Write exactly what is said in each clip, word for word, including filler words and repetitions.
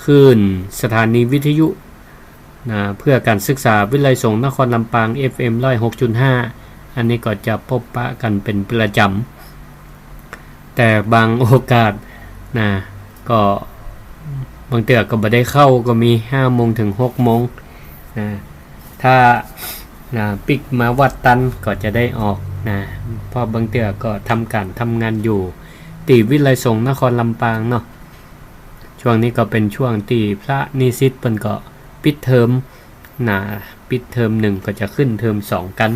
คลื่นสถานีวิทยุ นะ เพื่อการศึกษาวิทยาลัยสงฆ์นครลำปาง เอฟเอ็ม ร้อยหกจุดห้า อันนี้ก็จะปะปะกันเป๋นประจ๋ำ แต่บางโอกาส นะ ก็บางเตื้อก็บ่ได้เข้าก็มี ห้าโมงเถิงหกโมง นะ ถ้า นะ ปิ๊กมาวัดตันก็จะได้ออก นะ เพราะบางเตื้อก็ทำก๋านทำงานอยู่ตี้วิทยาลัยสงฆ์นครลำปางเนาะ ช่วงนี้ก็เป๋นช่วงตี้พระนิสิตเปิ้นก็ปิดเทอม นะ ปิดเทอมหนึ่งก็จะขึ้นเทอมสองกั๋น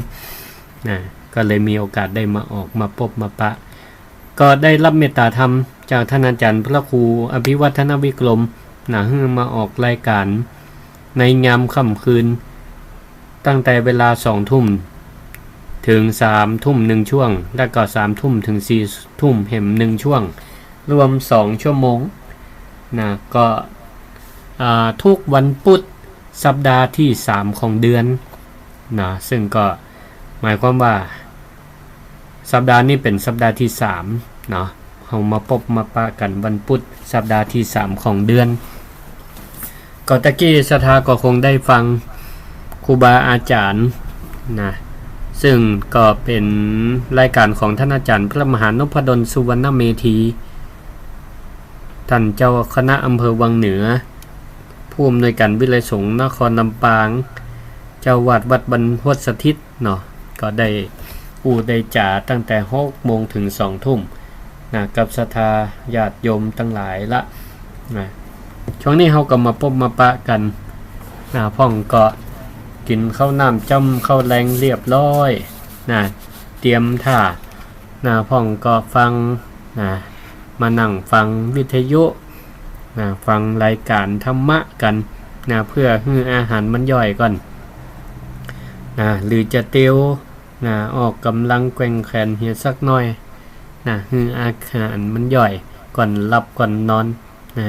นะ ก็เลยมีโอกาสได้มาออกมาปะมาปะ ก็ได้ฮับเมตต๋าธรรมจากต้านอาจ๋ารย์พระครูอภิวัฒนวิกรม นะ หื้อมาออกรายก๋านในยามค่ำคืน ตั้งแต่เวลาสองทุ่มเถิงสามทุ่มหนึ่งช่วง แล้วก็สามทุ่มเถิงสี่ทุ่มแหมหนึ่งช่วง รวมสองชั่วโมง นะ ก็ อ่า ทุกวันปุธสัปดาห์ตี้สามของเดือน นะ ซึ่งก็หมายความว่าสัปดาห์นี้เป๋นสัปดาห์ตี้สามเนาะ เฮามาปะมาปะกั๋นวันปุธสัปดาห์ตี้สามของเดือน ก็ตะกี้ศรัทธาก็คงได้ฟังครูบาอาจ๋ารย์ นะ ซึ่งก็เป๋นรายก๋านของต้านอาจ๋ารย์พระมหานพดลสุวรรณเมธี ต้านเจ้าคณะอำเภอวังเหนือ ผู้อำนวยก๋านวิทยาลัยสงฆ์นครลำปาง เจ้าอาวาสวัดบรรพตสถิตเนาะ ก็ได้อู้ได้จ๋าตั้งแต่หกโมงเถิงสองทุ่ม นะ กับศรัทธาญาติโยมตังหลายละ นะ ช่วงนี้เฮาก็มาปะมาปะกั๋น นะ พ่องก็กิ๋นข้าวน้ำจ้ำข้าวแลงเรียบร้อย นะ เตรียมถ่า นะ พ่องก็ฟัง นะ มานั่งฟังวิทยุ นะ ฟังรายก๋านธรรมะกั๋น นะ เพื่อหื้ออาหารมันย่อยก่อน นะ หรือจะเตียว นะ ออกก๋ำลังแกว่งแขนเหียสักหน้อย นะ หื้ออาหารมันย่อยก่อนหลับก่อนนอน นะ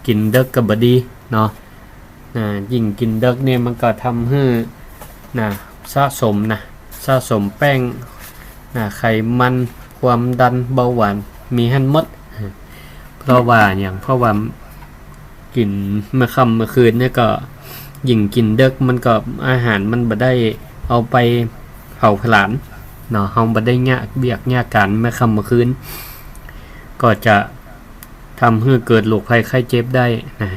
กิ๋นเดิ็กก็บ่ดีเนาะ นะ ยิ่งกิ๋นเดิ็กนี่มันก็ทำหื้อ นะ สะสม นะ สะสมแป้ง นะ ไขมัน ความดัน เบาหวาน มีหั้นหมด เพราะว่าหยัง เพราะว่ากิ๋นเมื่อค่ำเมื่อคืนนี่ก็ ยิ่งกิ๋นเดิ็กมันก็อาหารมันบ่ได้เอาไปเผาผลาญเนาะ เฮาบ่ได้เยียะเวียกเยียะก๋านเมื่อค่ำเมื่อคืน ก็จะ ทำหื้อเกิดโรคภัยไข้เจ็บได้นะ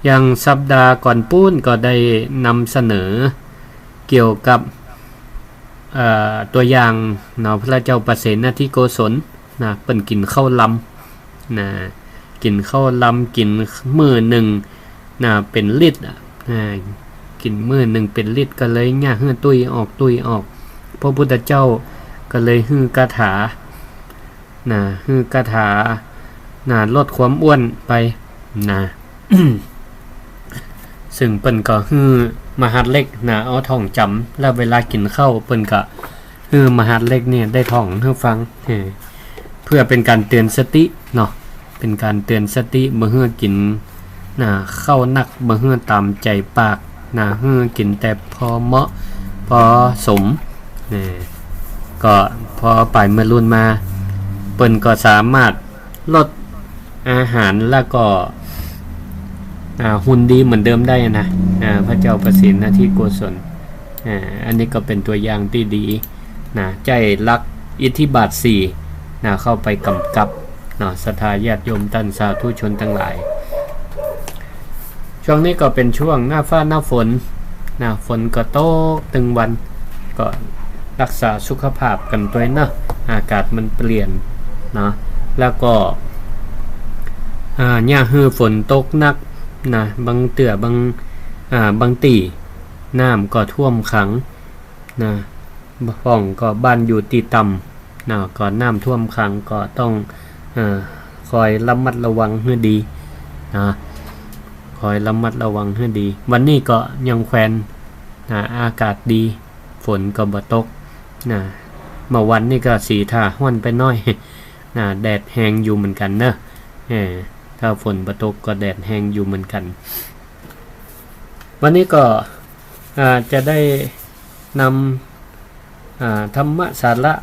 อย่างสัปดาห์ก่อนปู๊นก็ได้นำเสนอเกี่ยวกับ เอ่อ ตั๋วอย่างเนาะ พระเจ้าปเสนทิโกศลนะ เปิ้นกิ๋นข้าวลำนะ กิ๋นข้าวลำ กิ๋นมื้อนึ่งนะ เป๋นลิตรอะนะ กิ๋นมื้อนึ่งเป๋นลิตร ก็เลยเยียะหื้อตุ้ยออก ตุ้ยออก พระพุทธเจ้าก็เลยหื้อคาถา นะ หื้อคาถา นะ ลดความอ้วนไป นะ ซึ่งเปิ้นก็หื้อมหัดเล็ก นะ เอาท่องจ๋ำ แล้วเวลากิ๋นข้าวเปิ้นก็หื้อมหัดเล็กเนี่ยได้ท่องหื้อฟัง เออ เพื่อเป๋นก๋านเตือนสติเนาะ เป๋นก๋านเตือนสติ บ่หื้อกิ๋น นะ ข้าวนัก บ่หื้อต๋ามใจ๋ปาก นะ หื้อกิ๋นแต่พอเหมาะ พอสม นะ ก็พอป๋ายเมื่อลุนมา เปิ้นก็สามารถลดอาหารแล้วก็ อ่า หุ่นดีเหมือนเดิมได้นะ อ่า พระเจ้าปเสนทิโกศล อ่า อันนี้ก็เป๋นตั๋วอย่างตี้ดี นะ ใจ๊หลักอิทธิบาทสี่ นะ เข้าไปก๋ำกับ เนาะ ศรัทธาญาติโยมต้านสาธุชนตังหลาย ช่วงนี้ก็เป๋นช่วงหน้าฟ้าหน้าฝน นะ ฝนก็ตกตึงวัน ก็ฮักษาสุขภาพกั๋นตวยเนาะ อากาศมันเปลี่ยน เนาะ แล้วก็ อ่า อย่าหื้อฝนตกหนัก นะ บางเตื้อ บาง อ่า บางตี้ น้ำก็ท่วมขัง นะ พ่องก็บ้านอยู่ตี้ต่ำ นะ ก็น้ำท่วมขังก็ต้อง เอ่อ คอยระมัดระวังหื้อดี นะ คอยระมัดระวังหื้อดี วันนี้ก็ยังแควน นะ อากาศดี ฝนก็บ่ตก นะ เมื่อวันนี้ก็สีถ้าฮ้อนไปหน้อย นะ แดดแฮงอยู่เหมือนกั๋นเนาะ เออ ถ้าฝนบ่ตกก็แดดแฮงอยู่เหมือนกั๋น วันนี้ก็ อ่า จะได้นำ อ่า ธรรมสาระ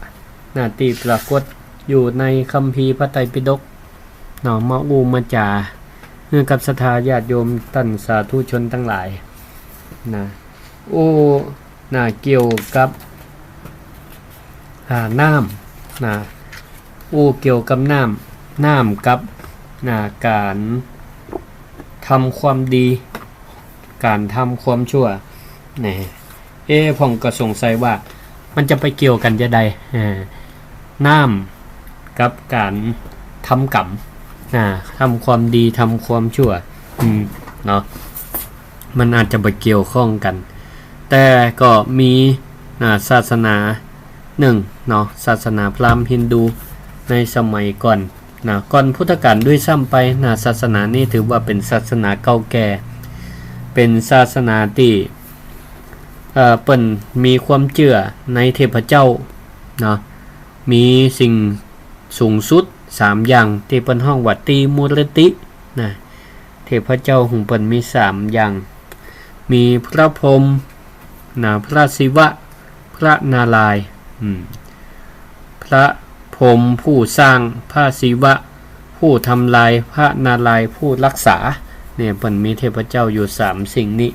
นะ ตี้ปรากฏอยู่ในคัมภีร์พระไตรปิฎก เนาะ มาอู้มาจ๋า หื้อกับศรัทธาญาติโยมต้านสาธุชนตังหลาย นะ โอ้ นะ เกี่ยวกับ อ่า น้ำ นะ โอ้ เกี่ยวกับน้ำ น้ำกับ นะ ก๋านทำความดี ก๋านทำความชั่ว นะ เอ๊ะ พ่องก็สงสัยว่ามันจะไปเกี่ยวกั๋นจาใด อ่า น้ำกับก๋านทำกรรม อ่า ทำความดี ทำความชั่ว อืม เนาะ มันอาจจะไปเกี่ยวข้องกั๋น แต่ก็มี อ่า ศาสนานึ่งเนาะ ศาสนาพราหมณ์ฮินดูในสมัยก่อน นะ ก่อนพุทธกาลด้วยซ้ำไป นะ ศาสนานี้ถือว่าเป๋นศาสนาเก่าแก่ เป๋นศาสนาตี้ เอ่อ เปิ้นมีความเจื้อในเทพเจ้า เนาะ มีสิ่งสูงสุดสามอย่างตี้เปิ้นฮ้องว่าตรีมูรติ นะ เทพเจ้าของเปิ้นมีสามอย่าง มีพระพรหม นะ พระศิวะ พระนารายณ์ อืม พระพรหมผู้สร้าง พระศิวะผู้ทำลาย พระนารายณ์ผู้รักษา เนี่ย เปิ้นมีเทพเจ้าอยู่สามสิ่งนี้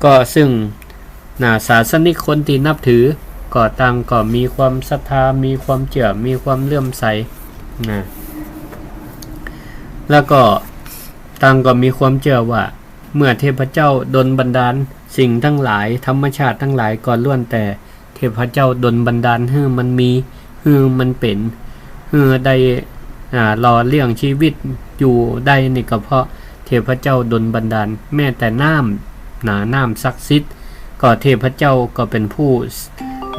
ก็ซึ่ง นะ ศาสนิกคนตี้นับถือ ก็ต่างก็มีความศรัทธา มีความเจื้อ มีความเลื่อมใส นะ แล้วก็ต่างก็มีความเจื้อว่า เมื่อเทพเจ้าดลบันดาลสิ่งตังหลาย ธรรมชาติตังหลายก็ล้วนแต่เทพเจ้าดลบันดาลหื้อมันมี หื้อมันเป๋น หื้อได้ อ่า หล่อเลี้ยงชีวิตอยู่ได้นี่ก็เพราะเทพเจ้าดลบันดาล แม้แต่น้ำ นะ น้ำศักดิ์สิทธิ์ ก็เทพเจ้าก็เป๋นผู้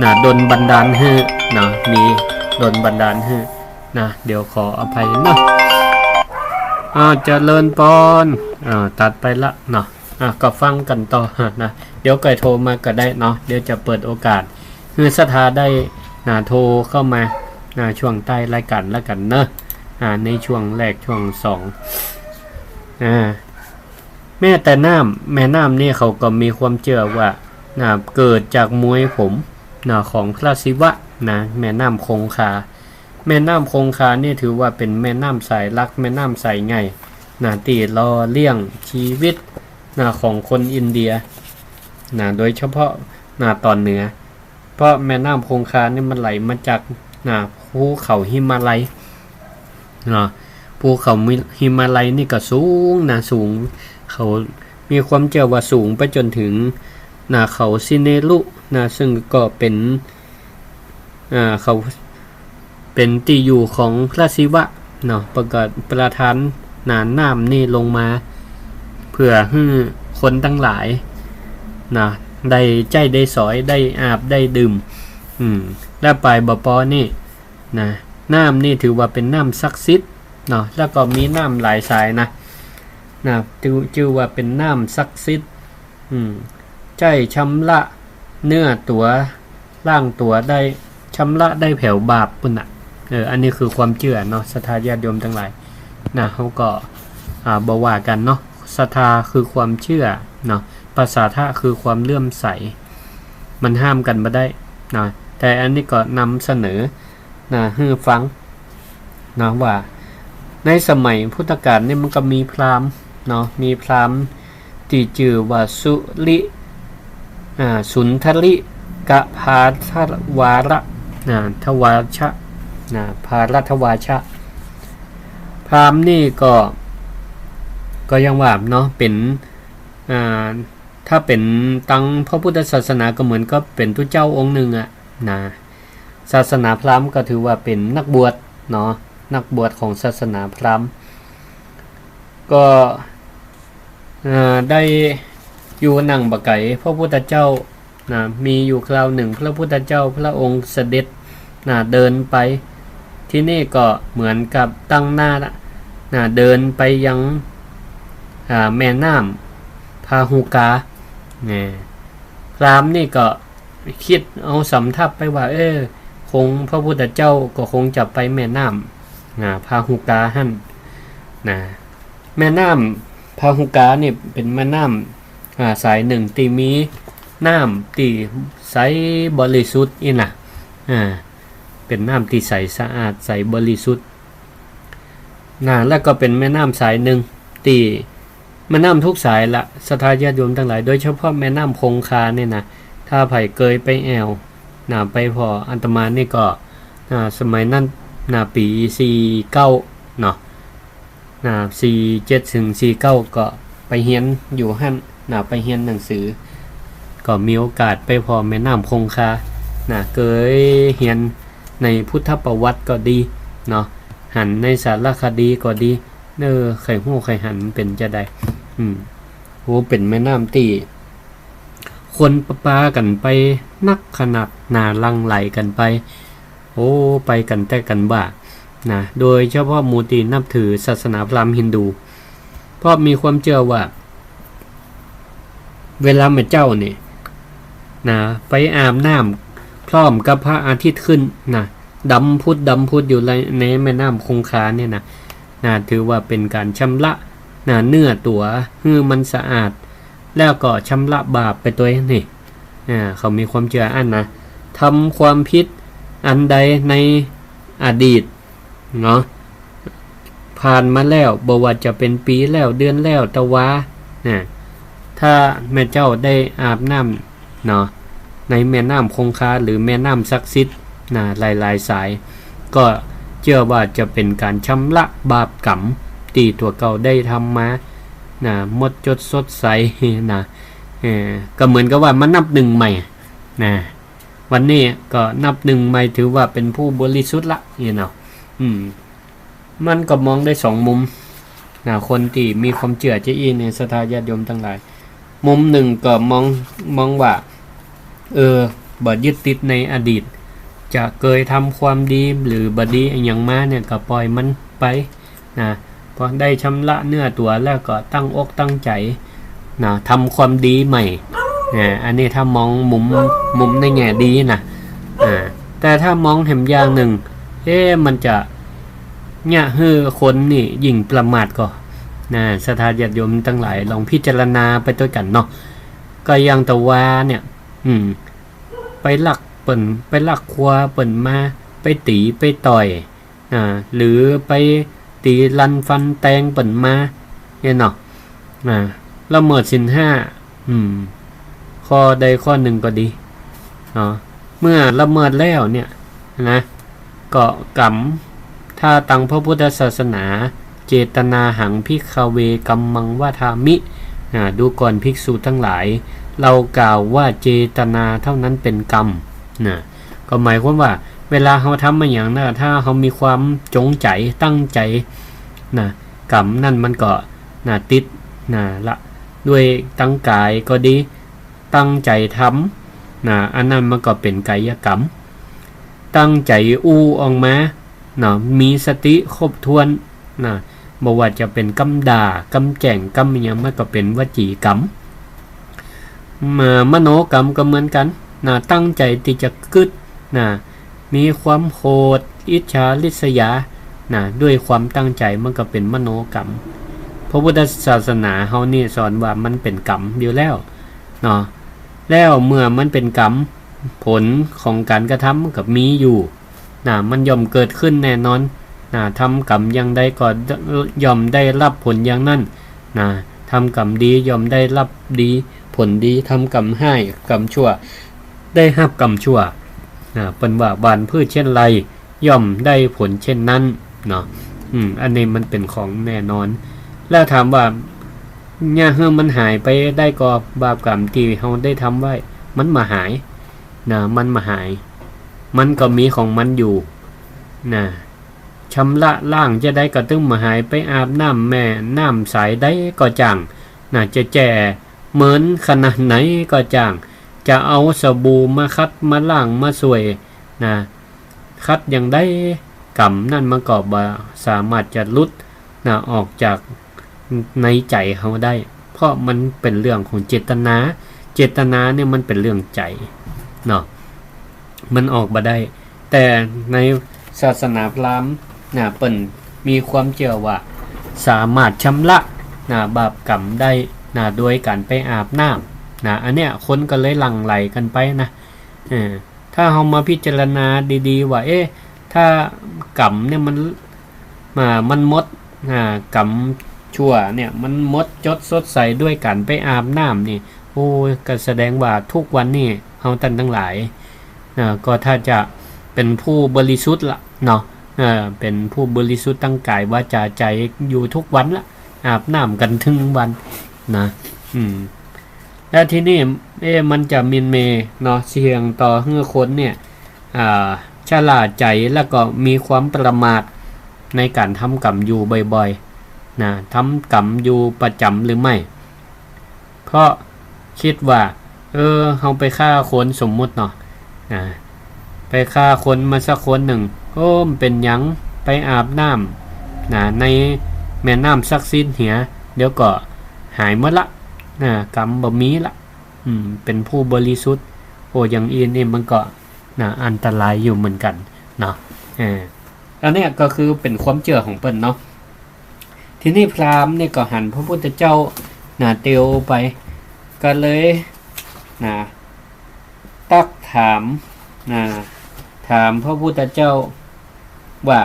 นะ ดลบันดาลหื้อ นะ มีดลบันดาลหื้อ นะ เดี๋ยวขออภัยเนาะ อ่า เจริญปอน อ่า ตัดไปละเนาะ อ่า ก็ฟังกั๋นต่อนะ เดี๋ยวก่อยโทรมาก็ได้เนาะ เดี๋ยวจะเปิดโอกาสหื้อศรัทธาได้ นะ โทรเข้ามา นะ ช่วงต้านรายก๋านละกั๋นเนาะ อ่า ในช่วงแรกช่วงสอง อ่า แม้แต่น้ำ แม่น้ำนี่เขาก็มีความเจื้อว่า นะ เกิดจากมวยผม นะ ของพระศิวะ นะ แม่น้ำคงคา แม่น้ำคงคานี่ถือว่าเป๋นแม่น้ำสายหลัก แม่น้ำสายใหญ่ นะ ตี้หล่อเลี้ยงชีวิต นะ ของคนอินเดีย นะ โดยเฉพาะ นะ ต๋อนเหนือ เพราะแม่น้ำคงคานี่มันไหลมาจาก นะ ภูเขาหิมาลัย เนาะ ภูเขาหิมาลัยนี่ก็สูงนะ สูง เขามีความเจื้อว่าสูงไปจ๋นถึง นะ เขาสิเนรุ นะ ซึ่งก็เป๋น อ่า เขาเป๋นตี้อยู่ของพระศิวะ เนาะ เปิ้นก็ประทาน นะ น้ำนี่ลงมา เปื้อหื้อคนตังหลาย นะ ได้ใจ๊ได้สอย ได้อาบได้ดื่ม อืม และป๋ายบ่ปอนี่ นะ น้ำนี่ถือว่าเป๋นน้ำศักดิ์สิทธิ์เนาะ แล้วก็มีน้ำหลายสายนะ นะ จื้อ จื้อว่าเป๋นน้ำศักดิ์สิทธิ์ อืม ใจ๊ชำระเนื้อตั๋ว ล้างตั๋วได้ ชำระได้แผวบาปปู้นน่ะ เออ อันนี้คือความเจื้อเนาะ ศรัทธาญาติโยมตังหลาย นะ เฮาก็ อ่า บ่ว่ากั๋นเนาะ ศรัทธาคือความเจื้อเนาะ ปัสสาทะคือความเลื่อมใส มันห้ามกั๋นบ่ได้นะ แต่อันนี้ก็นำเสนอ นะ หื้อฟัง นะ ว่าในสมัยพุทธกาลนี่มันก็มีพราหมณ์เนาะ มีพราหมณ์ตี้จื้อว่าสุริ อ่า สุนทริกะภาทวาระ นะ ทวาชะ นะ ภารัทวาชะ พราหมณ์นี่ก็ ก็ยังว่าเนาะ เป๋น อ่า ถ้าเป๋นตังพระพุทธศาสนาก็เหมือนกับเป๋นตุ๊เจ้าองค์นึ่งอะ นะ ศาสนาพราหมณ์ก็ถือว่าเป๋นนักบวชเนาะ นักบวชของศาสนาพราหมณ์ ก็ เอ่อ ได้อยู่นั่งบ่ไก๋พระพุทธเจ้านะ มีอยู่คราวนึ่งพระพุทธเจ้าพระองค์เสด็จนะ เดินไป ตี้นี่ก็เหมือนกับตั้งหน้านะ นะ เดินไปยัง อ่า แม่น้ำพาหุกา นะ พราหมณ์นี่ก็ กึ๊ดเอาสำทับไปว่า เออ คงพระพุทธเจ้าก็คงจะไปแม่น้ำ อ่า พาหุกาหั้น นะ แม่น้ำพาหุกานี่เป๋นแม่น้ำ อ่า สายนึ่งตี้มีน้ำตี้ใสบริสุทธิ์อี้นะ อ่า เป๋นน้ำตี้ใสสะอาด ใสบริสุทธิ์ นะ แล้วก็เป๋นแม่น้ำสายนึ่ง ตี้แม่น้ำทุกสายละ ศรัทธาญาติโยมตังหลาย โดยเฉพาะแม่น้ำคงคาเนี่ยนะ ถ้าใผเกยไปแอ่วนะ ไปผ่อ อาตมานี่ก็ อ่า สมัยนั้นนะ ปี๋สี่เก้าเนาะ นะ สี่เจ็ด เถิง สี่เก้า ก็ไปเฮียนอยู่หั้นนะ ไปเฮียนหนังสือ ก็มีโอกาสไปผ่อแม่น้ำคงคานะ เกยเฮียนในพุทธประวัติก็ดีเนาะ หันในสารคดีก็ดี เออ ใค่ฮู้ใค่หันมันเป๋นจาใด อืม โอ้ เป๋นแม่น้ำตี้ คนปากั๋นไปนักขนาดนา หลั่งไหลกั๋นไป โอ้ ไปกั๋นแต๊กั๋นว่านะ โดยเฉพาะหมู่ตี้นับถือศาสนาพราหมณ์ฮินดู เพราะมีความเจื้อว่า เวลาแม่เจ้านี่นะ ไปอาบน้ำพร้อมกับพระอาทิตย์ขึ้นนะ ดำพุดดำพุดอยู่ใน ในแม่น้ำคงคาเนี่ยนะ นะ ถือว่าเป๋นก๋านชำระนะ เนื้อตั๋วหื้อมันสะอาด แล้วก็ชำระบาปไปตวยนี่ อ่า เขามีความเจื้ออั้นนะ ทำความผิดอันใดในอดีตเนาะ ผ่านมาแล้ว บ่ว่าจะเป๋นปี๋แล้ว เดือนแล้ว ตะวา นะ ถ้าแม่เจ้าได้อาบน้ำ เนาะ ในแม่น้ำคงคาหรือแม่น้ำศักดิ์สิทธิ์นะ หลายๆ สาย ก็เจื้อว่าจะเป๋นก๋านชำระบาปกรรมตี้ตั๋วเก่าได้ทำมานะ หมดจดสดใสนะ เออ ก็เหมือนกับว่ามานับหนึ่งใหม่นะ วันนี้ก็นับหนึ่งใหม่ ถือว่าเป๋นผู้บริสุทธิ์ละ นี่เนาะ อืม มันก็มองได้สองมุมนะ คนตี้มีความเจื้อจาอี้เนี่ย ศรัทธาญาติโยมตังหลาย มุมนึ่งก็มอง มองว่า เออ บ่ยึดติดในอดีต จะเกยทำความดีหรือบ่ดีอะหยังมาเนี่ย ก็ปล่อยมันไปนะ พอได้ชำระเนื้อตั๋วแล้วก็ตั้งอกตั้งใจ๋นะ ทำความดีใหม่นะ อันนี้ถ้ามองมุม มุมในแง่ดีนะ อ่า แต่ถ้ามองแหมอย่างนึ่ง เอ๊ะ มันจะ เยียะหื้อคนนี่ยิ่งประมาทก่อ นะ ศรัทธาญาติโยมตังหลาย ลองพิจารณาไปตวยกั๋นเนาะ ก็อย่างตะวาเนี่ย อืม ไปลักเปิ้น ไปลักครัวเปิ้นมา ไปตี๋ ไปต่อย อ่า หรือไปตี๋ลันฟันแตงเปิ้นมา เนี่ยเนาะ อ่า ละเมิดศีลห้า อืม ข้อใดข้อนึ่งก็ดี เนาะ เมื่อละเมิดแล้วเนี่ยนะ ก็กรรม ถ้าตังพระพุทธศาสนา เจตนาหัง ภิกขเว กัมมัง วะทามิ นะ ดูก่อนภิกษุทั้งหลาย เรากล่าวว่าเจตนาเท่านั้นเป็นกรรม นะ ก็หมายความว่า เวลาเฮาทำมาอย่างนั้น ถ้าเฮามีความจงใจ๋ ตั้งใจ๋ นะ กรรมนั่นมันก็ นะ ติด นะ ละ ด้วยตังก๋ายก็ดี ตั้งใจ๋ทำ นะ อันนั้นมันก็เป๋นก๋ายกรรม ตั้งใจ๋อู้ออกมา นะ มีสติครบถ้วน นะ บ่ว่าจะเป๋นกำด่า กำแจ้ง กำอะหยัง มันก็เป๋นวจีกรรม ม- มโนกรรมก็เหมือนกั๋น นะ ตั้งใจ๋ตี้จะกึ๊ด นะ มีความโหด อิจฉาริษยา นะ ด้วยความตั้งใจ๋ มันก็เป๋นมโนกรรม พระพุทธศาสนาเฮานี่สอนว่ามันเป๋นกรรมอยู่แล้ว เนาะ แล้วเมื่อมันเป๋นกรรม ผลของก๋านกระทำมันก็มีอยู่ นะ มันย่อมเกิดขึ้นแน่นอน นะ ทำกรรมอย่างใดก็ย่อมได้รับผลอย่างนั้น นะ ทำกรรมดีย่อมได้รับดี ผลดี ทำกรรมฮ้าย กรรมชั่ว ได้รับกรรมชั่ว นะ เปิ้นว่าหว่านพืชเช่นไร ย่อมได้ผลเช่นนั้น เนาะ อืม อันนี้มันเป๋นของแน่นอน แล้วถามว่า เยียะหื้อมันหายไปได้ก่อ บาปกรรมตี้เฮาได้ทำไว้ มันบ่หาย นะ มันบ่หาย มันก็มีของมันอยู่ นะ ชำระล้างจาใดก็ตึงบ่หาย ไปอาบน้ำแม่น้ำสายใดก็จ้าง นะ จะแจ่เหมินขนาดไหนก็จ้าง จะเอาสบู่มาขัด มาล้าง มาส่วย นะ ขัดอย่างใด กรรมนั่นมันก็บ่สามารถจะหลุด นะ ออกจากในใจ๋เฮาได้ เพราะมันเป๋นเรื่องของเจตนา เจตนาเนี่ยมันเป๋นเรื่องใจ๋ เนาะ มันออกบ่ได้ แต่ในศาสนาพราหมณ์ นะ เปิ้นมีความเจื้อว่า สามารถชำระ นะ บาปกรรมได้ นะ โดยก๋านไปอาบน้ำ นะ อันเนี้ยคนก็เลยหลั่งไหลกั๋นไปนะ เออ ถ้าเฮามาพิจารณาดีๆ ว่า เอ๊ะ ถ้ากรรมเนี่ยมัน อ่า มันหมด อ่า กรรม ชั่วเนี่ย มันหมดจดสดใสด้วยก๋านไปอาบน้ำนี่ โอ้ย ก็แสดงว่าทุกวันนี้เฮาต้านตังหลาย นะ ก็ถ้าจะเป๋นผู้บริสุทธิ์ละเนาะ เออ เป๋นผู้บริสุทธิ์ตังก๋ายวาจ๋าใจ๋อยู่ทุกวันละ อาบน้ำกั๋นตึงวันนะ อืม แล้วทีนี้ เอ๊ะ มันจะหมิ่นเหม่อเนาะ เสี่ยงต่อหื้อคนเนี่ย อ่า ชะล่าใจ๋ แล้วก็มีความประมาทในก๋านทำกรรมอยู่บ่อยๆ นะ ทำกรรมอยู่ประจ๋ำหรือไม่ เพราะกึ๊ดว่า เออ เฮาไปฆ่าคน สมมุติเนาะ นะ ไปฆ่าคนมาสักคนนึ่ง โอ้ บ่เป๋นหยัง ไปอาบน้ำ นะ ในแม่น้ำศักดิ์สิทธิ์เหีย เดี๋ยวก็หายหมดละ นะ กรรมบ่มีละ อืม เป๋นผู้บริสุทธิ์ โอ้ อย่างอี้นี่มันก็ นะ อันตรายอยู่เหมือนกั๋นเนาะ เออ อันเนี้ยก็คือเป๋นความเจื้อของเปิ้นเนาะ ทีนี้พราหมณ์เนี่ยก็หันพระพุทธเจ้า นะ เตียวไป ก็เลย นะ ตั๊กถาม นะ ถามพระพุทธเจ้าว่า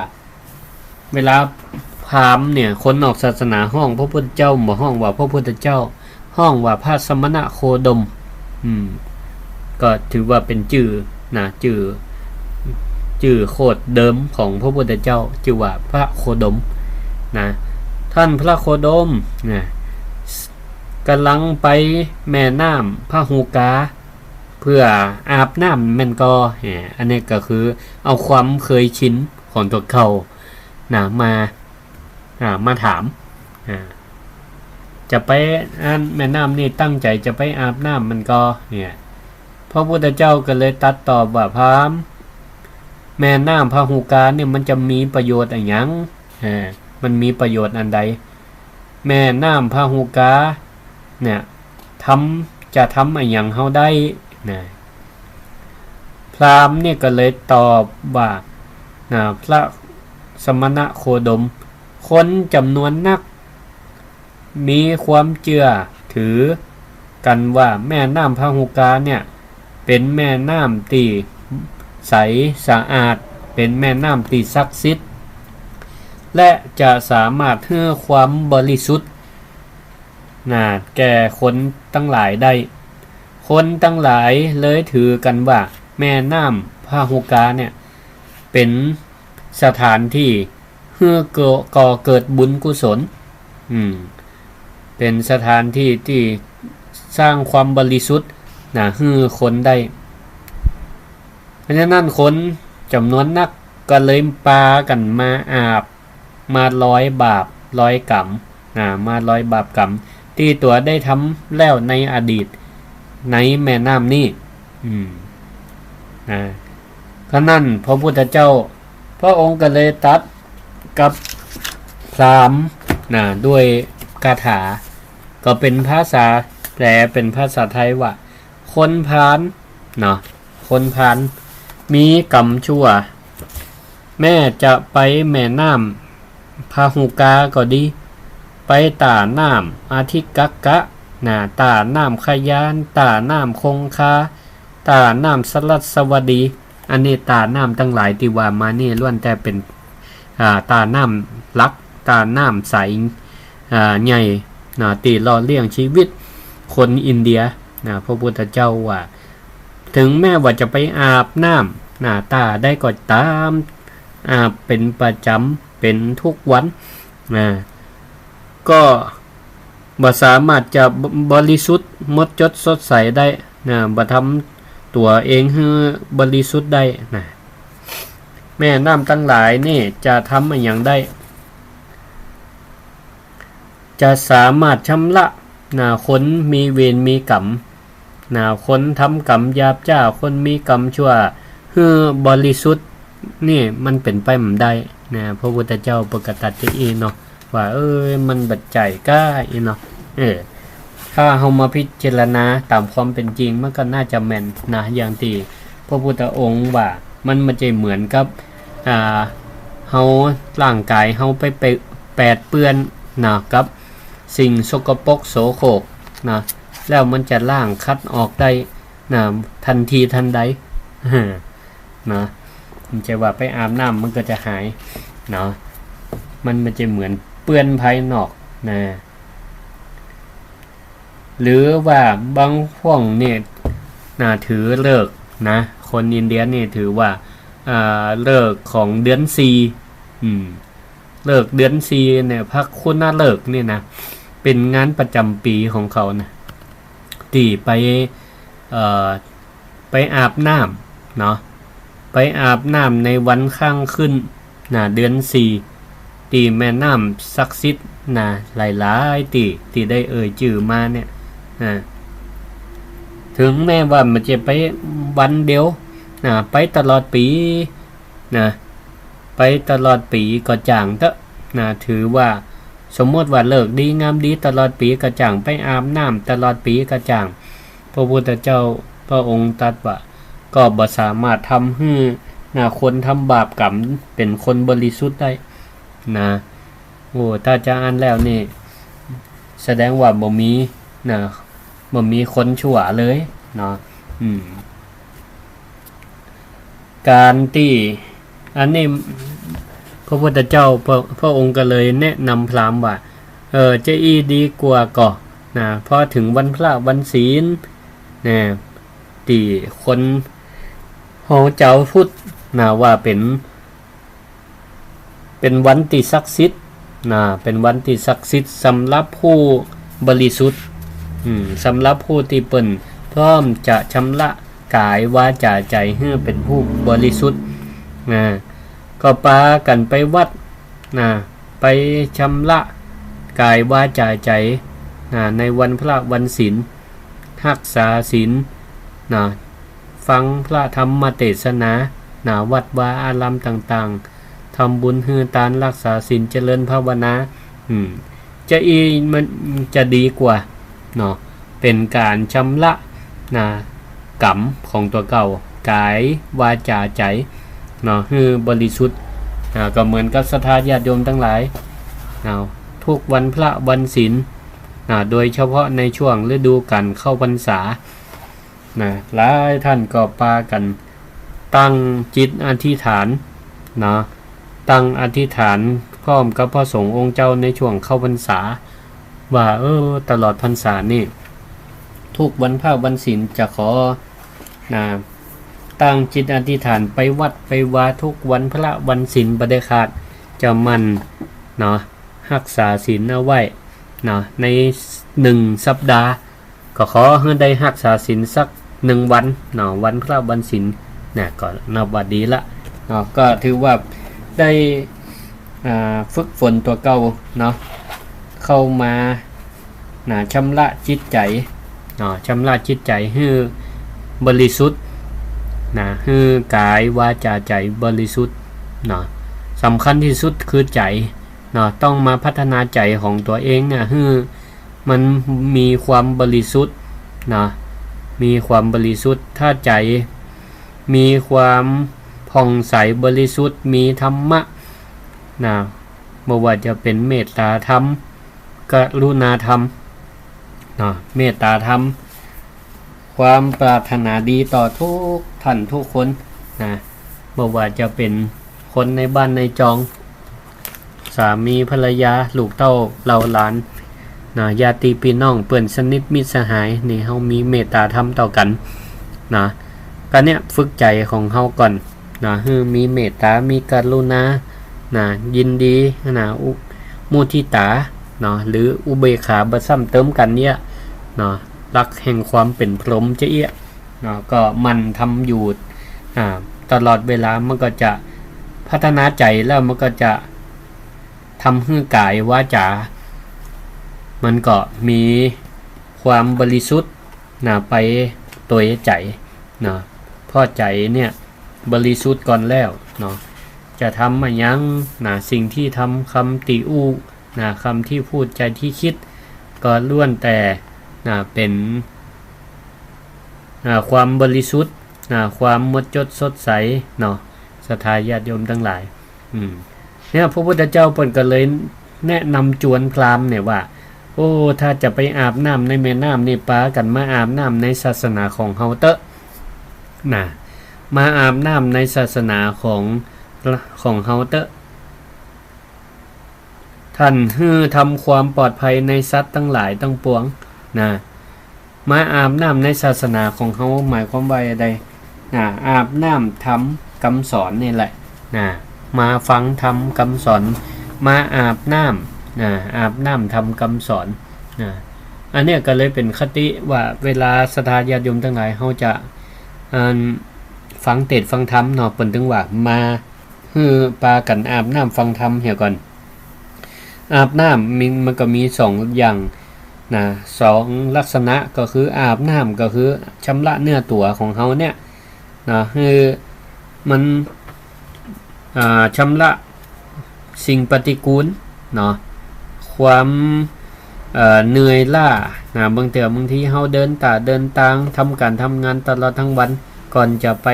เวลาพราหมณ์เนี่ย คนนอกศาสนาฮ้องพระพุทธเจ้า บ่ฮ้องว่าพระพุทธเจ้า ฮ้องว่าพระสมณโคดม อืม ก็ถือว่าเป๋นจื้อนะ จื้อ จื้อโคดเดิมของพระพุทธเจ้า จื้อว่าพระโคดมนะ ต้านพระโคดมนะ ก่ำลังไปแม่น้ำพาหุกา เปื้ออาบน้ำแม่นก่อ เอ่อ อันนี้ก็คือเอาความเกยชินของตั๋วเก่านะ มา อ่า มาถาม อ่า จะไปอันแม่น้ำนี่ตั้งใจ๋จะไปอาบน้ำแม่นก่อ เนี่ย พระพุทธเจ้าก็เลยตรัสตอบว่า พราหมณ์ แม่น้ำพาหุกาเนี่ยมันจะมีประโยชน์อะหยัง เออ มันมีประโยชน์อันใด แม่น้ำพาหุกาเนี่ย ทำ จะทำอะหยังเฮาได้ นะ พราหมณ์เนี่ยก็เลยตอบว่า นะ พระสมณโคดม คนจ๋ำนวนนัก มีความเจื้อถือกั๋นว่าแม่น้ำพาหุกาเนี่ย เป๋นแม่น้ำตี้ใสสะอาด เป๋นแม่น้ำตี้ศักดิ์สิทธิ์ และจะสามารถหื้อความบริสุทธิ์ นะ แก่คนตังหลายได้ คนตังหลายเลยถือกั๋นว่าแม่น้ำพาหุกาเนี่ย เป๋นสถานตี้หื้อก่อ ก่อเกิดบุญกุศล อืม เป๋นสถานตี้ตี้สร้างความบริสุทธิ์ นะ หื้อคนได้ เพราะฉะนั้นคนจ๋ำนวนนักก็เลยปากั๋นมาอาบ มาลอยบาปลอยกรรม นะ มาลอยบาปกรรมตี้ตั๋วได้ทำแล้วในอดีต ในแม่น้ำนี้ อืม นะ ครั้นนั้นพระพุทธเจ้า พระองค์ก็เลยตรัสกับพราหมณ์ นะ ด้วยคาถา ก็เป๋นภาษา แปลเป๋นภาษาไทยว่า คนพาล เนาะ คนพาลมีกรรมชั่ว แม้จะไปแม่น้ำพาหุกาก็ดี ไปต้าน้ำอธิกักกะ นะ ต้าน้ำขยาน ต้าน้ำคงคา ต้าน้ำสรัสวดี อันนี้ต้าน้ำตังหลายตี้ว่ามานี่ล้วนแต่เป๋น อ่า ต้าน้ำหลัก ต้าน้ำใส อ่า ใหญ่ นะ ตี้หล่อเลี้ยงชีวิตคนอินเดีย นะ พระพุทธเจ้าว่า ถึงแม้ว่าจะไปอาบน้ำ นะ ต้าใดก็ต๋าม อาบเป๋นประจ๋ำ เป๋นทุกวัน นะ ก็บ่สามารถจะบริสุทธิ์หมดจดสดใสได้ นะ บ่ทำตั๋วเองหื้อบริสุทธิ์ได้ นะ แม่น้ำตังหลายนี่จะทำอะหยังได้ จะสามารถชำระ นะ คนมีเวรมีกรรม นะ คนทำกรรมหยาบจ๊า คนมีกรรมชั่ว หื้อบริสุทธิ์นี่มันเป๋นไปบ่ได้ นะ พระพุทธเจ้าเปิ้นก็ตรัสจะอี้เนาะ ว่า เอ้ย มันบ่ใจ้ก้าอี้เนาะ เออ ถ้าเฮามาพิจารณาต๋ามความเป๋นจริง มันก็น่าจะแม่นนะ อย่างตี้พระพุทธองค์ว่า มันบ่ใจ้เหมือนกับ อ่า เฮา ร่างก๋ายเฮาไป ไปแปดเปื้อนนะ กับสิ่งสกปรกโสโครกนะ แล้วมันจะล้างขัดออกได้นะ ทันทีทันใด นะ บ่ใจ้ว่าไปอาบน้ำมันก็จะหายเนาะ มันบ่ใจ้เหมือนเปื้อนภายนอก นะ หรือว่าบางพ่องเนี่ยนะ ถือฤกษ์นะ คนอินเดียนี่ถือว่า อ่า ฤกษ์ของเดือนสี่ อืม ฤกษ์เดือนสี่เนี่ย พระคุณฤกษ์เนี่ยนะ เป๋นงานประจ๋ำปี๋ของเขานะ ตี้ไป เอ่อ ไปอาบน้ำเนาะ ไปอาบน้ำในวันข้างขึ้นนะ เดือนสี่ ตี้แม่น้ำศักดิ์สิทธิ์นะ หลายๆ ตี้ ตี้ได้เอ่ยจื้อมาเนี่ย อ่า เถิงแม้ว่ามันจะไปวันเดียวนะ ไปตลอดปี๋นะ ไปตลอดปี๋ก็จ้างเต๊อะนะ ถือว่าสมมติว่าฤกษ์ดีงามดีตลอดปี๋ก็จ้าง ไปอาบน้ำตลอดปี๋ก็จ้าง พระพุทธเจ้าพระองค์ตรัสว่า ก็บ่สามารถทำหื้อนะ คนทำบาปกรรมเป๋นคนบริสุทธิ์ได้นะ โอ้ ถ้าจะอั้นแล้วนี่ แสดงว่าบ่มีนะ บ่มีคนชั่วเลยเนาะ อืม การตี้ อันนี้พระพุทธเจ้าพระ พระองค์ก็เลยแนะนำพราหมณ์ว่า เออ จะอี้ดีกว่าก่อนะ พอเถิงวันพระวันศีลนะ ตี้คนเฮาจาวพุทธนะ ว่าเป๋น เป๋นวันตี้ศักดิ์สิทธิ์นะ เป๋นวันตี้ศักดิ์สิทธิ์สำหรับผู้บริสุทธิ์ อืม สำหรับผู้ตี้เปิ้นพร้อมจะชำระกายวาจาใจ๋หื้อเป๋นผู้บริสุทธิ์นะ ก็ปากั๋นไปวัดนะ ไปชำระกายวาจาใจ๋นะ ในวันพระวันศีล ฮักษาศีลนะ ฟังพระธรรมเตสนานะ วัดวาอารามต่างๆ ทำบุญหื้อตาน ฮักษาศีล เจริญภาวนา อืม จะอี้มันจะดีกว่าเนาะ เป๋นก๋านชำระนะ กรรมของตั๋วเก่า กาย วาจา ใจ๋เนาะ หื้อบริสุทธิ์นะ ก็เหมือนกับศรัทธาญาติโยมตังหลายนะ ทุกวันพระวันศีลนะ โดยเฉพาะในช่วงฤดูก๋านเข้าพรรษา นะ หลายท่านก็ปากั๋นตั้งจิตอธิษฐานเนาะ ตั้งอธิษฐานพร้อมกับพระสงฆ์องค์เจ้าในช่วงเข้าพรรษา ว่า เออ ตลอดพรรษานี่ ทุกวันพระวันศีลจะขอ นะ ตั้งจิตอธิษฐานไปวัดไปวาทุกวันพระวันศีลบ่ได้ขาด จะหมั่นเนาะ ฮักษาศีลเอาไว้เนาะ ในหนึ่งสัปดาห์ ก็ขอหื้อได้ฮักษาศีลสักหนึ่งวันเนาะ วันพระวันศีลนะ ก็นับว่าดีละเนาะ ก็ถือว่าได้ อ่า ฝึกฝนตั๋วเก่าเนาะ เข้ามานะ ชำระจิตใจ๋เนาะ ชำระจิตใจ๋หื้อบริสุทธิ์นะ หื้อกายวาจาใจ๋บริสุทธิ์เนาะ สำคัญตี้สุดคือใจ๋เนาะ ต้องมาพัฒนาใจ๋ของตั๋วเองเนี่ย หื้อ มันมีความบริสุทธิ์นะ มีความบริสุทธิ์ ถ้าใจ๋มีความผ่องใสบริสุทธิ์ มีธรรมะนะ บ่ว่าจะเป๋นเมตตาธรรม กรุณาธรรมนะ เมตตาธรรม ความปรารถนาดีต่อทุกท่านทุกคนนะ บ่ว่าจะเป๋นคนในบ้านในจอง สามีภรรยา ลูกเต้าเหล่าหลานนะ ญาติปี้น้อง เปื้อนสนิทมิตรสหายนี่ เฮามีเมตตาธรรมต่อกั๋นนะ ก็เนี่ยฝึกใจ๋ของเฮาก่อนนะ หื้อมีเมตตา มีกรุณานะ ยินดีนะ อุ มุทิตาเนาะ หรืออุเบกขาบ่ซ้ำเติมกั๋นเนี่ยเนาะ หลักแห่งความเป๋นพรหมจะเอี้ยเนาะ ก็หมั่นทำอยู่ อ่า ตลอดเวลา มันก็จะพัฒนาใจ๋แล้ว มันก็จะทำหื้อกายวาจา มันก็มีความบริสุทธิ์นะ ไปโตยใจ๋เนาะ เพราะใจ๋เนี่ยบริสุทธิ์ก่อนแล้วเนาะ จะทำอะหยังนะ สิ่งตี้ทำ กำตี้อู้นะ กำตี้พูด ใจ๋ตี้กึ๊ด ก็ล้วนแต่นะ เป๋นนะ ความบริสุทธิ์นะ ความหมดจดสดใสเนาะ ศรัทธาญาติโยมตังหลาย อืม เนี่ย พระพุทธเจ้าเปิ้นก็เลยแนะนำจวนพราหมณ์เนี่ยว่า โอ้ ถ้าจะไปอาบน้ำในแม่น้ำนี่ ปากั๋นมาอาบน้ำในศาสนาของเฮาเต๊อะนะ มาอาบน้ำในศาสนาของ ของเฮาเต๊อะ ต้านหื้อทำความปลอดภัยในสัตว์ตังหลายตังปวง นะ มาอาบน้ำในศาสนาของเฮาหมายความว่าอะใด นะ อาบน้ำธรรมกำสอนนี่แหละ นะ มาฟังธรรมกำสอน มาอาบน้ำ นะ อาบน้ำธรรมกำสอน นะ อันเนี้ยก็เลยเป๋นคติว่าเวลาศรัทธาญาติโยมตังหลายเฮาจะ อัน ฟังเตสน์ฟังธรรมเนาะ เปิ้นตึงว่ามาหื้อปากั๋นอาบน้ำฟังธรรมเหียก่อน อาบน้ำมี มันก็มีสองอย่าง นะ สองลักษณะ ก็คืออาบน้ำก็คือชำระเนื้อตั๋วของเฮาเนี่ย นะ หื้อมัน อ่า ชำระสิ่งปฏิกูลเนาะ ความ เอ่อ เหนื่อยล้า นะ บางเตื้อบางทีเฮาเดินต๋าเดินตาง ทำก๋านทำงานตลอดตึงวัน ก่อนจะไป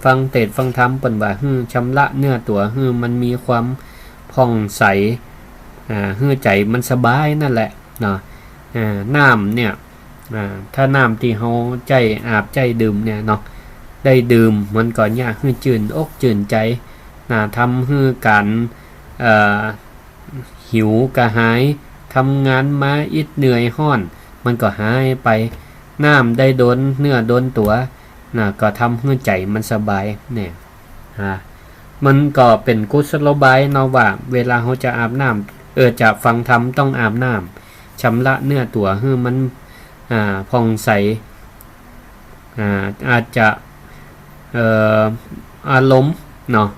ฟังเตสน์ฟังธรรม เปิ้นว่าหื้อชำระเนื้อตั๋ว หื้อมันมีความผ่องใส อ่า หื้อใจ๋มันสบายนั่นแหละเนาะ อ่า น้ำเนี่ย อ่า ถ้าน้ำตี้เฮาใจ๊อาบใจ๊ดื่มเนี่ยเนาะ ได้ดื่มมันก็เยียะหื้อจื้นอกจื้นใจ๋ นะ ทำหื้อก๋าน เอ่อ หิวกระหาย ทำงานมาอิดเหนื่อยฮ้อน มันก็หายไป น้ำได้โดนเนื้อโดนตั๋ว นะ ก็ทำหื้อใจ๋มันสบายเนี่ย อ่า มันก็เป๋นกุศโลบายเนาะว่า เวลาเฮาจะอาบน้ำ เออ จะฟังธรรมต้องอาบน้ำ ชำระเนื้อตั๋วหื้อมัน อ่า ผ่องใส อ่า อาจจะ เอ่อ อารมณ์เนาะ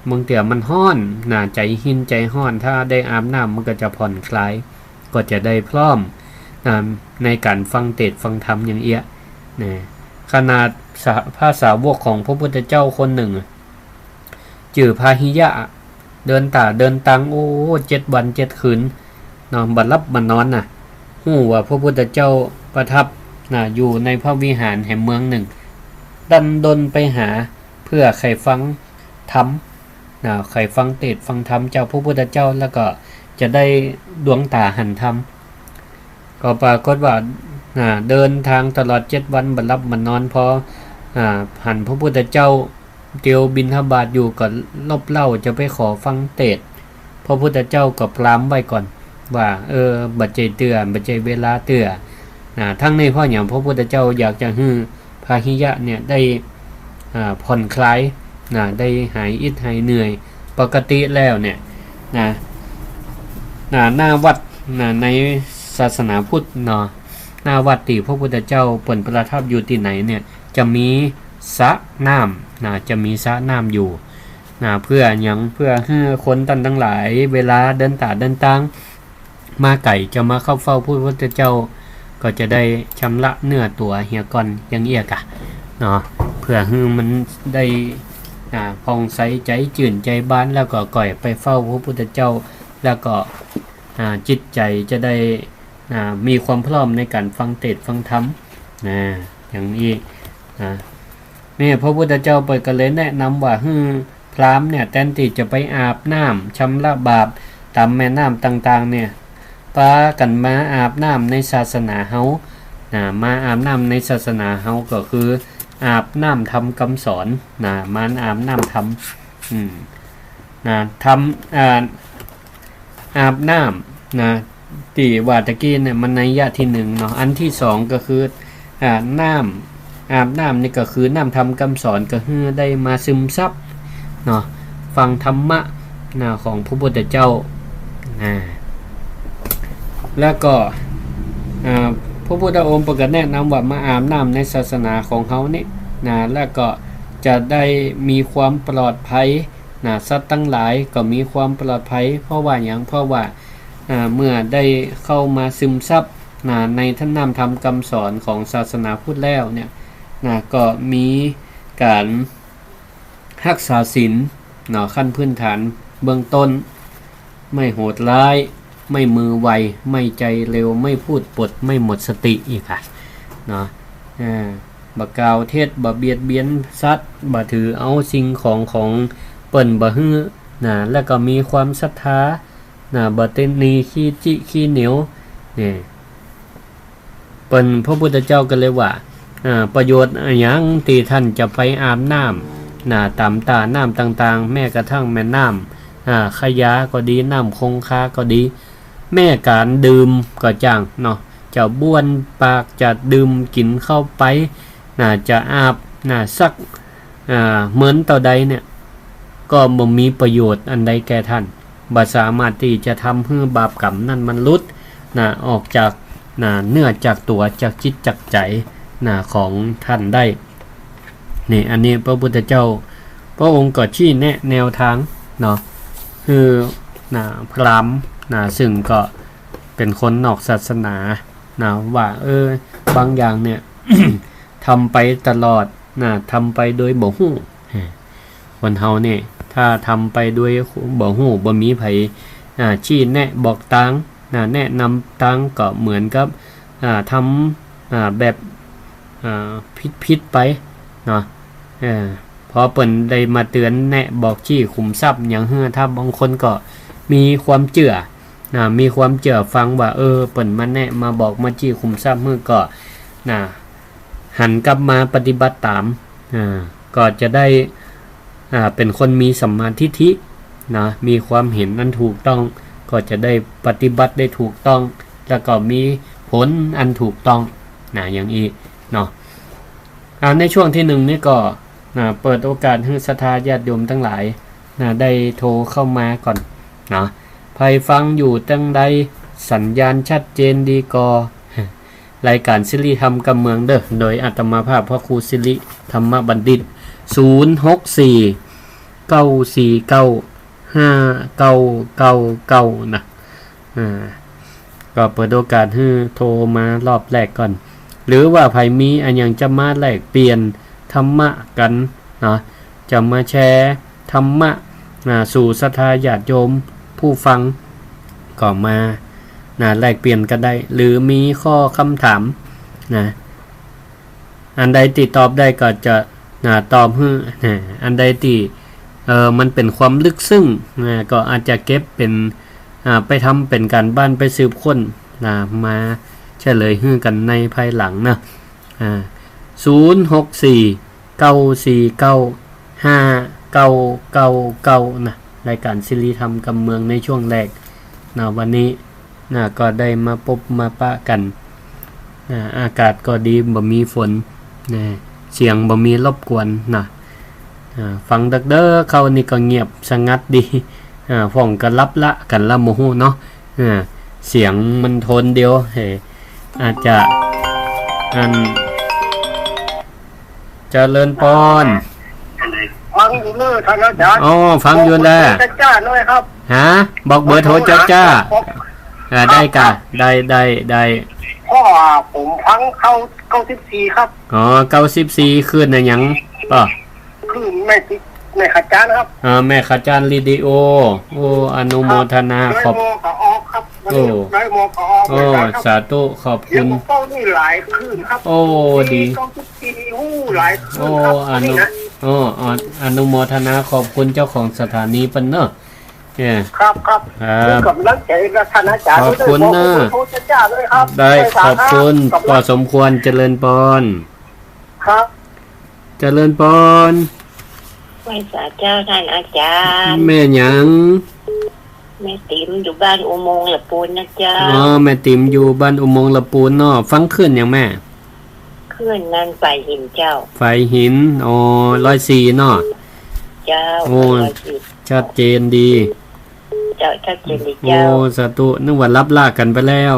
บางเตื้อมันฮ้อน นะ ใจ๋หิ้นใจ๋ฮ้อน ถ้าได้อาบน้ำมันก็จะผ่อนคลาย ก็จะได้พร้อม นะ ในก๋านฟังเตสน์ฟังธรรมอย่างเอี้ย นะ ขนาดสา- พระสาวกของพระพุทธเจ้าคนนึ่ง จื้อพาหิยะ เดินต๋าเดินตาง โอ้ เจ็ดวันเจ็ดคืน เนาะ บ่หลับบ่นอนน่ะ ฮู้ว่าพระพุทธเจ้าประทับ นะ อยู่ในพระวิหารแห่งเมืองนึ่ง ดันด้นไปหา เพื่อใค่ฟังธรรม นะ ใค่ฟังเตสน์ฟังธรรมจากพระพุทธเจ้า แล้วก็จะได้ดวงต๋าหันธรรม ก็ปรากฏว่า นะ เดินตางตลอดเจ็ดวัน บ่หลับบ่นอน พอ อ่า หันพระพุทธเจ้าเตียวบิณฑบาตอยู่ ก็ลบเล่าจะไปขอฟังเตสน์ พระพุทธเจ้าก็ปรามไว้ก่อน ว่า เออ บ่ใจ้เตื้อ บ่ใจ้เวลาเตื้อ นะ ตึงนี้เพราะหยัง พระพุทธเจ้าอยากจะหื้อพาหิยะเนี่ยได้ อ่า ผ่อนคลาย นะ ได้หายอิดหายเหนื่อย ปกติแล้วเนี่ย นะ นะ หน้าวัด นะ ในศาสนาพุทธเนาะ หน้าวัดตี้พระพุทธเจ้าเปิ้นประทับอยู่ตี้ไหนเนี่ย จะมีสระน้ำ นะ จะมีสระน้ำอยู่ นะ เพื่อหยัง เพื่อหื้อคนต้านตังหลาย เวลาเดินต๋าเดินตาง มาไก๋จะมาเข้าเฝ้าพระพุทธเจ้า ก็จะได้ชำระเนื้อตั๋วเหียก่อนอย่างเอี้ยก่ะ เนาะ เพื่อหื้อมันได้ อ่า ผ่องใสใจ๋จื้นใจ๋บาน แล้วก็ก่อยไปเฝ้าพระพุทธเจ้า แล้วก็ อ่า จิตใจ๋จะได้ อ่า มีความพร้อมในก๋านฟังเตสน์ฟังธรรม นะ อย่างอี้ นะ นี่พระพุทธเจ้าเปิ้นก็เลยแนะนำว่า หื้อพราหมณ์เนี่ย แตนตี้จะไปอาบน้ำชำระบาปต๋ามแม่น้ำต่างๆ เนี่ย ปากั๋นมาอาบน้ำในศาสนาเฮา นะ มาอาบน้ำในศาสนาเฮาก็คืออาบน้ำธรรมกำสอน นะ มาอาบน้ำธรรม อืม นะ ธรรม อ่า อาบน้ำ นะ ตี้ว่าตะกี้เนี่ย มันนัยยะตี้นึ่งเนาะ อันตี้สองก็คือ อ่า น้ำ อาบน้ำนี่ก็คือน้ำธรรมกำสอน ก็คือได้มาซึมซับเนาะ ฟังธรรมะ นะ ของพระพุทธเจ้า นะ แล้วก็ อ่า พระพุทธองค์เปิ้นก็แนะนำว่ามาอาบน้ำในศาสนาของเฮานี่ นะ แล้วก็จะได้มีความปลอดภัย นะ สัตว์ตังหลายก็มีความปลอดภัย เพราะว่าหยัง เพราะว่า อ่า เมื่อได้เข้ามาซึมซับ นะ ในน้ำธรรมกำสอนของศาสนาพุทธแล้วเนี่ย นะ ก็มีก๋านฮักษาศีล เนาะ ขั้นพื้นฐานเบื้องต้น ไม่โหดร้าย ไม่มือไว ไม่ใจเร็ว ไม่พูดปด ไม่หมดสติ อี้ก่ะ เนาะ อ่า บ่กล่าวเท็จ บ่เบียดเบียนสัตว์ บ่ถือเอาสิ่งของของเปิ้นบ่หื้อ นะ แล้วก็มีความศรัทธา นะ บ่ตระหนี่ ขี้จิขี้เหนียว นี่ เปิ้น พระพุทธเจ้าก็เลยว่า อ่า ประโยชน์อะหยังตี้ต้านจะไปอาบน้ำ นะ ต๋ามตาน้ำต่างๆ แม้กระทั่งแม่น้ำ อ่า ขยาก็ดี น้ำคงคาก็ดี แม้ก๋านดื่มก็จ้างเนาะ จะบ้วนปาก จะดื่มกิ๋นเข้าไป น่าจะอาบ น่าสัก อ่า เหมือนเต้าใดเนี่ย ก็บ่มีประโยชน์อันใดแก่ต้าน บ่สามารถตี้จะทำหื้อบาปกรรมนั้นมันหลุด น่า ออกจาก น่า เนื้อจากตั๋ว จากจิตจากใจ๋ น่า ของต้านได้ นี่ อันนี้พระพุทธเจ้า พระองค์ก็ชี้แนะแนวตางเนาะ คือ น่า พราหมณ์ น่า ซึ่งก็เป๋นคนนอกศาสนา น่า ว่า เออ บางอย่างเนี่ย ทำไปตลอด น่า ทำไปโดยบ่ฮู้ คนเฮาเนี่ย ถ้าทำไปโดยบ่ฮู้ บ่มีใผ อ่า ชี้แนะบอกตาง น่า แนะนำตาง ก็เหมือนกับ อ่า ทำ อ่า แบบ อ่า ผิดๆ ไปเนาะ เออ พอเปิ้นได้มาเตื๋อนแนะบอกชี้ขุมทรัพย์หยังหื้อ ถ้าบางคนก็มีความเจื้อ น่า มีความเจื้อฟังว่า เออ เปิ้นมาแนะมาบอกมาชี้ขุมทรัพย์หื้อ ก็ น่า หันกลับมาปฏิบัติต๋าม อ่า ก็จะได้ อ่า เป๋นคนมีสัมมาทิฏฐิ นะ มีความเห็นอันถูกต้อง ก็จะได้ปฏิบัติได้ถูกต้อง แล้วก็มีผลอันถูกต้อง นะ อย่างอี้เนาะ อ่า ในช่วงตี้หนึ่งนี่ก็ นะ เปิดโอกาสหื้อศรัทธาญาติโยมตังหลาย นะ ได้โทรเข้ามาก่อน นะ ใผฟังอยู่ตังใด สัญญาณชัดเจนดีก่อ รายก๋านสิริธรรมกำเมืองเด้อ โดยอาตมาภาพพระครูสิริธรรมบัณฑิต ศูนย์ หก สี่ เก้า สี่ เก้า ห้า เก้า เก้า เก้า นะ อ่า ก็เปิดโอกาสหื้อโทรมารอบแรกก่อน หรือว่าใผมีอะหยังจะมาแลกเปลี่ยนธรรมะกั๋นเนาะ จะมาแชร์ธรรมะ อ่า สู่ศรัทธาญาติโยมผู้ฟัง ก็มา นะ แลกเปลี่ยนกั๋นได้ หรือมีข้อคำถาม นะ อันใดตี้ตอบได้ก็จะ นะ ตอบหื้อ นะ อันใดตี้ เอ่อ มันเป๋นความลึกซึ้ง นะ ก็อาจจะเก็บเป๋น อ่า ไปทำเป๋นก๋านบ้าน ไปสืบค้น นะ มาเฉลยหื้อกั๋นในภายหลังนะ อ่า ศูนย์ หก สี่ เก้า สี่ เก้า ห้า เก้า เก้า เก้า นะ รายก๋านสิริธรรมกำเมืองในช่วงแรก นะ วันนี้ นะ ก็ได้มาปบมาปะกั๋น นะ อากาศก็ดี บ่มีฝน นะ เสียงบ่มีรบกวน นะ อ่า ฟังเดิ็กๆ เข้านี่ก็เงียบสงัดดี อ่า พ่องก็หลับละกั๋นละบ่ฮู้เนาะ อ่า เสียงมันโทนเดียว เฮ้ อาจจะ อัน เจริญปอน ฟังอยู่เน้อท่านอาจ๋ารย์ อ๋อ ฟังอยู่นะ ขอบคุณจ้าๆ หน้อยครับ ฮะ บอกเบอร์โทรจ้าๆ อ่า ได้ก่ะ ได้ ได้ ได้ เพราะว่าผมฟังเข้า เก้าสิบสี่ ครับ อ๋อ เก้าสิบสี่ คลื่นอะหยัง ก็ คลื่นแม่ติ แม่ขจานครับ อ่า แม่ขจานเรดิโอ โอ้ อนุโมทนา ครับ ขอบ ดอยมอก็ออกครับ โอ้ ดอยมอก็ออก โอ้ เหมือนกั๋นครับ สาธุ ขอบคุณ เดี๋ยวผมเฝ้านี่หลายคลื่นครับ โอ้ ดี เก้าสิบสี่ อู้ หลายคลื่นครับ โอ้ อนุ นี่นะ โอ้ อ- อนุโมทนา ขอบคุณเจ้าของสถานีเปิ้นเนาะ เนี่ย ครับ ครับ ครับ เป็นกำลังใจกับท่านอาจ๋ารย์ ขอบคุณนะ ด้วย ขอบคุณจ้าๆ ด้วยครับ ได้ ด้วย ขอบคุณ ครับ พอสมควร เจริญปอน ครับ เจริญปอน ไหว้สาเจ้าท่านอาจ๋ารย์ แม่หยัง แม่ติ๋มอยู่บ้านอุโมงค์ละปูนนะเจ้า อ๋อ แม่ติ๋มอยู่บ้านอุโมงค์ละปูนเนาะ ฟังคลื่นหยังแม่ คลื่นนั้นฝายหินเจ้า ฝายหิน อ๋อ ร้อยสี่เนาะ เจ้า โอ้ ร้อยสี่ ชัดเจนดี เจ้า ชัดเจนดี โอ้ เจ้า สาธุ นึกว่าหลับลากั๋นไปแล้ว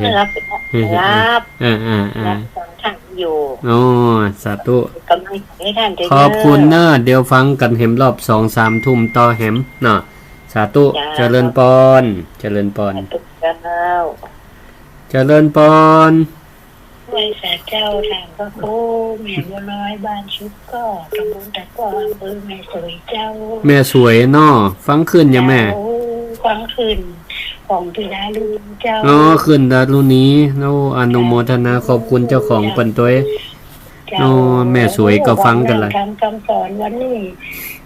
ไม่หลับ ไม่หลับ อ่า อ่า อ่า หลับฟังธรรมอยู่ อ๋อ สาธุ กำลังใจให้ท่านเจ้า ขอบคุณเน้อ เดี๋ยวฟังกั๋นแหมรอบสองสามทุ่มต่อแหมเนาะ สาธุ เจ้า เจริญปอน เจริญปอน สาธุเจ้า เจริญปอน ไหว้สาเจ้า ถามพระครู แม่บัวลอย บ้านชุกก้อ ตำบลตะกัว อำเภอแม่สวยเจ้า แม่สวยเนาะ ฟังคลื่นหยังแม่ เจ้า ฟังคลื่นของพี่ดารุณีเจ้า อ๋อ คลื่นดารุณี โอ้ อนุโมทนา ขอบคุณเจ้าของเปิ้นตวย เจ้า โอ้ แม่สวยก็ฟังกั๋นละ ฟังธรรมคำสอนวันนี้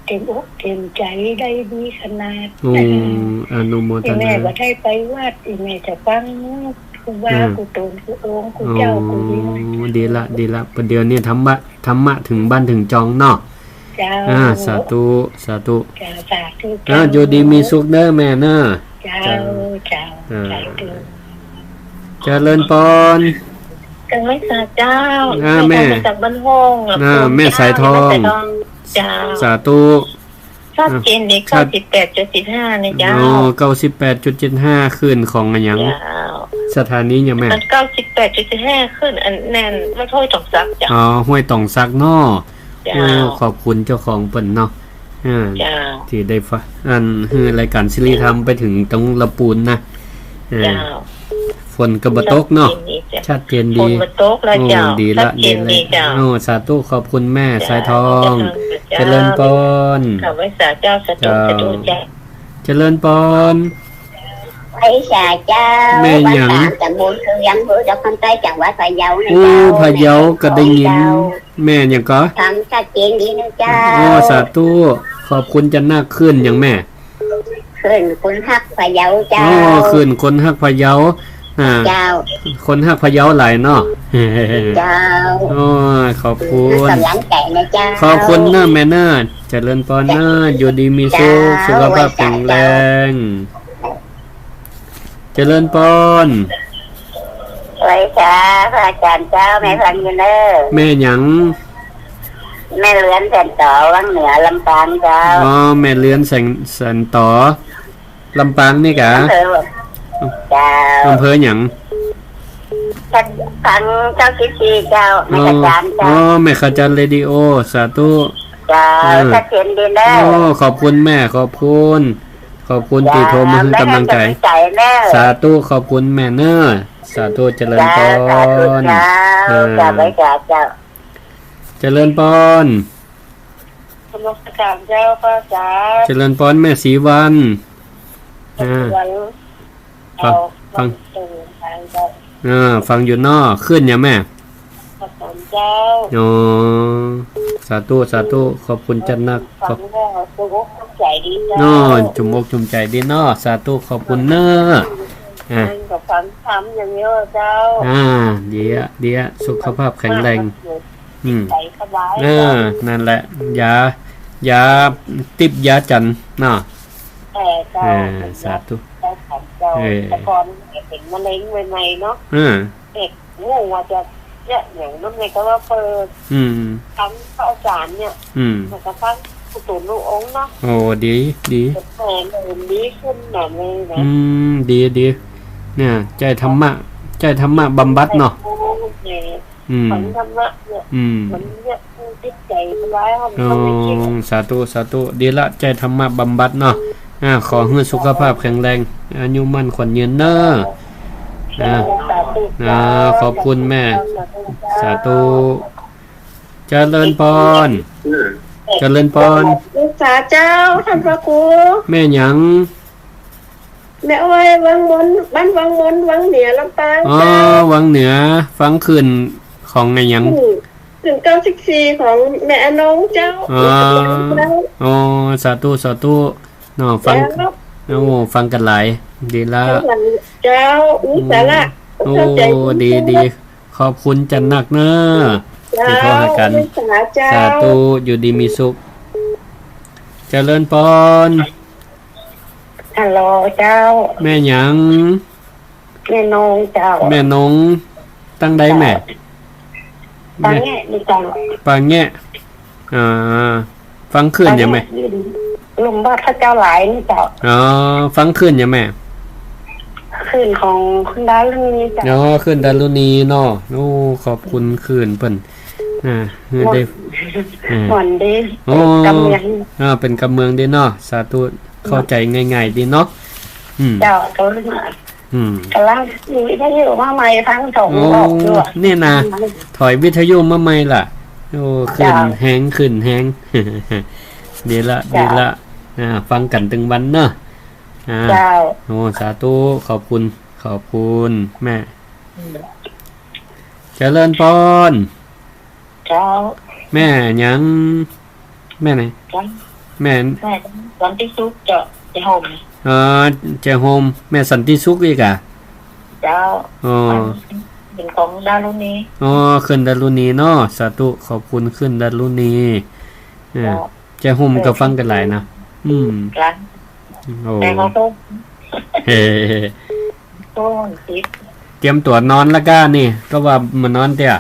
เต็มอกเต็มใจได้ดีขนาด โอ้ นะคะ อนุโมทนา อีแม่บ่ได้ไปวัด อีแม่จะฟัง ครูบา อืม ครูโตน ครูโองค์ ครูเจ้า อ๋อ ครูดี ดีละ ดีละ ประเดี๋ยวนี้ธรรมะ ธรรมะถึงบ้านถึงจองเนาะ เจ้า อ่า สาธุ สาธุ เจ้า สาธุ อ่า เจ้า อยู่ดีมีสุขเน้อแม่เน้อ เจ้า เจ้า เจ้า อ่า สาธุ เจริญปอน เจ้า แม่สาเจ้า อ่า แม่ แม่สาจากบ้านห้อง อ่า แม่สายทอง แม่สายทอง เจ้า สาธุ ชัดเจนดี อ่ะ ชัด เก้าสิบแปดจุดเจ็ดห้า นี่เจ้า อ๋อ เก้าสิบแปดจุดเจ็ดห้า คลื่นของอะหยัง เจ้า สถานีหยังแม่ มัน เก้าสิบแปดจุดเจ็ดห้า คลื่นอันนั้น วัดห้วยตองสักเจ้า อ๋อ ห้วยตองสักเนาะ เจ้า โอ้ ขอบคุณเจ้าของเปิ้นเนาะ อ่า เจ้า ตี้ได้ฟัง อัน หื้อรายก๋านเสรีธรรมไปเถิงตรงละปูนนะ อ่า เจ้า ฝนก็บ่ตกเนาะ ชัดเจนดีเจ้า ชัดเจนดี ฝนบ่ตกแล้วเจ้า โอ้ ดีละ ชัดเจนดีเจ้า ดีละ โอ้ สาธุ ขอบคุณแม่ เจ้า สายทอง เจ้า เจริญปอน ข้าพเจ้า สาธุ เจ้า สาธุเจ้า เจริญปอน ไหว้สาเจ้า แม่หยัง วัดสามตำบลคือยังอำเภอดอกคำใต้ จังหวัดพะเยานะ โอ้ เจ้า พะเยาก็ได้ยิน เจ้า แม่หยังก็ ฟังชัดเจนดีนะเจ้า โอ้ สาธุ ขอบคุณจะนัก คลื่นหยังแม่ คลื่นคนฮักพะเยาเจ้า อ๋อ คลื่นคนฮักพะเยา อ่า เจ้า คนฮักพะเยาหลายเนาะ เจ้า อ๋อ ขอบคุณ กำลังใจ๋นะเจ้า ขอบคุณเน้อแม่เน้อ เจริญปอนเน้อ เจ้า อยู่ดีมีสุข เจ้า สุขภาพแข็งแรง เจริญปอน ไหว้สาพระอาจ๋ารย์เจ้า แม่ฟังอยู่เน้อ แม่หยัง แม่เรือนแสนต๋อ วังเหนือ ลำปางเจ้า อ๋อ แม่เรือนแสน แสนต๋อ ลำปางนี่กะ อำเภอ เจ้า อำเภอหยัง ฟังเก้าสิบสี่เจ้า แม่ขจารย์เจ้า อ๋อ แม่ขจารย์เรดิโอ สาธุ เจ้า เออ ชัดเจนดีเน้อ โอ้ ขอบคุณแม่ ขอบคุณ ขอบคุณตี้โทรมาหื้อกำลังใจ๋ แม่ให้กำลังใจ๋เน้อ สาธุ ขอบคุณแม่เน้อ สาธุ เจริญปอน เจ้า สาธุเจ้า เออ เจ้า ไหว้สาเจ้า เจริญปอน นมัสการเจ้า พระอาจ๋ารย์ เจริญปอน แม่ศรีวรรณ อ่า ศรีวรรณ ฟัง เอา ฟัง ฟังเจ้า อ่า ฟังอยู่เนาะ คลื่นหยังแม่ พระอาจ๋ารย์เจ้า อ๋อ สาธุ สาธุ ขอบคุณจะนัก ฟังแล้วจุมอกจุมใจ๋ดีเจ้า เนาะ จุมอกจุมใจ๋ดีเนาะ สาธุ ขอบคุณเน้อ อ่า นั่งก็ฟังธรรมอย่างเดียวเจ้า อ่า ดีอะ ดีอะ สุขภาพแข็งแรง อืม ใจ๋สบาย เออ นั่นแหละ ยา ยาติ๊บยาจั๋นเนาะ เออ เจ้า เออ สาธุ เจ้า เออ แต่ก่อนเป็นมะเร็งใหม่ๆเนาะ เออ เด็กรู้ว่าจะเนี่ย อย่างนั้นไงก็ว่าเปิด อืม ฟังพระอาจ๋ารย์เนี่ย อืม มันก็ฟังกุศลลูกองค์เนาะ โอ้ ดี ดี เออ มันดีขึ้นหน่อยนึงนะ อืม ดี ดี เนี่ย ใจ๊ธรรมะ ใจ๊ธรรมะบำบัดเนาะ เออ อืม ฟังธรรมะเนี่ย อืม มันเนี่ย จิตใจ๋สบาย อ๋อ มันก็ไม่คิด สาธุ สาธุ ดีละ ใจ๊ธรรมะบำบัดเนาะ อ่า ขอหื้อสุขภาพแข็งแรง อายุมั่นขวัญยืนเน้อ อ่า สาธุ อ่า ขอบคุณแม่ สาธุ สาธุ เจริญปอน เจริญปอน สาเจ้า ท่านพระครู แม่หยัง แม่อ้อย วังมน บ้านวังมน วังเหนือ ลำปาง อ๋อ เจ้า วังเหนือ ฟังคลื่นของอะหยัง อืม คลื่นเก้าสิบสี่ของแม่อนงเจ้า อ๋อ เจ้า อ๋อ สาธุ สาธุ เนาะ ฟัง เจ้า โอ้ ฟังกั๋นหลาย ดีละ ฟังกั๋นหลายเจ้า มีสาระ อืม เข้าใจ๋ โอ้ ดี ดี ขอบคุณจะนักเน้อ เจ้า ตี้โทรหากั๋น มีสาระเจ้า สาธุ อยู่ดีมีสุข เจริญปอน ฮัลโหลเจ้า แม่หยัง แม่นงเจ้า แม่นง ตังใดแม่ เจ้า ปากแงะนี่เจ้า ปากแงะ อ่า ฟังคลื่นหยังแม่ ปากแงะ ลุ่มบ้านพระเจ้าหลายนี่เจ้า อ๋อ ฟังคลื่นหยังแม่ คลื่นของคุณดารุณีเจ้า อ๋อ คลื่นดารุณีเนาะ โอ้ ขอบคุณคลื่นเปิ้น อ่า ได้ ม่วน อ่า ม่วนดี โอ้ เป๋นกำเมือง อ่า เป๋นกำเมืองดีเนาะ สาธุ เข้าใจ๋ง่ายๆ ดีเนาะ อืม เจ้า ก็เลยมา อืม ก๋ำลังมีวิทยุมาใหม่ฟังสองรอบอยู่ โอ้ เนี่ยนะ ถอยวิทยุมาใหม่ล่ะ โอ้ ขึ้นแฮง เจ้า ขึ้นแฮง ดีละ เจ้า ดีละ อ่า ฟังกั๋นตึงวันเนาะ อ่า เจ้า โอ้ สาธุ ขอบคุณ ขอบคุณแม่ อืม เจริญปอน เจ้า แม่หยัง แม่ไหน เจ้า แม่ แม่สันติสุขเจ้า เจ๊โฮม อ๋อ เจ๊โฮม แม่สันติสุขอีกอะ เจ้า อ๋อ เป๋นของดารุณี อ๋อ คลื่นดารุณีเนาะ สาธุ ขอบคุณคลื่นดารุณี อ่า เจ้า เจ้าโฮมก็ฟังกั๋นหลายนะ อืม จ้ะ โอ้ แต่เขาก็ เฮ้ โอ้ย เตรียมตั๋วนอนแล้วก้านี่ ก็ว่ามานอนเตี้ย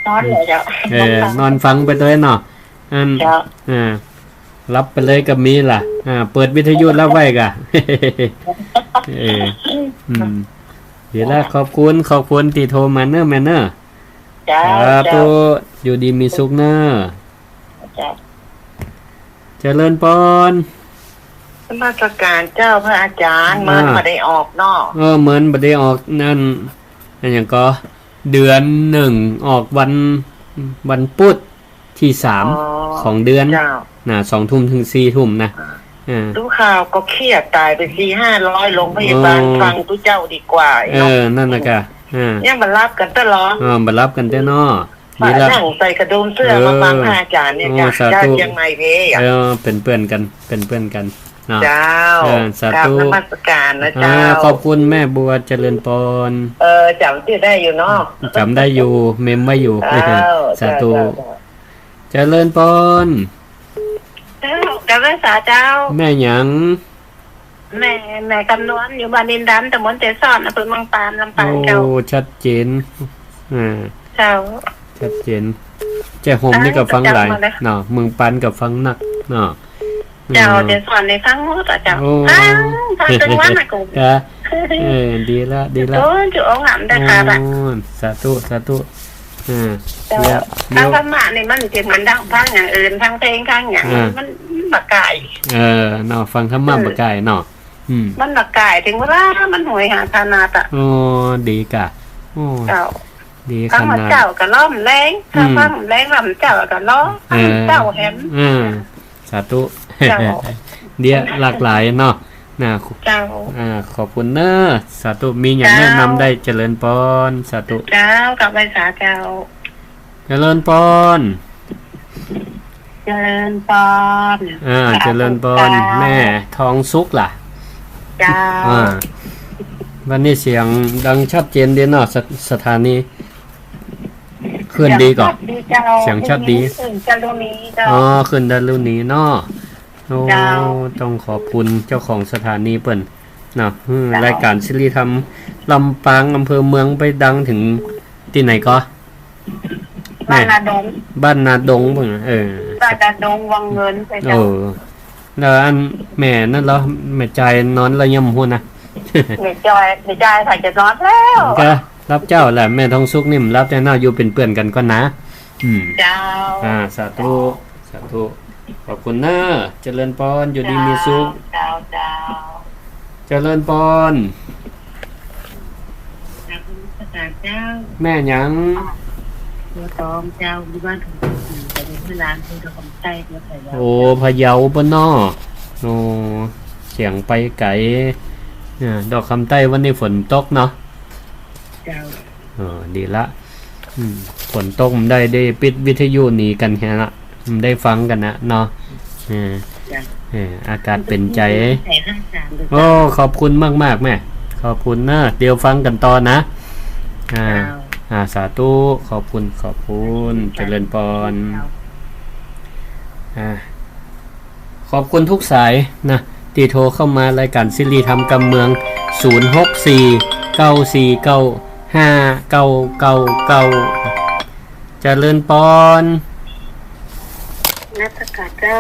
นอนเลยเจ้า เออ นอนฟังไปด้วยเนาะ อัน เจ้า อ่า หลับไปเลยก็มีล่ะ อ่า เปิดวิทยุแล้วไว้ก่ะ เออ อืม ดีละ ขอบคุณ ขอบคุณตี้โทรมาเน้อแม่เน้อ เจ้า สาธุ เจ้า อยู่ดีมีสุขเน้อ เจ้า เจริญปอน นมัสการเจ้าพระอาจารย์ อ่า เหมือนบ่ได้ออกเนาะ เออ เหมือนบ่ได้ออกนั่น อันหยังก็ เดือนหนึ่งออกวัน วันพุธตี้สาม อ๋อ ของเดือน เจ้า น่ะ สองทุ่มถึงสี่ทุ่มนะ อ่า อ่า ดูข่าวก็เครียดต๋ายไปสี่ห้าร้อยโรงพยาบาล อ๋อ ฟังตุ๊เจ้าดีกว่า เออ เนาะ นั่นน่ะกะ อ่า ยังบ่หลับกั๋นตลอด อ่า บ่หลับกั๋นแต๊เนาะ ดีละ นั่งใส่กระดุมเสื้อ เออ มาฟังพระอาจารย์เนี่ย โอ้ จ้ะ สาธุ จากเชียงใหม่เพอ่ะ เออ เป๋นเปื้อนกั๋น เป๋นเปื้อนกั๋นเนาะ เจ้า เออ สาธุ กราบนมัสการนะ อ่า เจ้า ขอบคุณแม่บัว เจริญปอน เออ จ๋ำจื้อได้อยู่เนาะ จ๋ำได้อยู่ เมมไว้อยู่ เจ้า สาธุ เจ้า เจ้า เจริญปอน เจ้า กราบไหว้สาเจ้า แม่หยัง แม่ แม่คำนวณ อยู่บ้านดินดำ ตำบลเสฉวน อำเภอเมืองปาน ลำปางเจ้า โอ้ ชัดเจน อ่า เจ้า ชัดเจน เจ้าโฮมนี่ก็ฟังหลาย ประจำมาเลย เนาะ เมืองปานก็ฟังนักเนาะ เจ้า เออ เสฉวนนี่ฟังหมดอะเจ้า โอ้ ฟัง ฟังตึงวันอะกู กะ เออ ดีละ ดีละ โอ้ย จุองค์อ่ำได้ค่ะละ โอ้ สาธุ สาธุ อ่า เจ้า เดี๋ยว ฟังธรรมะนี่มันจะเหมือนดังฟังอย่างอื่น ฟังเพลง ฟังอย่าง อ่า มัน มันบ่ไกล เออ เนาะ ฟังธรรมะ เออ บ่ไกลเนาะ อืม มันบ่ไกล ถึงเวลามันหวยหาขนาดอะ โอ้ ดีกะ โอ้ เจ้า ดีขนาด ฟังเมื่อเจ๊าก็ลอแลง อืม ถ้าฟังแลงลอเจ๊าก็ลอ เออ เจ๊าแหม เออ สาธุ เจ้า เดี๋ยวหลากหลายเนาะ นะ เจ้า อ่า ขอบคุณเน้อ สาธุ มีอย่าง เจ้า แนะนำได้ เจริญปอน สาธุ เจ้า กราบไหว้สาเจ้า เจริญปอน เจริญปอน อ่า สาธุ เจริญปอน เจ้า แม่ทองสุขล่ะ เจ้า อ่า วันนี้เสียงดังชัดเจนดีเนาะ ส- สถานี ขึ้นดีก่อ เสียงชัดดีเจ้า เสียงชัดดี ขึ้นดารุณีเจ้า อ๋อ ขึ้นดารุณีเนาะ โอ้ เจ้า ต้องขอบคุณเจ้าของสถานีเปิ้นเนาะ อืม เจ้า รายการสิริธรรมลำปาง อำเภอเมือง ไปดังถึงตี้ไหนก่อ บ้านนาดง บ้านนาดงเปิ้น เออ บ้านนาดง วังเงินไปเจ้า เออ แล้วอันแม่นั่นเหรอ แม่จายนอนแล้วยังบ่ฮู้นะ แม่จาย แม่จายใส่จะนอนแล้ว ก็หลับเจ้าแหละ แม่ทองสุขนี่มันหลับแต่เนาะ อยู่เป๋นเปื้อนกั๋นก่อนนะ อืม เจ้า อ่า สาธุ สาธุ ขอบคุณเน้อ เจริญปอน อยู่ดีมีสุข เจ้า เจ้า เจ้า เจริญปอน กราบนมัสการเจ้า แม่หยัง บัวตองเจ้า อยู่บ้านของผม แต่เป็นที่ร้านคือดอกคำใต้ บัวไทย โอ้ พะเยาปุ้นเนาะ โอ้ เสียงไปไก๋ อ่า ดอกคำใต้วันนี้ฝนตกเนาะ เจ้า เออ ดีละ อืม ฝนตกมันได้ ได้ปิดวิทยุหนีกั๋นแฮะละ มันได้ฟังกั๋นนะเนาะ เออ จ้ะ เออ อากาศเป๋นใจ๋ ใส่ข้างสามเลย โอ้ เจ้า ขอบคุณมากๆ แม่ ขอบคุณเน้อ เดี๋ยวฟังกั๋นต่อนะ อ่า เจ้า อ่า สาธุ ขอบคุณ ขอบคุณ เจ้า เจริญปอน เจ้า อ่า ขอบคุณทุกสายนะ ตี้โทรเข้ามารายการสิริธรรมกำเมือง ศูนย์หกสี่ เก้าสี่เก้า ห้าเก้าเก้าเก้า เจริญปอน นมัสการเจ้า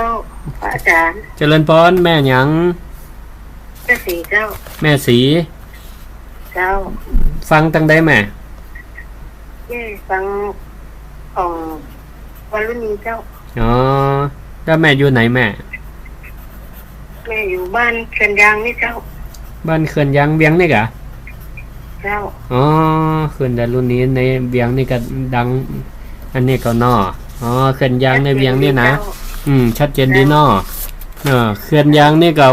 พระอาจารย์ เจริญปอน แม่หยัง แม่ศรีเจ้า แม่ศรี เจ้า ฟังตางใดแม่ แม่ฟังของวารุณีเจ้า อ๋อ แล้วแม่อยู่ไหนแม่ แม่อยู่บ้านเขื่อนยางนี่เจ้า บ้านเขื่อนยางเวียงนี่กะ เจ้า อ๋อ เขื่อนดารุณีในเวียงนี่ก็ดัง อันนี้ก็เนาะ อ๋อ เขื่อนยางในเวียงนี่นะ ชัดเจนดีเจ้า อืม ชัดเจนดีเนาะ เออ เขื่อนยางนี่ก็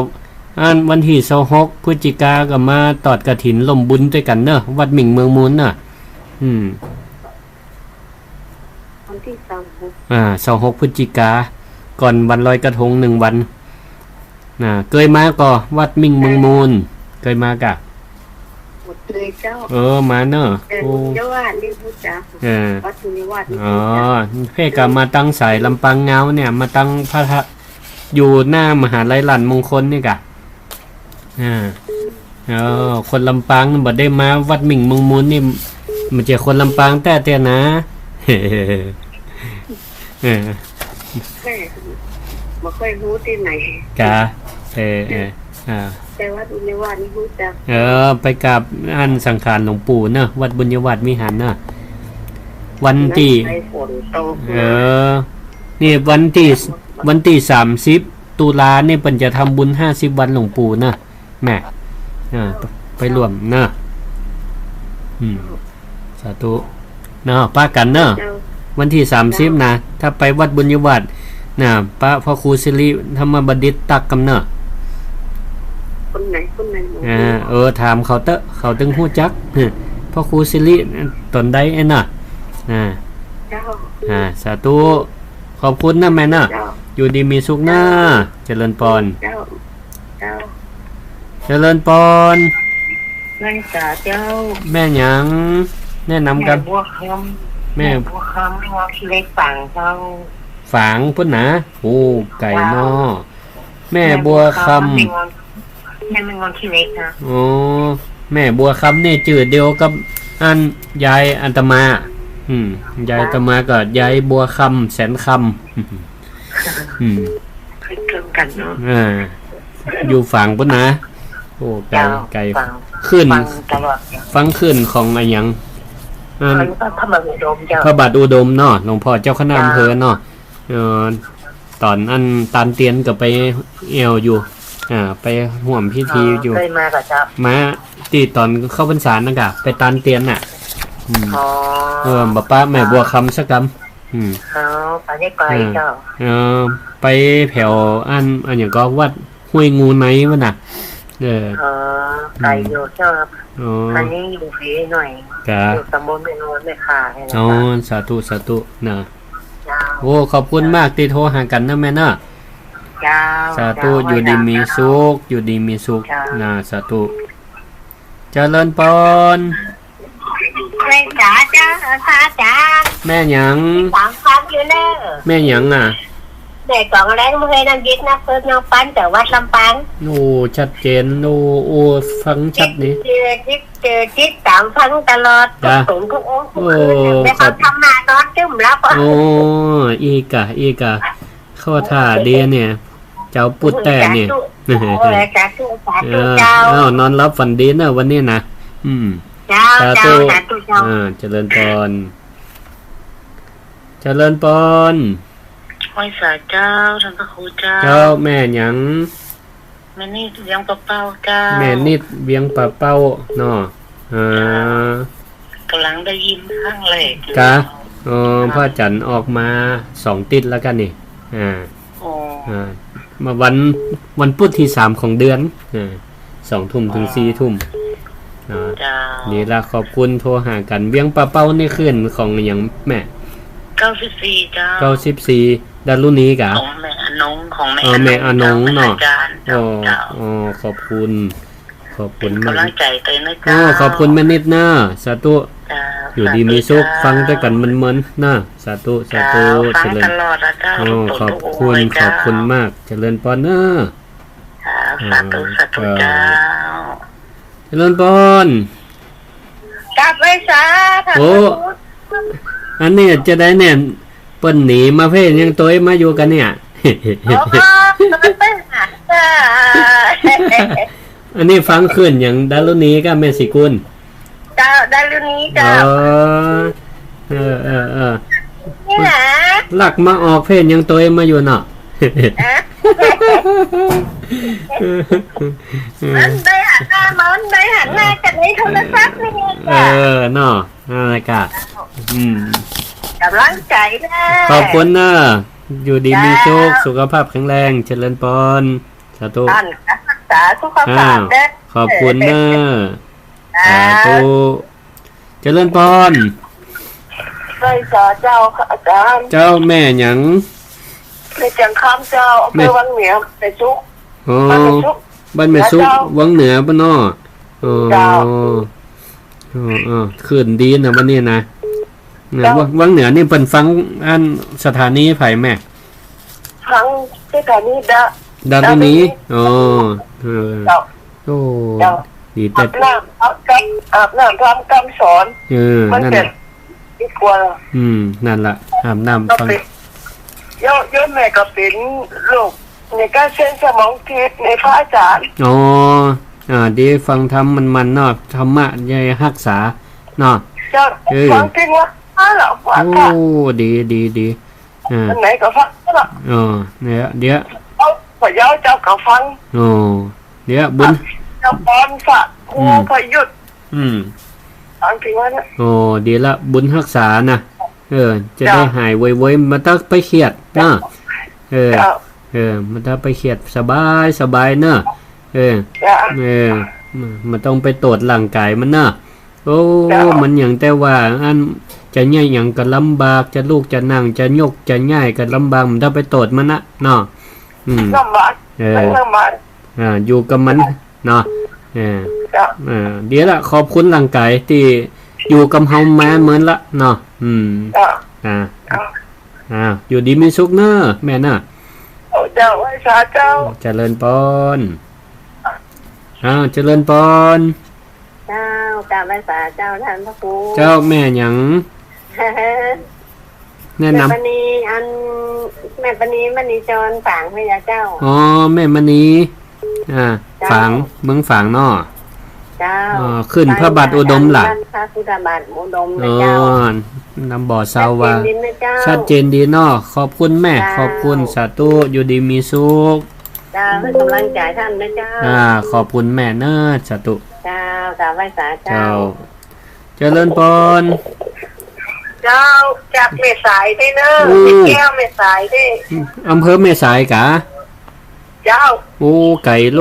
อันวันตี้ซาวหกพฤศจิกาก็มาตอดกฐินร่วมบุญตวยกั๋นเนาะ วัดมิ่งเมืองมูลเนาะ อืม วันตี้ซาวหก อ่า ซาวหกพฤศจิกา ก่อนวันลอยกระทงหนึ่งวัน น่ะ เกยมาก่อ วัดมิ่งเมืองมูล เกยมากะ บ่เก เลยเจ้า เออ มาเนาะ แต่ โอ้ บุญญาวาสนี่ฮู้จัก เออ วัดบุญญาวาสนี่ อ๋อ ฮู้จัก เพ่ก็มาตังสายลำปางงาวเนี่ย มาตังพระธาตุ อยู่หน้ามหาลัยหลานมงคลนี่กะ อ่า เออ คนลำปางนี่บ่ได้มาวัดหมิ่งเมืองมูลนี่ มันจะคนลำปางแต๊ๆ นะ เออ แม่บ่ค่อยฮู้ตี้ไหน กะ เออ เออ อ่า แต่วัดบุญญาวาสนี่ฮู้จัก เออ ไปกราบอันสังขารหลวงปู่เนาะ วัดบุญญาวาสวิหารเนาะ วันตี้ ไปฝนตก เออ นี่วันตี้ วันตี้สามสิบตุลานี่เปิ้นจะทำบุญห้าสิบวันหลวงปู่เนาะ แม่ อ่า ไปร่วมเนาะ อืม สาธุ เนาะ ปะกั๋นเนาะ เจ้า วันตี้สามสิบนะ ถ้าไปวัดบุญญาวาสนะ ปะพระครูสิริธรรมบัณฑิตตั๊กกำเนาะ คนไหน คนไหนหลวงปู่ อ่า เออ ถามเขาเต๊อะ เขาตึงฮู้จัก พระครูสิริต๋นใดเอ้ยเนาะ อ่า เจ้า อ่า สาธุ ขอบคุณนะแม่เนาะ เจ้า อยู่ดีมีสุขนะ เจ้า เจริญปอน เจ้า เจ้า เจริญปอน ไหว้สาเจ้า แม่หยัง แนะนำกั๋น แม่บัวคำ แม่ แม่บัวคำ แม่บัวคำ วังขี้เหล็กฝางเจ้า ฝางปู๊นนะ โอ้ ไก๋เนาะ เจ้า แม่บัวคำ แม่บัวคำ แม่บัวขี้เหล็กนะ อ๋อ แม่บัวคำนี่จื้อเดียวกับอันยายอาตมา อืม ยายอาตมาก็ยายบัวคำ แสนคำ อืม คล้ายๆ กั๋นเนาะ อ่า อยู่ฝางปู๊นนะ โอ้ ไก๋ เจ้า ไก๋ ฟัง คลื่น ฟังตลอดเจ้า ฟังคลื่นของอะหยัง อ่า มันก็พระบาทอุดมเจ้า พระบาทอุดมเนาะ หลวงพ่อเจ้าคณะอำเภอเนาะ เจ้า เออ ต๋อนอันตานเตียนก็ไปแอ่วอยู่ อ่า ไปฮ่วมพิธีอยู่ เออ เกยมาก่อเจ้า มาตี้ต๋อนเข้าพรรษานั่นกะ ไปตานเตียนน่ะ อืม อ๋อ เออ บ่ปะแม่บัวคำสักกำ อืม อ๋อ ไปได้ไก๋ อ่า เจ้า เออ ไปแถวอัน อันหยังก็วัดห้วยงูในปู๊นน่ะ เออ อ๋อ ไก๋อยู่เจ้า อ๋อ อันนี้อยู่เฮหน่อย กะ อยู่ต๋ำบลแม่นวลแม่ข่าเนี่ยนะ อ๋อ เจ้า สาธุ สาธุ นะ เจ้า โอ้ ขอบคุณมากตี้โทรหากั๋นนะแม่เนาะ เจ้า สาธุ เจ้า อยู่ดีมีสุข อยู่ดีมีสุข เจ้า นะ สาธุ เจริญปอน ไหว้สาเจ้า พระอาจ๋ารย์ แม่หยัง สามคำอยู่เน่อ แม่หยังอ่ะ แม่กองแรงเมืองน้ำเย็นนะ เปิ้นน้องปันแต่วัดลำปาง โอ้ ชัดเจน โอ้ โอ้ ฟังชัดนี่ เจอจิต เจอจิต ต๋ามฟังตลอด จ้ะ ทุกสงฆ์ทุกองค์ทุกคืน โอ้ แม่เขาทำมานอนตึ้มหลับ โอ้ อีกอะ อีกอะ เข้าท่าดีเนี่ย เจ้าปุ้นแต๊เนี่ย สาธุ โอ้ย สาธุ สาธุ เออ เจ้า เอ้า นอนหลับฝันดีเนาะวันนี้นะ อืม เจ้า สาธุ เจ้า สาธุ เจ้า อ่า เจริญปอน เจริญปอน ไหว้สาเจ้า ท่านพระครูเจ้า เจ้า แม่หยัง แม่นิดเวียงป่าเป้าเจ้า แม่นิดเวียงป่าเป้าเนาะ อ่า เจ้า ก๋ำลังได้ยินครั้งแรก กะ อ๋อ เจ้า พระอาจ๋ารย์ออกมาสองติ๊ดแล้วกั๋นนี่ อ่า อ๋อ อ่า มาวัน วันพุธตี้สามของเดือน อ่า สองทุ่มเถิงสี่ทุ่ม อ่า เจ้า นี่ละ ขอบคุณโทรหากั๋น เวียงป่าเป้านี่คลื่นของอะหยังแม่ เก้าสิบสี่ เจ้า เก้าสิบสี่ ดารุณีกะ ของแม่อนง ของแม่ เออ แม่อนง อนง เนาะ เจ้า เจ้า อ๋อ ขอบคุณ ขอบคุณมาก เป๋นก๋ำลังใจ๋ไปนะ อ๋อ เจ้า ขอบคุณแม่นิดนะ สาธุ เจ้า อยู่ดีมีสุข สาธุเจ้า ฟังตวยกั๋นเมินๆ นะ สาธุ สาธุ เจ้า ฟัง เจริญ ตลอดนะเจ้า อ๋อ ทุกคน ขอบคุณ ทุกองค์เลยเจ้า ขอบคุณมาก เจริญปอนเนาะ เจ้า สาธุ อ่า สาธุ เจ้า เจ้า เจริญปอน กราบไหว้สา โอ้ อันนี้จะได้เนี่ย เปิ้นหนีมาเพ่นยังตวยมาอยู่กั๋นเนี่ย อ๋อ อันนี้ฟังคลื่นอย่างดารุณีกับแม่ศรีกุล เจ้า ดารุณีเจ้า อ๋อ เออ เออ เออ นี่นะ ลักมาออกเพ่นยังตวยมาอยู่เนาะ เอ๊ะ มันได้หันหน้า มันได้หันหน้ากั๋นในโทรศัพท์นี่ไง เออ เนาะ นั่นแหละกะ อืม ก๋ำลังใจ๋นะ ขอบคุณเนาะ อยู่ดีมีสุข เจ้า สุขภาพแข็งแรง เจริญปอน สาธุ ท่านรักษาสุขภาพ อ่า เด้อ ขอบคุณเนาะ สาธุ เจ้า เจริญปอน ไหว้สาเจ้าค่ะอาจ๋ารย์ เจ้า แม่หยัง แม่เจียงคำเจ้า อำเภอวังเหนือ แม่สุข อ๋อ บ้านแม่สุข บ้านแม่สุข เจ้า วังเหนือปู๊นเนาะ อ๋อ เจ้า เออ เออ คลื่นดีนะวันนี้นะ เนี่ย เจ้า วัง วังเหนือนี่เปิ้นฟังอันสถานีใผแม่ ฟังสถานีดา ดารุณี ดารุณี อ๋อ เออ เจ้า โอ้ เจ้า ดีแต่ อาบน้ำ อาบน้ำ อาบน้ำทำกำสอน เออ มัน นั่น จะ แหละ ดีกว่า อืม นั่นละ อาบน้ำ ก็ ฟัง เป็น โยม โยมแม่ก็เป็นโรคในก้านเส้นสมองตีบในพระอาจารย์ อ๋อ อ่า ดี ฟังธรรมมันๆ เนาะ ธรรมะจะฮักษา เนาะ เจ้า เออ ฟังที่วัดนั่นแหละ ว่า โอ้ ค่ะ ดี ดี ดี อ่า อันไหนก็ฟังนั่นแหละ เออ เนี่ย เดี๋ยว เอา พระเยาเจ้าก็ฟัง โอ้ เดี๋ยว บุญ เจ้าพรพระครู อืม ประยุทธ์ อืม ฟังที่วัดน่ะ โอ้ ดีละ บุญฮักษานะ เออ จะ เจ้า ได้หายไวๆ บ่ต้องไปเครียดเนาะ เจ้า เออ เจ้า เออ บ่ต้องไปเครียด สบายสบายเนาะ เออ เจ้า เออ บ่ต้องไปโต้ษร่างก๋ายมันเนาะ โอ้ เจ้า มันหยังแต่ว่า อัน จะเยียะหยังก็ลำบาก จะลุกจะนั่ง จะยกจะย้ายก็ลำบาก บ่ต้องไปโต้ษมันนะเนาะ อืม ลำบาก เออ มันลำบาก อ่า อยู่กับมันเนาะ เออ เจ้า เออ ดีละ ขอบคุณร่างก๋ายตี้อยู่กับเฮามาเมินละเนาะ อืม เจ้า อ่า เจ้า อ่า อยู่ดีมีสุขเนาะแม่เนาะ โอ้ เจ้า ไหว้สาเจ้า เจริญปอน อ่า เจริญปอน เจ้า กราบไหว้สาเจ้าต้านพระครู เจ้า แม่หยัง แนะนำ แม่มณี อัน แม่มณี มณีจร ฝางพะยาเจ้า อ๋อ แม่มณี อ่า เจ้า ฝาง เมืองฝางเนาะ เจ้า อ๋อ ขึ้นพระบาทอุดมล่ะ บ้านพระพุทธบาทอุดมนะเจ้า อ๋อ น้ำบ่อซาวา ชัดเจนดีนะเจ้า ชัดเจนดีเนาะ ขอบคุณแม่ เจ้า ขอบคุณ สาธุ อยู่ดีมีสุข เจ้า ให้กำลังใจต้านนะเจ้า อ่า ขอบคุณแม่เนาะ สาธุ เจ้า กราบไหว้สาเจ้า เจ้า เจริญปอน เจ้า จากแม่สายเด้อเนาะ โอ้ แม่แก้วแม่สายเด้อ อำเภอแม่สายกา เจ้า โอ้ ไก๋โล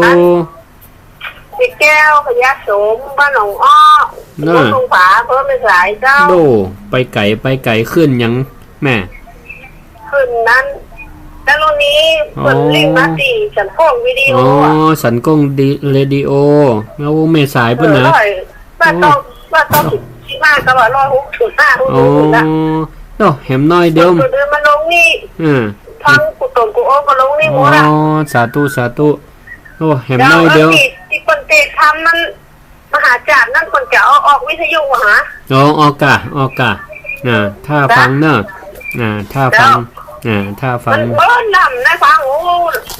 แม่แก้ว พญาโสม บ้านหนองอ้อ เนาะ เมืองสงขลา อำเภอแม่สายเจ้า โอ้ ไปไก๋ ไปไก๋ ขึ้นหยังแม่ ขึ้นนั้น แล้วรุ่นนี้ อ๋อ เปิ้นเล่นมาตี้สันกล้องวิดีโอ อ๋อ อะ สันกล้องดิ เรดิโอ แล้วแม่สายเปิ้นนะ เออ ร้อย บ้านต้อง โอ้ บ้านต้องสิบห้า ก็ว่าร้อยหกสิบห้า รุ่น อ๋อ นี้นะ เนาะ แหมน้อยเดียว เปิ้นเดินมาลงนี่ อืม ฟังกู้ตนกู้โอก็ลงนี่หมดอะ อ๋อ สาธุ สาธุ โอ้ แหมน้อยเดียว แล้วตี้ ตี้เปิ้นเตะทำนั้น มหาจารย์นั้นเปิ้นจะเอาออกวิทยุหา อ๋อ ออกก่ะ ออกก่ะ อ่า ถ้าฟังเนาะ อ่า ถ้าฟัง เจ้า อ่า ถ้าฟัง มันเปิ้นนำนะฟัง โอ้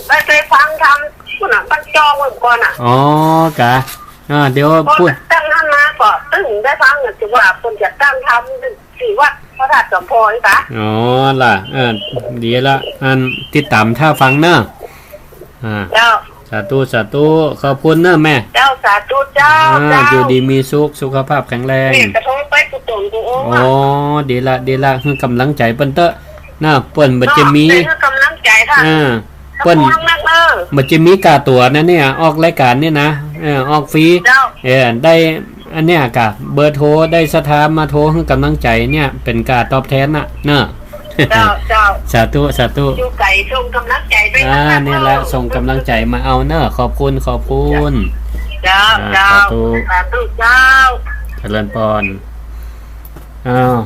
ได้ไปฟังธรรมพุ้นน่ะ บ้านจองไว้ก่อนน่ะ อ๋อ ก่ะ อ่า เดี๋ยว พอ พูด ตั้งนั้นมาก็ตึงได้ฟังน่ะ ถือว่าเปิ้นจะตั้งธรรม ตี้วัดพระธาตุสมพรกะ อ๋อ ล่ะ เออ ดีละ อัน ติดต๋ามถ้าฟังเนาะ อ่า เจ้า สาธุ สาธุ ขอบคุณเนาะแม่ เจ้า สาธุเจ้า อ่า เจ้า อยู่ดีมีสุข สุขภาพแข็งแรง แม่ก็โทรไปกู้ตนกู้โอ อ๋อ อะ ดีละ ดีละ หื้อกำลังใจ๋เปิ้นเต๊อะนะ เปิ้นบ่จะมี เนาะ หื้อกำลังใจ๋ค่ะ อ่า เปิ้น ขอบคุณมากเนาะ บ่จะมีก๋าตั๋วนะเนี่ย ออกรายก๋านนี่นะ เออ ออกฟรี เจ้า เออ ได้ อันเนี้ยก่ะ เบอร์โทร ได้ศรัทธามาโทรหื้อกำลังใจ๋เนี่ย เป๋นก๋าตอบแทนน่ะ เนาะ เจ้า เจ้า สาธุ สาธุ อยู่ไก๋ส่งกำลังใจ๋ไป อ่า นี่แหละ ส่งกำลังใจ๋มาเอาเนาะ ขอบคุณ ขอบคุณ เจ้า อ่า เจ้า สาธุ สาธุเจ้า เจริญปอน อ้าว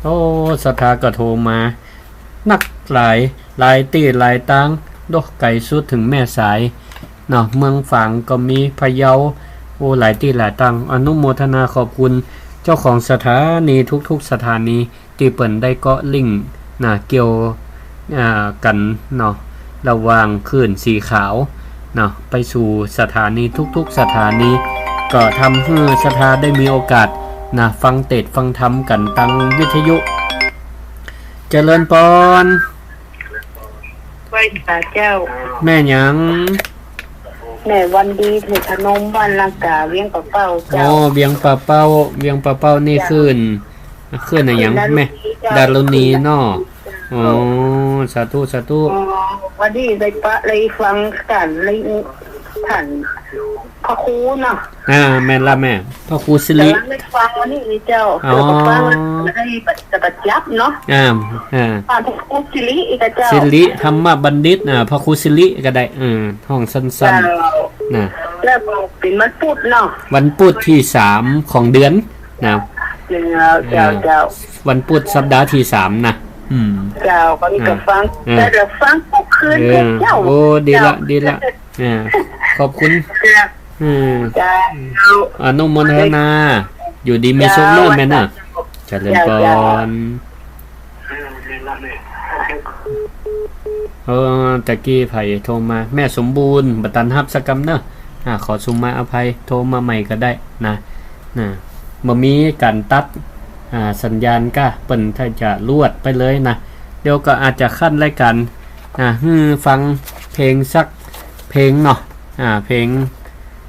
โอ้ ศรัทธาก็โทรมา นักหลาย หลายตี้หลายตาง โดะ ไก๋สุดเถิงแม่สาย เนาะ เมืองฝางก็มี พะเยา โอ้ หลายตี้หลายตาง อนุโมทนาขอบคุณเจ้าของสถานีทุกๆ สถานี ตี้เปิ้นได้เกาะลิงก์ นะ เกี่ยว อ่า กั๋น เนาะ ระหว่างคลื่นสีขาว เนาะ ไปสู่สถานีทุกๆ สถานี ก็ทำหื้อศรัทธาได้มีโอกาส นะ ฟังเตสน์ฟังธรรมกั๋นตางวิทยุ เจริญปอน ไหว้สาเจ้า แม่หยัง แม่วันดี เทพนม บ้านลาดก๋า เวียงป่าเป้า อ๋อ เจ้า เวียงป่าเป้า เวียงป่าเป้านี่ เจ้า คลื่น คลื่นอะหยัง คลื่นดารุณี แม่ เจ้า ดารุณีเนาะ เจ้า อ๋อ สาธุ สาธุ อ๋อ วันนี้ได้ปะ ได้ฟังกั๋น ได้ผ่านพระครูเนาะ อ่า แม่นละแม่ พระครูสิริ กำลังได้ฟังวันนี้นี่เจ้า อ๋อ เดี๋ยวก็ฟังได้ปฏิบัติยับเนาะ อ่า อ่า อ่า พระครูสิริอีกเจ้า สิริธรรมบัณฑิต อ่า พระครูสิริก็ได้ เออ ฮ้องสั้นๆ เจ้า นะ แล้วก็เป๋นวันพุธเนาะ วันพุธตี้สามของเดือน นะ เจ้า เจ้า อ่า เจ้า วันพุธสัปดาห์ที่สามนะ อืม เจ้า ก็นี่ก็ อ่า ฟัง เออ แต่เดี๋ยวฟังทุกคืน เออ เจ้า โอ้ ดีละ เจ้า ดีละ อ่า ขอบคุณ เจ้า อืม เจ้า อนุโมทนา อยู่ดีมีสุขเนอะ เจ้า แม่เนอะ เจ้า เจริญพร เจ้า เจ้า เออ ตะกี้ใผโทรมา แม่สมบูรณ์ บ่ตันฮับสักกำเนอะ อ่า ขอสุมาอภัย โทรมาใหม่ก็ได้นะ นะ บ่มีก๋านตัด อ่า สัญญาณก้า เปิ้นถ้าจะลวดไปเลยนะ เดี๋ยวก็อาจจะขั้นรายก๋าน อ่า หื้อฟังเพลงสักเพลงเนาะ อ่า เพลง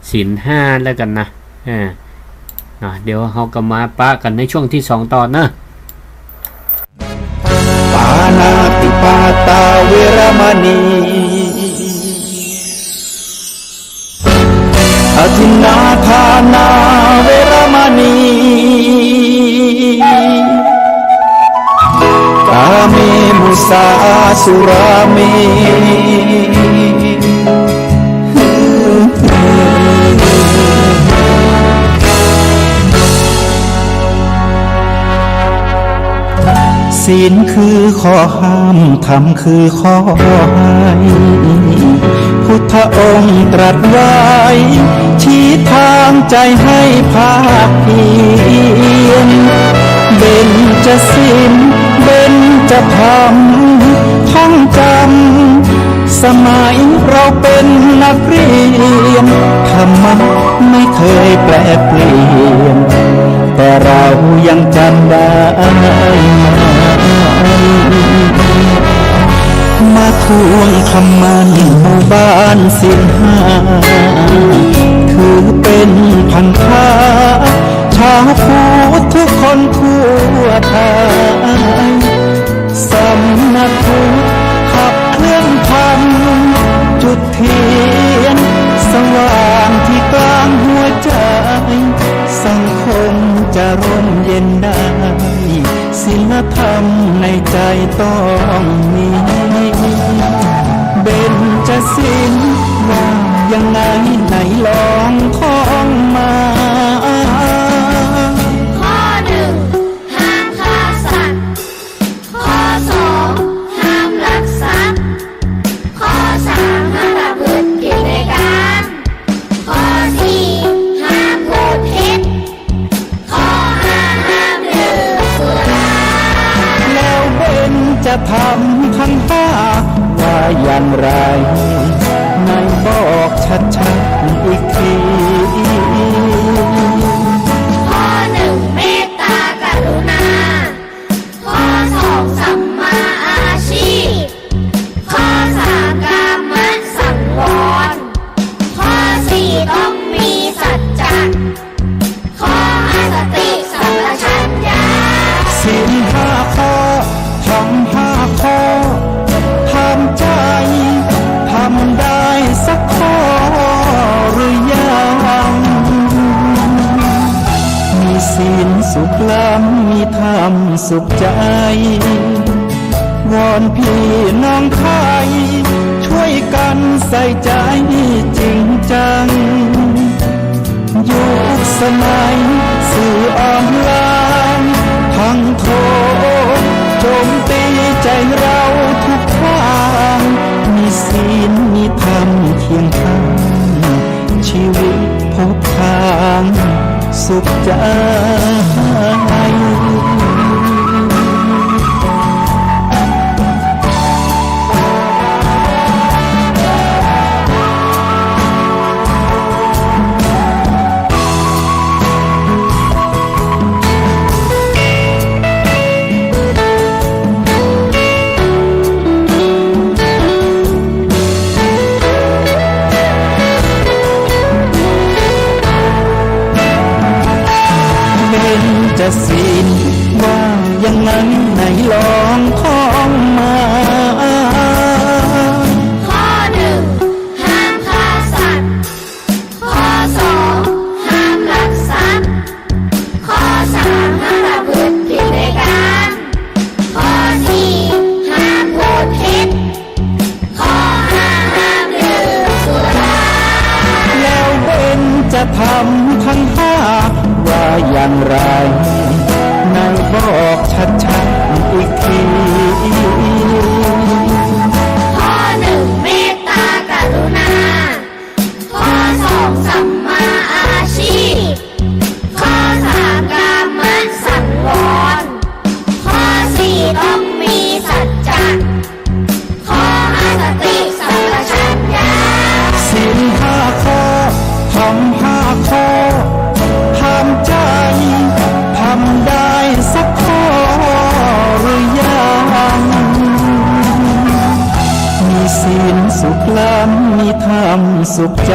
ศีลห้าแล้วกั๋นนะ อ่า อ่า เดี๋ยวเฮาก็มาปะกั๋นในช่วงที่สองต่อเนอะ ปาณาติปาตาเวระมะณี อทินนาทานาเวระมะณี กาเมมุสาสุราเม ศีลคือข้อห้าม ธรรมคือข้อให้ พุทธองค์ตรัสไว้ ชี้ทางใจให้ภาคเพียร เบญจศีล เบญจธรรม ท่องจำ สมัยเราเป็นนักเรียน ธรรมะไม่เคยแปรเปลี่ยน แต่เรายังจำได้ไหม มาทวงคำมั่นหมู่บ้านศีลห้า ถือเป็นพันธะ ชาวพุทธทุกคนทั่วไทย สำนักพุทธขับเคลื่อนธรรม จุดเทียนสว่างที่กลางหัวใจ สังคมจะร่มเย็นได้ ศีลธรรมในใจต้องมี เบญจศีลว่ายังไง ไหนลองท่องมา ข้อหนึ่ง ห้ามฆ่าสัตว์ ข้อสอง ห้ามลักทรัพย์ ข้อสาม ห้ามประพฤติผิดในกาม ข้อสี่ ห้ามพูดเท็จ ข้อห้า ห้ามดื่มสุรา แล้วเบญจธรรมทั้งห้าว่าอย่างไร ไหนบอกชัดๆ อีกที ข้อหนึ่ง เมตตากรุณา ข้อสอง สัมมาอาชีพ ข้อสาม กามสังวร ข้อสี่ ต้องมีสัจจะ ข้อห้า สติสัมปชัญญะ ศีลห้าข้อ ธรรมห้าข้อ ทำใจ ทำได้สักข้อหรือยัง มีศีลสุขล้ำ มีธรรมสุขใจ วอนพี่น้องไทย ช่วยกันใส่ใจจริงจัง ยุคสมัยสื่อออนไลน์ ทั้งโทรโจมตีใจเราทุกทาง มีศีลมีธรรมเคียงข้าง ชีวิตพบทางสุขใจ เบญจศีลว่ายังไง ไหนลองท่องมา ข้อหนึ่ง ห้ามฆ่าสัตว์ ข้อสอง ห้ามลักทรัพย์ ข้อสาม ห้ามประพฤติผิดในกาม ข้อสี่ ห้ามพูดเท็จ ข้อห้า ห้ามดื่มสุรา แล้วเบญจธรรมทั้งห้าว่าอย่างไร ชัดๆ อีกที ข้อหนึ่ง เมตตากรุณา ข้อสอง สัมมาอาชีพ ข้อสาม กามสังวร ข้อสี่ ต้องมีสัจจะ ข้อห้า สติสัมปชัญญะ ศีลห้าข้อ ธรรมห้าข้อ ห้ามใจ ทำได้สักข้อหรือยัง มีศีลสุขล้ำ มีธรรมสุขใจ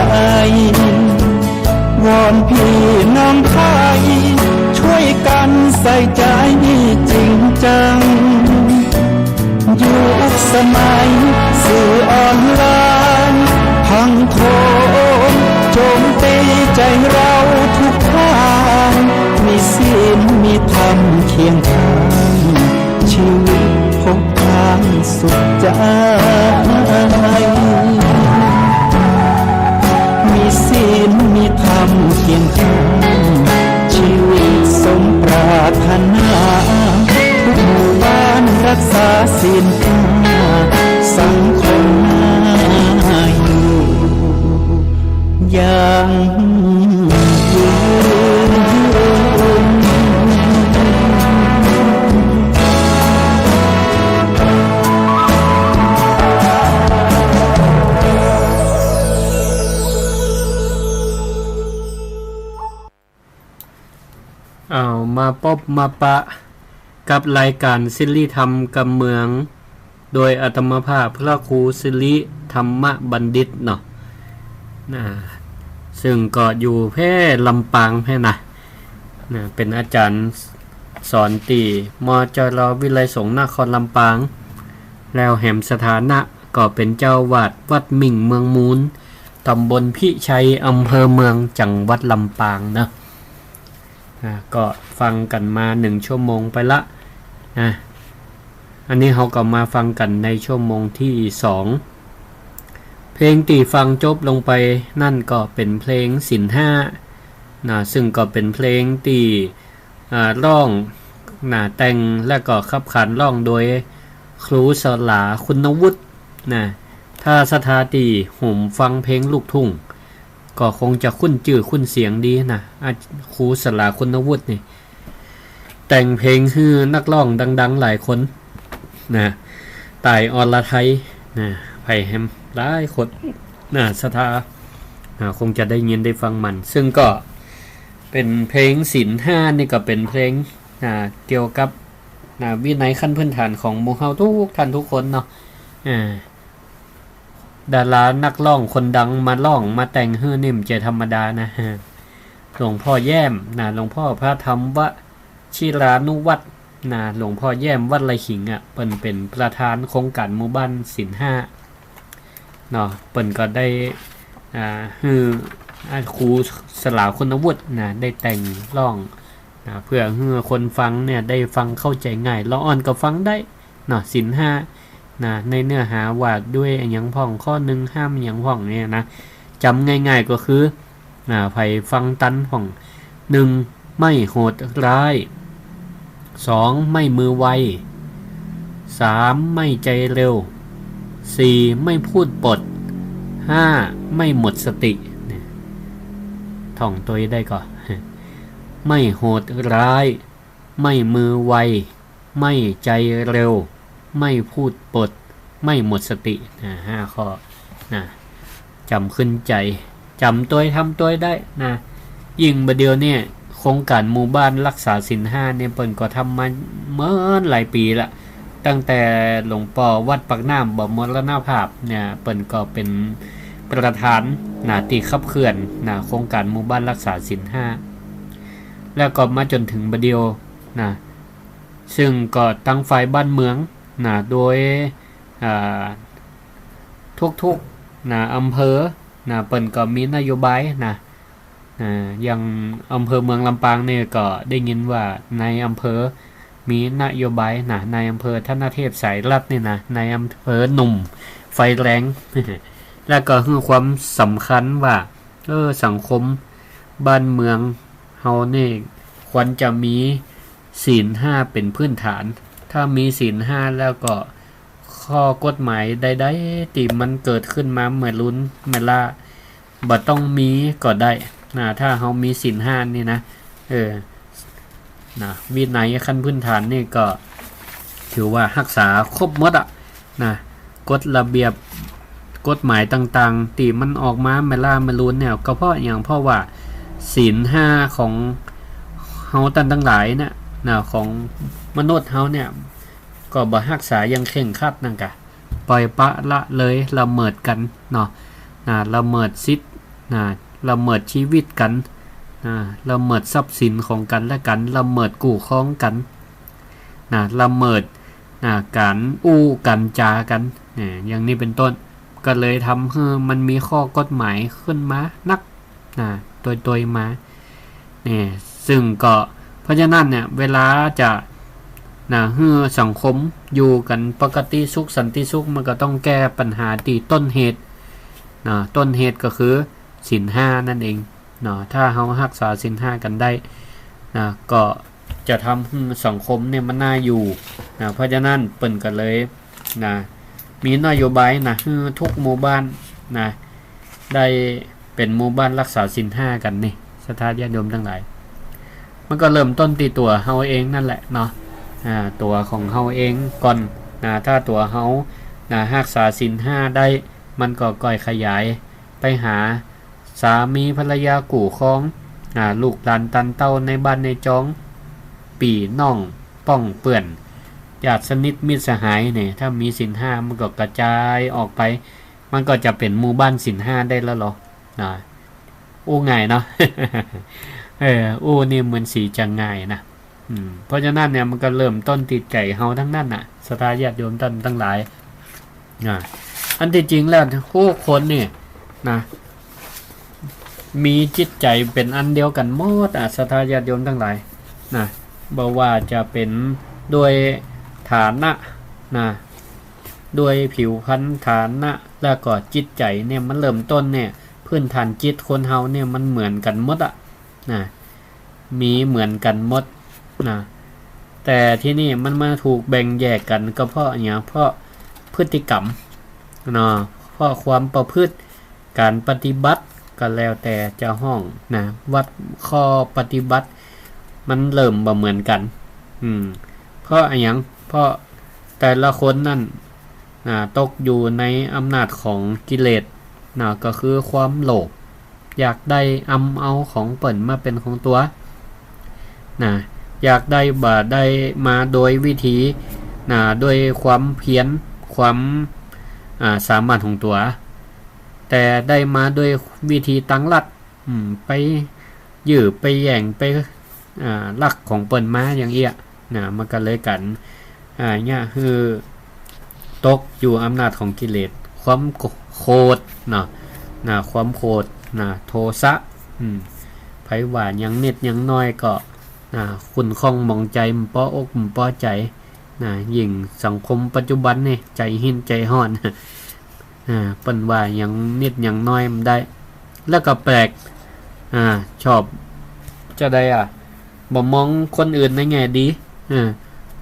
วอนพี่น้องไทย ช่วยกันใส่ใจจริงจัง ยุคสมัยสื่อออนไลน์ พังโทมโจมตีใจเราทุกทาง มีศีลมีธรรมเคียงข้าง ชีวิตพบทางสุขใจ มีศีลมีธรรมเคียงข้าง ชีวิตสมปรารถนา ทุกหมู่บ้านรักษาศีลห้า สังคมน่าอยู่ ยั่งยืน เอา มาปบมาปะกับรายก๋านสิริธรรมกำเมือง โดยอาตมาภาพพระครูสิริธรรมบัณฑิตเนาะ นะ ซึ่งก็อยู่แผ่ลำปางแผ่นะ นะ เป๋นอาจ๋ารย์สอนตี้ มจร วิทยาลัยสงฆ์นครลำปาง แล้วแหมสถานะก็เป๋นเจ้าอาวาสวัดหมิ่งเมืองมูล ตำบลพิชัย อำเภอเมือง จังหวัดลำปางเนาะ อ่า ก็ฟังกั๋นมาหนึ่งชั่วโมงไปละ อ่า อันนี้เฮาก็มาฟังกั๋นในชั่วโมงตี้สอง เพลงตี้ฟังจบลงไปนั่นก็เป๋นเพลงศีลห้า นะ ซึ่งก็เป๋นเพลงตี้ อ่า ร้อง นะ แต่งและก็ขับขานร้องโดยครูสลา คุณวุฒิ นะ ถ้าศรัทธาตี้โหมฟังเพลงลูกทุ่ง ก็คงจะคุ้นจื้อคุ้นเสียงดีนะ อ่า ครูสลา คุณวุฒินี่ แต่งเพลงหื้อนักร้องดังๆ หลายคน นะ ต่ายอรไทย นะ ไผแหมหลายคน นะ ศรัทธา นะ คงจะได้ยินได้ฟังมัน ซึ่งก็เป๋นเพลงศีลห้านี่ก็เป๋นเพลง นะ เกี่ยวกับ นะ วินัยขั้นพื้นฐานของหมู่เฮาทุกท่านทุกคนเนาะ อ่า ดารานักร้องคนดังมาร้องมาแต่งหื้อนี่บ่ใจ้ธรรมดานะ หลวงพ่อแย้มนะ หลวงพ่อพระธรรมวชิรานุวัฒน์นะ หลวงพ่อแย้มวัดไร่ขิงอะ เปิ้นเป๋นประธานโครงก๋านหมู่บ้านศีลห้าเนาะ เปิ้นก็ได้ อ่า หื้อ อ่า ครูสลา คุณวุฒินะ ได้แต่งร้องนะ เพื่อหื้อคนฟังเนี่ยได้ฟังเข้าใจ๋ง่าย ละอ่อนก็ฟังได้เนาะ ศีลห้านะ ในเนื้อหาว่าด้วยอะหยังพ่อง ข้อหนึ่งห้ามอะหยังพ่องเนี่ยนะ จ๋ำง่ายๆ ก็คือ อ่า ไผฟังตันพ่อง หนึ่ง ไม่โหดร้าย สอง ไม่มือไว สาม ไม่ใจเร็ว สี่ ไม่พูดปด ห้า ไม่หมดสติ เนี่ย ท่องตวยได้ก่อ ไม่โหดร้าย ไม่มือไว ไม่ใจเร็ว ไม่พูดปด ไม่หมดสติ นะ ห้าข้อ นะ จ๋ำขึ้นใจ๋ จ๋ำตวย ทำตวยได้นะ ยิ่งบ่าเดี่ยวเนี่ย โครงก๋านหมู่บ้านรักษาศีลห้าเนี่ย เปิ้นก็ทำมาเมินหลายปี๋ละ ตั้งแต่หลวงป้อวัดปากน้ำบ่มรณภาพเนี่ย เปิ้นก็เป๋นประธานนะ ตี้ขับเคลื่อนนะ โครงก๋านหมู่บ้านรักษาศีลห้า แล้วก็มาจ๋นเถิงบ่าเดี่ยวนะ ซึ่งก็ตังฝ่ายบ้านเมืองนะ โดย อ่า ทุกๆ นะ อำเภอนะ เปิ้นก็มีนโยบายนะ อ่า อย่างอำเภอเมืองลำปางเนี่ยก็ได้ยินว่านายอำเภอมีนโยบายนะ นายอำเภอธนเทพสายรัตน์นี่นะ นายอำเภอหนุ่มไฟแรง แล้วก็หื้อความสำคัญว่า เออ สังคมบ้านเมืองเฮานี่ควรจะมี ศีลห้าเป๋นพื้นฐาน ถ้ามีศีลห้าแล้วก็ข้อกฎหมายใดๆ ตี้มันเกิดขึ้นมาเมื่อรุนเมื่อล่า บ่ต้องมีก็ได้นะ ถ้าเฮามีศีลห้านี่นะ เออ นะ วินัยขั้นพื้นฐานนี่ก็ถือว่าฮักษาครบหมดอะนะ กฎระเบียบกฎหมายต่างๆ ตี้มันออกมาเมื่อล่าเมื่อรุนเนี่ย ก็เพราะหยัง เพราะว่าศีลห้าของเฮาต้านตังหลายเนี่ยนะ ของมนุษย์เฮาเนี่ย ก็บ่ฮักษาอย่างเคร่งครัดนั่นกะ ปล่อยปละละเลย ละเมิดกั๋นเนาะ นะ ละเมิดสิทธิ์ นะ ละเมิดจีวิตกั๋น นะ ละเมิดทรัพย์สินของกั๋นและกั๋น ละเมิดกู้ครองกั๋น นะ ละเมิด นะ ก๋านอู้ก๋านจ๋ากั๋น เนี่ย อย่างนี้เป๋นต้น ก็เลยทำหื้อมันมีข้อกฎหมายขึ้นมานัก นะ ตวยๆ มา เนี่ย ซึ่งก็ เพราะฉะนั้นเนี่ย เวลาจะ นะ หื้อสังคมอยู่กั๋นปกติสุขสันติสุข มันก็ต้องแก้ปัญหาตี้ต้นเหตุ นะ ต้นเหตุก็คือศีลห้านั่นเองเนาะ ถ้าเฮาฮักษาศีลห้ากั๋นได้ นะ ก็จะทำหื้อสังคมเนี่ยมันน่าอยู่ นะ เพราะฉะนั้นเปิ้นก็เลย นะ มีนโยบายนะ หื้อทุกหมู่บ้านนะ ได้เป๋นหมู่บ้านฮักษาศีลห้ากั๋นนี่ ศรัทธาญาติโยมตังหลาย มันก็เริ่มต้นตี้ตั๋วเฮาเองนั่นแหละเนาะ อ่า ตั๋วของเฮาเองก่อนนะ ถ้าตั๋วเฮานะ ฮักษาศีลห้าได้ มันก็ก่อยขยายไปหา สามีภรรยากู้ครอง อ่า ลูกหลานตันเต้าในบ้านในจอง ปี้น้องป้องเปื้อน ญาติสนิทมิตรสหายเนี่ย ถ้ามีศีลห้ามันก็กระจายออกไป มันก็จะเป๋นหมู่บ้านศีลห้าได้แล้วเหรอ นะ อู้ง่ายเนาะ เออ อู้นี่เหมือนสีจะง่ายนะ อืม เพราะฉะนั้นเนี่ยมันก็เริ่มต้นตี้ใจ๋เฮาตังนั้นน่ะ ศรัทธาญาติโยมต้านตังหลาย อ่า อันตี้จริงแล้วทุกคนนี่นะ มีจิตใจ๋เป๋นอันเดียวกั๋นหมดอ่ะ ศรัทธาญาติโยมตังหลายนะ บ่ว่าจะเป๋นด้วยฐานะนะ ด้วยผิวพรรณฐานะ แล้วก็จิตใจ๋เนี่ย มันเริ่มต้นเนี่ย พื้นฐานจิตคนเฮาเนี่ยมันเหมือนกั๋นหมดอ่ะ นะ มีเหมือนกั๋นหมดนะ แต่ทีนี้มันมาถูกแบ่งแยกกั๋นก็เพราะหยัง เพราะพฤติกรรมเนาะ เพราะความประพฤติ ก๋านปฏิบัติก็แล้วแต่จะฮ้องนะ วัดข้อปฏิบัติ มันเริ่มบ่เหมือนกั๋น อืม เพราะอะหยัง เพราะแต่ละคนนั่น นะ ตกอยู่ในอำนาจของกิเลสนะ ก็คือความโลภ อยากได้อำเอาของเปิ้นมาเป๋นของตั๋วนะ อยากได้บ่ได้มาโดยวิธีนะ ด้วยความเพียร ความ อ่า สามารถของตั๋ว แต่ได้มาด้วยวิธีตางลัด อืม ไปยื้อไปแย่งไป อ่า ลักของเปิ้นมาอย่างเอี้ยนะ มันก็เลยกั๋น อ่า เนี่ย หื้อตกอยู่อำนาจของกิเลส ความโก- โขดเนาะ นะ ความโขดนะ โทสะ อืม ใผว่าหยังนิดหยังน้อยก็ นะ ขุ่นข้องหมองใจ๋ บ่ปออกบ่ปอใจ๋ นะ ยิ่งสังคมปัจจุบันนี่ ใจ๋หิ้นใจ๋ฮ้อน อ่า เปิ้นว่าหยังนิดหยังน้อยบ่ได้ แล้วก็แปลก อ่า ชอบจะใดอะ บ่มองคนอื่นในแง่ดี อ่า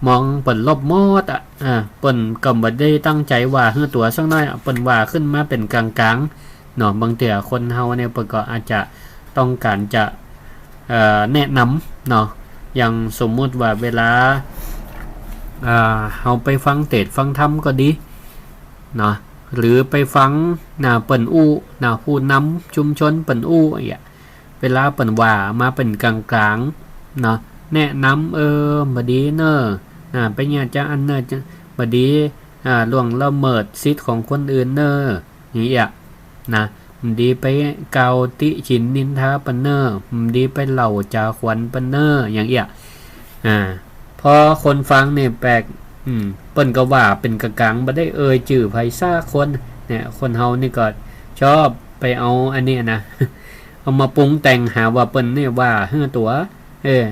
มองเปิ้นลบหมดอะ อ่า เปิ้นก็บ่ได้ตั้งใจ๋ว่าหื้อตั๋วสักหน้อยอะ เปิ้นว่าขึ้นมาเป๋นก๋างๆ เนาะ บางเตื้อคนเฮาเนี่ยเปิ้นก็อาจจะต้องก๋านจะ เอ่อ แนะนำเนาะ อย่างสมมุติว่าเวลา อ่า เฮาไปฟังเตสน์ฟังธรรมก็ดีเนาะ หรือไปฟังนะ เปิ้นอู้นะ ผู้นำชุมชนเปิ้นอู้อะ เวลาเปิ้นว่ามาเป๋นก๋างๆ เนาะ แนะนำ เออ บ่ดีเน่อ นะ ไปเยียะจาอั้นเน่อ จะบ่ดี อ่า ล่วงละเมิดสิทธิ์ของคนอื่นเน่อ อย่างเอี้ยนะ บ่ดีไปกล่าวติฉินนินทาเปิ้นเน่อ บ่ดีไปเล่าจ๋าขวัญเปิ้นเน่อ อย่างเอี้ย อ่า พอคนฟังเนี่ยแปลก อืม เปิ้นก็ว่าเป๋นก๋างๆ บ่ได้เอ่ยจื้อใผสักคน เนี่ย คนเฮานี่ก็ชอบไปเอาอันนี้นะ เอามาปรุงแต่งหาว่าเปิ้นเนี่ยว่าหื้อตั๋ว เออ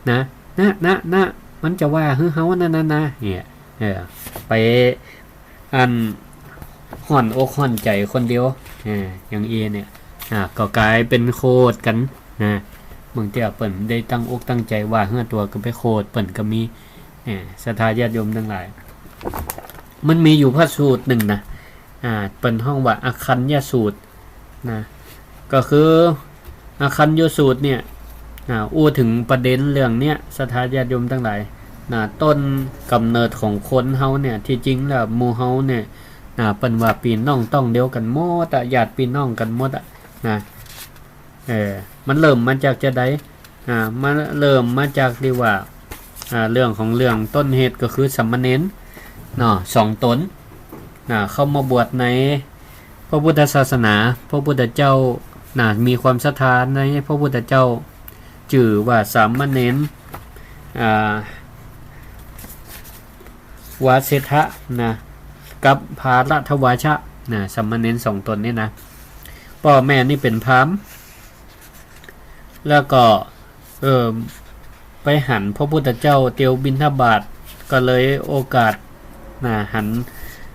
นะ นะ นะ นะ มันจะว่าหื้อเฮานั่นนะ นะ เนี่ย เออ ไป อันฮ้อนอกฮ้อนใจ๋คนเดียว อ่า อย่างอี้เนี่ย อ่า ก็ก๋ายเป๋นโขดกั๋น นะ บางเตื้อเปิ้นได้ตั้งอกตั้งใจ๋ว่าเฮือตั๋วก็ไปโขดเปิ้นก็มี เนี่ย ศรัทธาญาติโยมตังหลาย มันมีอยู่พระสูตรนึ่งนะ อ่า เปิ้นฮ้องว่าอาคัญญสูตรนะ ก็คืออาคัญญสูตรเนี่ย อ่า อู้เถิงประเด็นเรื่องเนี้ย ศรัทธาญาติโยมตังหลายนะ ต้นก๋ำเนิดของคนเฮาเนี่ย ตี้จริงแล้วหมู่เฮาเนี่ยนะ เปิ้นว่าปี้น้องต๊องเดียวกั๋นหมดอะ ญาติปี้น้องกั๋นหมดอะนะ เออ มันเริ่มมาจากจาใด อ่า มันเริ่มมาจากตี้ว่า อ่า เรื่องของเรื่องต้นเหตุก็คือสามเณรเนาะ สองต๋น อ่า เข้ามาบวชในพระพุทธศาสนา พระพุทธเจ้านะ มีความศรัทธาในพระพุทธเจ้า จื้อว่าสามเณร อ่า วาเสถะนะ กับภารัตวาชะนะ สามเณรสองต๋นนี่นะ ป้อแม่นี่เป๋นพราหมณ์ แล้วก็ เออ ไปหันพระพุทธเจ้าเตียวบิณฑบาต ก็เลยโอกาสนะ หัน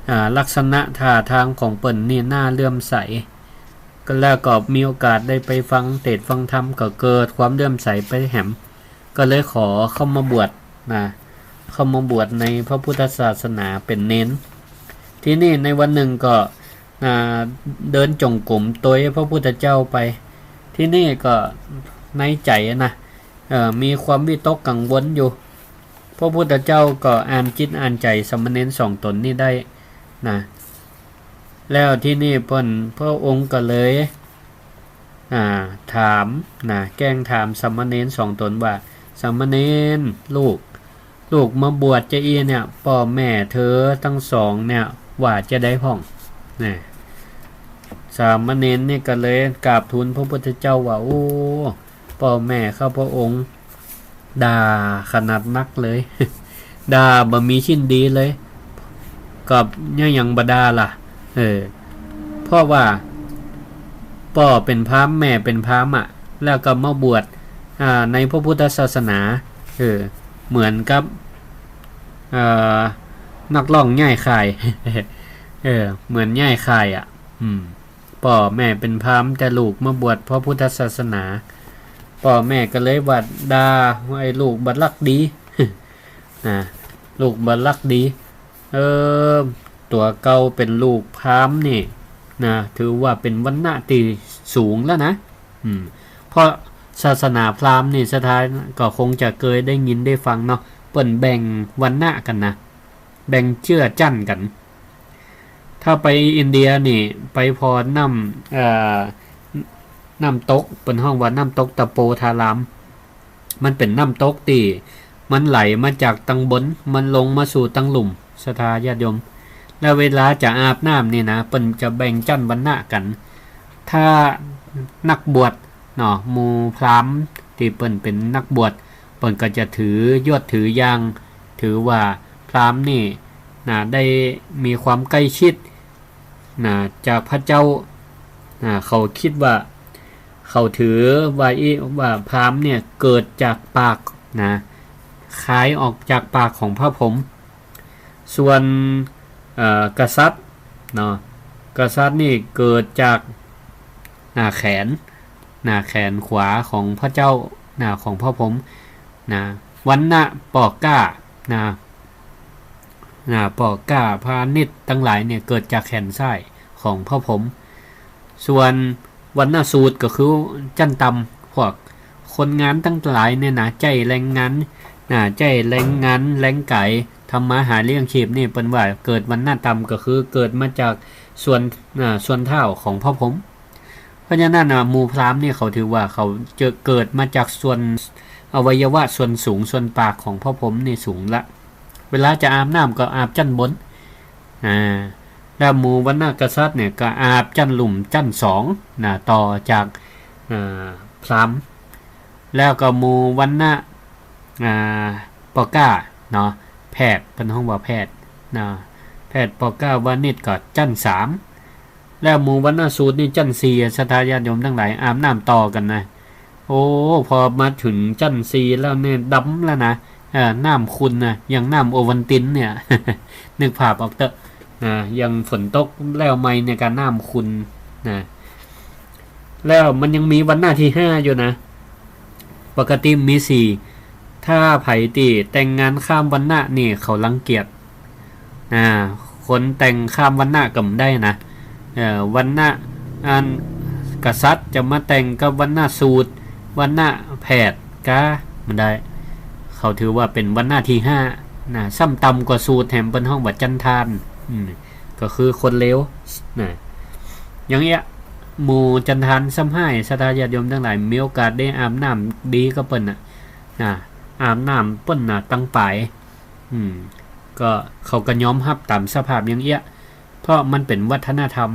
อ่า ลักษณะท่าตางของเปิ้นนี่น่าเลื่อมใส ก็แล้วก็มีโอกาสได้ไปฟังเตสน์ฟังธรรม ก็เกิดความเลื่อมใสไปแหม ก็เลยขอเข้ามาบวชนะ เข้ามาบวชในพระพุทธศาสนาเป๋นเณร ทีนี้ในวันนึ่งก็ อ่า เดินจงกรมตวยพระพุทธเจ้าไป ทีนี้ก็ในใจ๋นะ เอ่อ มีความวิตกกังวลอยู่ พระพุทธเจ้าก็อ่านจิตอ่านใจ๋สามเณรสองต๋นนี่ได้นะ แล้วทีนี้เปิ้น พระองค์ก็เลย อ่า ถามนะ แกล้งถามสามเณรสองต๋นว่า สามเณรลูก ลูกมาบวชจาอี้เนี่ย ป้อแม่เธอตังสองเนี่ย ว่าจาใดพ่อง นะ สามเณรนี่ก็เลยกราบทูลพระพุทธเจ้าว่า โอ้ ป้อแม่ข้าพระองค์ ด่าขนาดนักเลย ด่าบ่มีชิ้นดีเลย ก็ยัง ยังบ่ด่าล่ะ เออ เพราะว่าป้อเป๋นพราหมณ์ แม่เป๋นพราหมณ์อะ แล้วก็มาบวช อ่า ในพระพุทธศาสนา เออ เหมือนกับ เอ่อ นักร้องย้ายค่าย เออ เหมือนย้ายค่ายอะ อืม ป้อแม่เป๋นพราหมณ์ แต่ลูกมาบวชพระพุทธศาสนา ป้อแม่ก็เลยว่าด่า ไอ้ลูกบ่ลักดี นะ ลูกบ่ลักดี เออ ตั๋วเก่าเป๋นลูกพราหมณ์นี่นะ ถือว่าเป๋นวรรณะตี้สูงแล้วนะ อืม เพราะศาสนาพราหมณ์นี่ ศรัทธาก็คงจะเกยได้ยินได้ฟังเนาะ เปิ้นแบ่งวรรณะกั๋นนะ แบ่งเจื้อจั้นกั๋น ถ้าไปอินเดียนี่ ไปผ่อน้ำ เอ่อ น้ำตก เปิ้นฮ้องว่าน้ำตกตะโปธาราม มันเป๋นน้ำตกตี้มันไหลมาจากตังบน มันลงมาสู่ตังลุ่ม ศรัทธาญาติโยม แล้วเวลาจะอาบน้ำนี่นะ เปิ้นจะแบ่งจั้นวรรณะกั๋น ถ้านักบวชเนาะ หมู่พราหมณ์ตี้เปิ้นเป๋นนักบวช เปิ้นก็จะถือยศถือยาง ถือว่าพราหมณ์นี่นะ ได้มีความใกล้ชิดนะ จากพระเจ้านะ เขาคิดว่า เขาถือว่าอี้ ว่าพราหมณ์เนี่ยเกิดจากปากนะ คายออกจากปากของพระพรหม ส่วน เอ่อ กษัตริย์เนาะ กษัตริย์นี่เกิดจาก อ่า แขน นะ แขนขวาของพระเจ้า นะ ของพระพรหม นะ วรรณะป้อก๊า นะ นะ ป้อก๊าพาณิชย์ตังหลายเนี่ยเกิดจากแขนซ้ายของพระพรหม ส่วนวรรณสูตรก็คือจั้นต่ำ พวกคนงานตังหลายเนี่ยนะ ใจ๊แรงงาน นะ ใจ๊แรงงานแรงกายทำมาหาเลี้ยงชีพนี่ เปิ้นว่าเกิดวรรณะต่ำก็คือเกิดมาจากส่วน อ่า ส่วนเท้าของพระพรหม เพราะฉะนั้นน่ะ หมู่พราหมณ์นี่เขาถือว่าเขาจะเกิดมาจากส่วนอวัยวะส่วนสูง ส่วนปากของพระพรหมนี่สูงละ เวลาจะอาบน้ำก็อาบจั้นบน อ่า แล้วหมู่วรรณะกษัตริย์เนี่ยก็อาบจั้นลุ่มจั้นสองนะ ต่อจาก อ่า พราหมณ์ แล้วก็หมู่วรรณะ อ่า ป้อก๊าเนาะ แพทย์ เปิ้นฮ้องว่าแพทย์เนาะ แพทย์ป้อก๊าวานิชก็จั้นสาม แล้วหมู่วรรณสูตรนี่จั้นสี่ ศรัทธาญาติโยมตังหลาย อาบน้ำต่อกั๋นนะ โอ้ พอมาเถิงจั้นสี่แล้วเนี่ยดำแล้วนะ เอ่อ น้ำขุ่นนะ อย่างน้ำโอวัลตินเนี่ย นึกภาพออกเต๊อะ นะ อย่างฝนตกแล้วใหม่เนี่ยก็น้ำขุ่นนะ แล้วมันยังมีวรรณะตี้ห้าอยู่นะ ปกติมีสี่ ถ้าใผตี้แต่งงานข้ามวรรณะนี่เขารังเกียจ อ่า คนแต่งข้ามวรรณะก็บ่ได้นะ เอ่อ วรรณะอันกษัตริย์จะมาแต่งกับวรรณะสูตร วรรณะแพทย์ก็บ่ได้ เขาถือว่าเป๋นวรรณะตี้ห้านะ ซ้ำต่ำกว่าสูตรแถมเปิ้นฮ้องว่าจันทาน อืม ก็คือคนเลวนะ อย่างเอี้ย หมู่จันทานซ้ำฮ้าย ศรัทธาญาติโยมตังหลาย มีโอกาสได้อาบน้ำดีกับเปิ้นน่ะ นะ อาบน้ำเปิ้นน่ะตังป๋าย อืม ก็เขาก็ยอมฮับต๋ามสภาพอย่างเอี้ย เพราะมันเป๋นวัฒนธรรม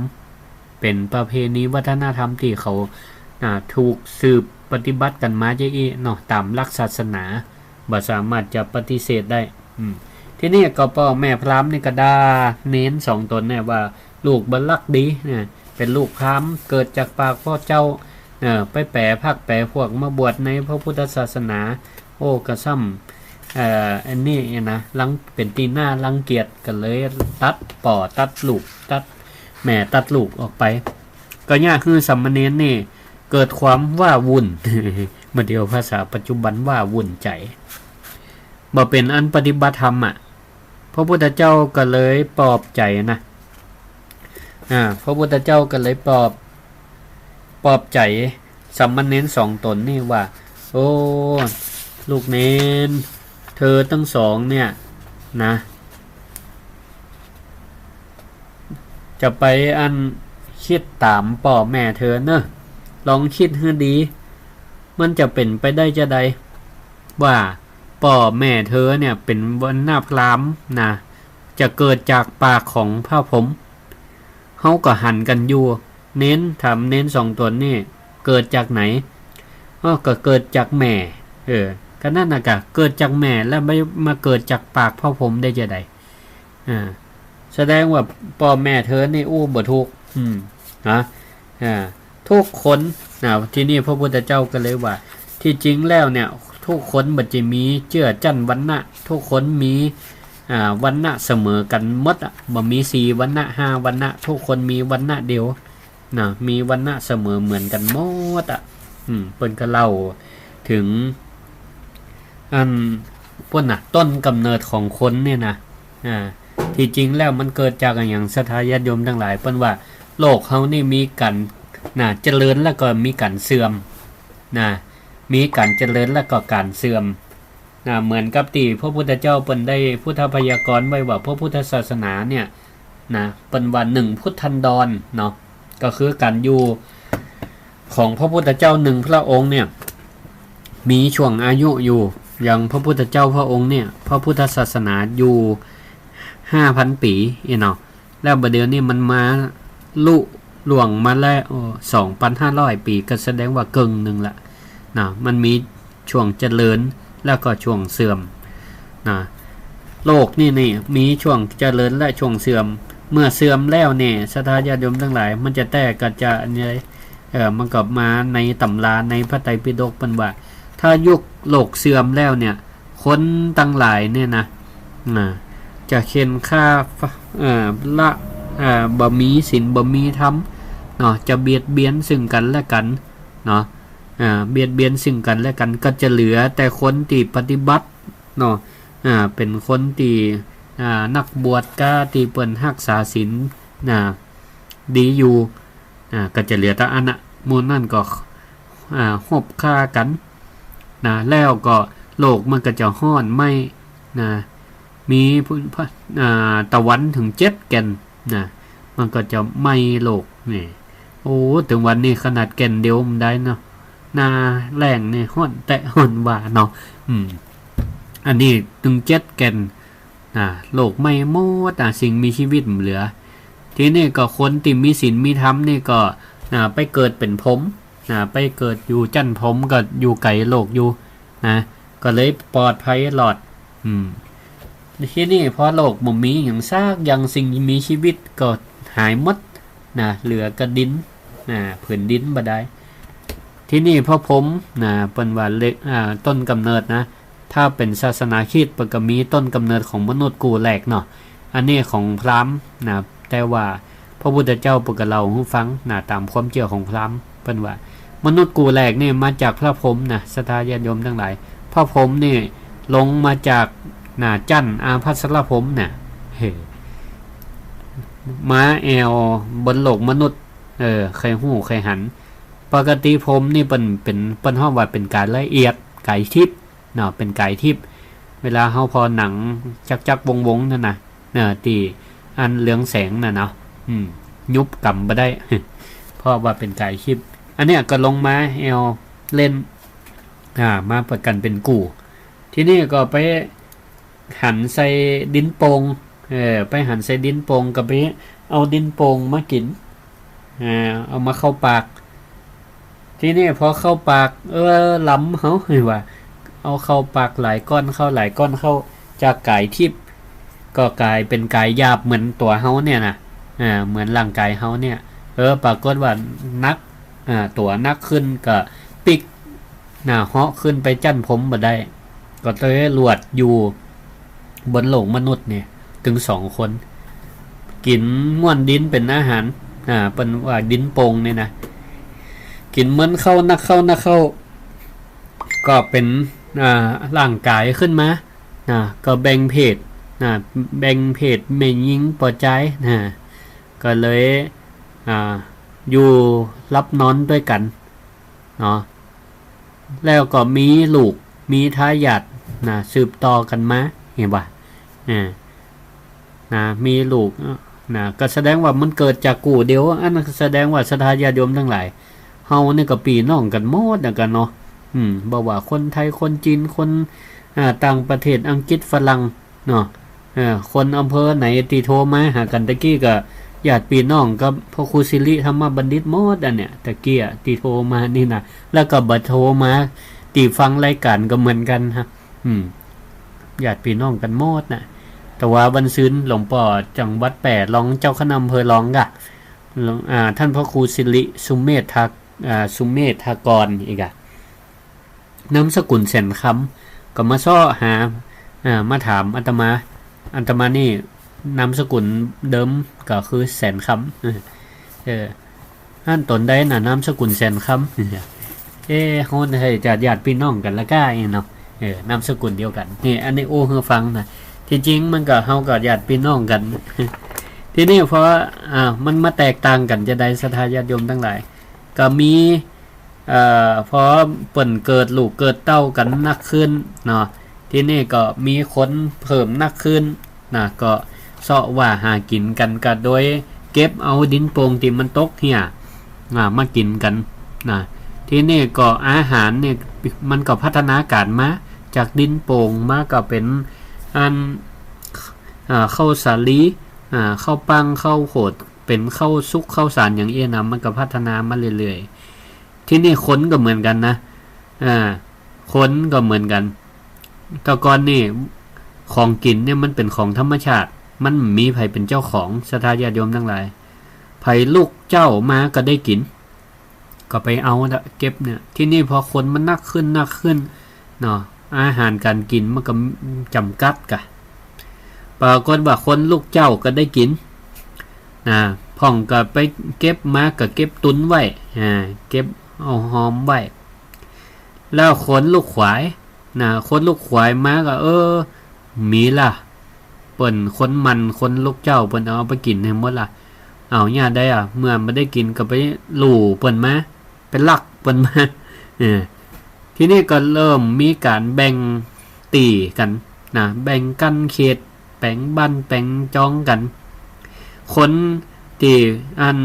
เป๋นประเพณีวัฒนธรรมตี้เขา อ่า ถูกสืบปฏิบัติกั๋นมาจะอี้เนาะ ต๋ามหลักศาสนา บ่สามารถจะปฏิเสธได้ อืม ทีนี้ก็ป้อแม่พราหมณ์นี่ก็ด่าเณรสองต๋นเนี่ยว่า ลูกบ่ลักดีนะ เป๋นลูกพราหมณ์ เกิดจากปากพ่อเจ้า เออ ไปแป๋พรรคแป๋พวกมาบวชในพระพุทธศาสนา โอ้ ก็ซ้ำ เอ่อ อันนี้นะ รัง เป๋นตี้น่ารังเกียจ ก็เลยตัดป้อตัดลูก ตัดแม่ตัดลูกออกไป ก็เยียะหื้อสามเณรนี่เกิดความว้าวุ่น บ่าเดี่ยวภาษาปัจจุบัน ว้าวุ่นใจ๋ บ่เป๋นอันปฏิบัติธรรมอะ พระพุทธเจ้าก็เลยปลอบใจ๋นะ อ่า พระพุทธเจ้าก็เลยปลอบ ปลอบใจ๋สามเณรสองต๋นนี่ว่า โอ้ ลูกเณร เธอตังสองเนี่ยนะ จะไปอันคิดต๋ามป้อแม่เธอเน่อ ลองคิดหื้อดี มันจะเป๋นไปได้จาใด ว่าป้อแม่เธอเนี่ยเป๋นวรรณะพราหมณ์นะ จะเกิดจากปากของพระพรหม เฮาก็หันกั๋นอยู่ เณร ถามเณรสองต๋นนี่ เกิดจากไหน อ้อ ก็เกิดจากแม่ เออ ก็นั่นน่ะกะ เกิดจากแม่แล้วมา มาเกิดจากปากพระพรหมได้จาใด อ่า แสดงว่าป้อแม่เธอนี่อู้บ่ถูก อืม นะ อ่า ทุกคน อ่า ทีนี้พระพุทธเจ้าก็เลยว่า ตี้จริงแล้วเนี่ย ทุกคนบ่จะมีเจื้อจั้นวรรณะ ทุกคนมี อ่า วรรณะเสมอกั๋นหมดอะ บ่มีสี่วรรณะ ห้าวรรณะ ทุกคนมีวรรณะเดียว นะ มีวรรณะเสมอเหมือนกั๋นหมดอะ อืม เปิ้นก็เล่าเถิง อัน เปิ้นน่ะ ต้นก๋ำเนิดของคนเนี่ยนะ อ่า ตี้จริงแล้วมันเกิดจากอะหยัง ศรัทธาญาติโยมตังหลาย เปิ้นว่าโลกเฮานี่มีก๋าน นะ เจริญแล้วก็มีก๋านเสื่อม นะ มีก๋านเจริญแล้วก็ก๋านเสื่อม นะ เหมือนกับตี้พระพุทธเจ้าเปิ้นได้พุทธพยากรณ์ไว้ว่าพระพุทธศาสนาเนี่ย นะ เปิ้นว่าหนึ่งพุทธันดรเนาะ ก็คือก๋านอยู่ของพระพุทธเจ้าหนึ่งพระองค์เนี่ย มีช่วงอายุอยู่ อย่างพระพุทธเจ้าพระองค์เนี่ย พระพุทธศาสนาอยู่ห้าพันปี๋อี้เนาะ แล้วบ่าเดี่ยวนี้มันมาลุล่วงมาแล้ว โอ้ สองพันห้าร้อยปี๋ ก็แสดงว่าเกิ่งนึ่งละ นะ มันมีช่วงเจริญแล้วก็ช่วงเสื่อม นะ โลกนี่นี่มีช่วงเจริญและช่วงเสื่อม เมื่อเสื่อมแล้วเนี่ย ศรัทธาญาติโยมตังหลาย มันจะแตกกระจายเนี่ย เอ่อ มันก็มาในตำราในพระไตรปิฎกเปิ้นว่า ถ้ายุคโลกเสื่อมแล้วเนี่ย คนตังหลายเนี่ยนะ อ่า จะเข่นฆ่า เอ่อ ละ เอ่อ บ่มีศีลบ่มีธรรมเนาะ จะเบียดเบียนซึ่งกั๋นและกั๋นเนาะ อ่า เบียดเบียนซึ่งกั๋นและกั๋น ก็จะเหลือแต่คนตี้ปฏิบัติเนาะ อ่า เป๋นคนตี้ อ่า นักบวชก้าตี้เปิ้นฮักษาศีล อ่า ดีอยู่ อ่า ก็จะเหลือแต่อั้นน่ะ หมู่นั้นก็ อ่า ฮบฆ่ากั๋น นะ แล้วก็โลกมันก็จะฮ้อนไหม้ นะ มีพุ อ่า ตะวันเถิงเจ็ดแก่น นะ มันก็จะไหม้โลกนี่ โอ้ เถิงวันนี้ขนาดแก่นเดียวบ่ได้เนาะ หน้าแล้งนี่ฮ้อนแต๊ฮ้อนว่าเนาะ อืม อันนี้เถิงเจ็ดแก่น นะ โลกไหม้หมด อ่ะ สิ่งมีชีวิตบ่เหลือ ทีนี้ก็คนตี้มีศีลมีธรรมนี่ก็ นะ ไปเกิดเป๋นพรหม นะ ไปเกิดอยู่จั้นพรหมก็อยู่ไก๋โลกอยู่ นะ ก็เลยปลอดภัยรอด อืม ทีนี้พอโลกบ่มีหยังซักอย่าง สิ่งมีชีวิตก็หายหมด นะ เหลือก็ดิน นะ ผืนดินบ่ได้ ทีนี้พระพรหม นะ เปิ้นว่าเล อ่า ต้นกำเนิดนะ ถ้าเป๋นศาสนาคริสต์เปิ้นก็มีต้นกำเนิดของมนุษย์กู้แรกเนาะ อันนี้ของพราหมณ์นะ แต่ว่าพระพุทธเจ้าเปิ้นก็เล่าหื้อฟังนะ ต๋ามความเจื้อของพราหมณ์ เปิ้นว่า มนุษย์กู้แรกนี่มาจากพระพรหมนะ ศรัทธาญาติโยมตังหลาย พระพรหมนี่ลงมาจาก น่ะ จั๊นอาภัสรพรหมน่ะ เฮ้ มาแอ่วบนโลกมนุษย์ เออ ใค่ฮู้ใค่หัน ปกติพรหมนี่เปิ้น เปิ้น เปิ้นฮ้องว่าเป๋นก๋ายละเอียด ก๋ายทิพย์เนาะ เป๋นก๋ายทิพย์ เวลาเฮาผ่อหนังจั๊กๆ วงๆ นั่นน่ะ เนาะ ตี้อันเรืองแสงน่ะเนาะ อืม ยุบกำบ่ได้ เพราะว่าเป๋นก๋ายทิพย์ อันเนี้ยก็ลงมาแอ่วเล่น อ่า มาประกั๋นเป๋นกู้ ทีนี้ก็ไปหันใส่ดินโป่ง เออ ไปหันใส่ดินโป่ง ก็ไปเอาดินโป่งมากิ๋น อ่า เอามาเข้าปาก ทีนี้พอเข้าปาก เออ ลำเฮา หือว่า เอาเข้าปากหลายก้อนเข้า หลายก้อนเข้า จากก๋ายทิพย์ ก็ก๋ายเป๋นก๋ายหยาบเหมือนตั๋วเฮาเนี่ยนะ อ่า เหมือนร่างก๋ายเฮาเนี่ย เออ ปรากฏว่าหนัก อ่า ตั๋วหนักขึ้นก็ปิ๊ก น่ะ เหาะขึ้นไปจั๊นพรหมบ่ได้ ก็เลยหลวดอยู่บนโลกมนุษย์เนี่ย ตึงสองคน กิ๋นง่วนดินเป๋นอาหาร อ่า เปิ้นว่าดินโป่งเนี่ยนะ กิ๋นเหมือนเข้า นักเข้า นักเข้า ก็เป๋น อ่า ร่างก๋ายขึ้นมา น่ะ ก็แบ่งเพศ น่ะ แบ่งเพศแม่ญิงป้อจาย น่ะ ก็เลย อ่า อยู่หลับนอนตวยกั๋น เนาะ แล้วก็มีลูก มีทายาท น่ะ สืบต่อกั๋นมา หันบ่ อ่า น่ะ มีลูก น่ะ ก็แสดงว่ามันเกิดจากกู้เดียว อันนั้นก็แสดงว่าศรัทธาญาติโยมตังหลาย เฮานี่ก็ปี้น้องกั๋นหมดนะกั๋นเนาะ อืม บ่ว่าคนไทย คนจีน คน อ่า ต่างประเทศ อังกฤษ ฝรั่ง เนาะ เออ คนอำเภอไหนตี้โทรมาหากั๋นตะกี้ก็ญาติปี้น้องกับพระครูสิริธรรมบัณฑิตหมดอันเนี่ย ตะกี้อะตี้โทรมานี่นะ แล้วก็บ่โทรมาตี้ฟังรายก๋านก็เหมือนกั๋นฮะ อืม ญาติปี้น้องกั๋นหมดนะ แต่ว่าวันซืนหลวงป้อจังหวัดแป้รองเจ้าคณะอำเภอรองกะ หลวง อ่า ต้านพระครูสิริสุเมธา อ่า สุเมธากรอีกอะ นามสกุลแสนคำ ก็มาเซาะหา อ่า มาถามอาตมา อาตมานี่นามสกุลเดิมก็คือแสนคำ เออ เออ อั้นต๋นใดน่ะ นามสกุลแสนคำ เอ๊ะ เฮาใช่จะญาติปี้น้องกั๋นละก้าเองเนาะ เออ นามสกุลเดียวกั๋น นี่ อันนี้อู้หื้อฟังนะ ตี้จริงมันก็ เฮาก็ญาติปี้น้องกั๋น ตี้นี่พอ อ่า มันมาแตกต่างกั๋นจาใด ศรัทธาญาติโยมตังหลาย ก็มี เอ่อ พอเปิ้นเกิดลูกเกิดเต้ากั๋นนักขึ้นเนาะ ตี้นี่ก็มีคนเพิ่มนักขึ้นนะ ก็เซาะว่าหากิ๋นกั๋นก็โดยเก็บเอาดินโป่งตี้มันตกเหี่ย อ่า มากิ๋นกั๋นนะ ตี้นี่ก็อาหารนี่มันก็พัฒนาก๋ารมา จากดินโป่งมาก็เป๋นอัน อ่า ข้าวสาลี อ่า ข้าวปัง ข้าวโพด เป๋นข้าวสุกข้าวสารอย่างอี้นะ มันก็พัฒนามาเรื่อยๆ ตี้นี่คนก็เหมือนกั๋นนะ อ่า คนก็เหมือนกั๋น แต่ก่อนนี่ของกิ๋นเนี่ยมันเป๋นของธรรมชาติ มันบ่มีใผเป๋นเจ้าของ ศรัทธาญาติโยมตังหลาย ใผลุกเจ๊ามาก็ได้กิ๋น ก็ไปเอาละ เก็บเนี่ย ตี้นี่พอคนมันนักขึ้นนักขึ้นเนาะ อาหารก๋านกิ๋นมันก็จ๋ำกัดกะ ปรากฏว่าคนลุกเจ๊าก็ได้กิ๋น นะ พ่องก็ไปเก็บมาก็เก็บตุนไว้ อ่า เก็บเอาหอมไว้ แล้วคนลุกขวาย นะ คนลุกขวายมาก็ เออ มีละ เปิ้นคนหมั่นคนลุกเจ๊า เปิ้นเอาไปกิ๋นหื้อหมดละ เอาเนี่ยได้อะ เมื่อบ่ได้กิ๋นก็ไปลู่เปิ้นมา ไปลักเปิ้นมา เออ ตี้นี่ก็เริ่มมีก๋านแบ่งตี้กั๋นนะ แบ่งกั๋นเขต แป๋งบ้านแป๋งจองกั๋น คนตี้อัน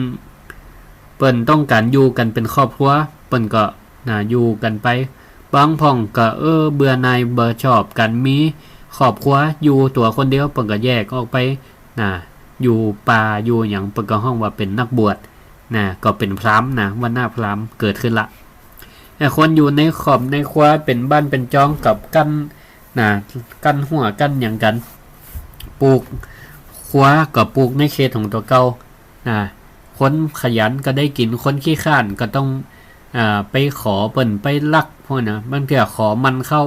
เปิ้นต้องก๋านอยู่กั๋นเป๋นครอบครัว เปิ้นก็ นะ อยู่กั๋นไป บางพ่องก็ เออ เบื่อหน่ายบ่ชอบก๋านมีครอบครัว อยู่ตั๋วคนเดียว เปิ้นก็แยกออกไป นะ อยู่ป่าอยู่หยัง เปิ้นก็ฮ้องว่าเป๋นนักบวช นะ ก็เป๋นพราหมณ์นะ วรรณะพราหมณ์เกิดขึ้นละ แต่คนอยู่ในครอบในครัวเป๋นบ้านเป๋นจองก็กั๋น นะ กั๋นฮั้วกั๋นหยังกั๋น ปลูกครัวก็ปลูกในเขตของตั๋วเก่า นะ คนขยันก็ได้กิ๋น คนขี้คร้านก็ต้อง อ่า ไปขอเปิ้น ไปลักพวกนั้น บางเทื่อขอหมั่นข้าว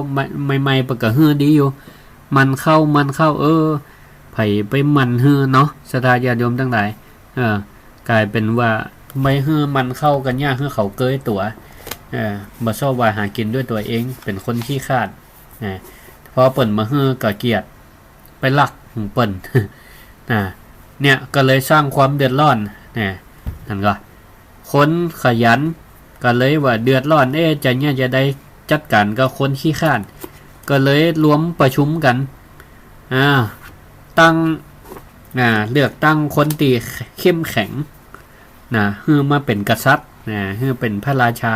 ใหม่ๆ เปิ้นก็หื้อดีอยู่ หมั่นข้าว หมั่นข้าว เออ ใผไปหมั่นหื้อเนาะ ศรัทธาญาติโยมตังหลาย เออ ก๋ายเป๋นว่าไปหื้อหมั่นข้าวกั๋นยาก หื้อเขาเกยตั๋ว เออ บ่ชอบว่าหากิ๋นด้วยตั๋วเอง เป๋นคนขี้คร้าน นะ พอเปิ้นบ่หื้อก็เกียจ ไปลักของเปิ้น นะ เนี่ยก็เลยสร้างความเดือดร้อน นะ หันก่อ คนขยันก็เลยว่าเดือดร้อน เอ๊ะ จะเนี่ยจะใดจัดก๋านกับคนขี้คร้าน ก็เลยรวมประชุมกั๋น อ่า ตั้ง อ่า เลือกตั้งคนตี้เข้มแข็ง นะ หื้อมาเป๋นกษัตริย์ นะ หื้อเป๋นพระราชา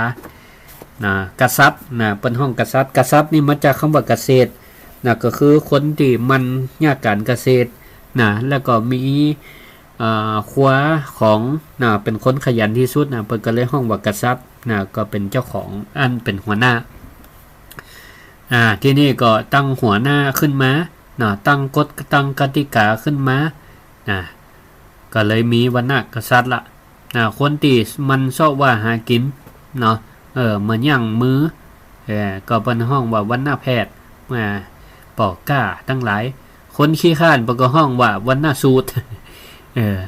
นะ กษัตริย์ นะ เปิ้นฮ้องกษัตริย์ กษัตริย์นี่มาจากกำว่าเกษตร นะ ก็คือคนตี้หมั่นเยียะก๋านเกษตร นะ แล้วก็มี อ่า ครัวของ นะ เป๋นคนขยันตี้สุด นะ เปิ้นก็เลยฮ้องว่ากษัตริย์ นะ ก็เป๋นเจ้าของ อันเป๋นหัวหน้า อ่า ทีนี้ก็ตั้งหัวหน้าขึ้นมา นะ ตั้งกฎ ตั้งกติกาขึ้นมา นะ ก็เลยมีวรรณะกษัตริย์ละ นะ คนตี้หมั่นเซาะว่าหากิ๋น เนาะ เออ เหมือนอย่างมือ เออ ก็เปิ้นฮ้องว่าวรรณะแพทย์ อ่า ป้อก๊าตังหลาย คนขี้คร้านเปิ้นก็ฮ้องว่าวรรณะสูตร เออ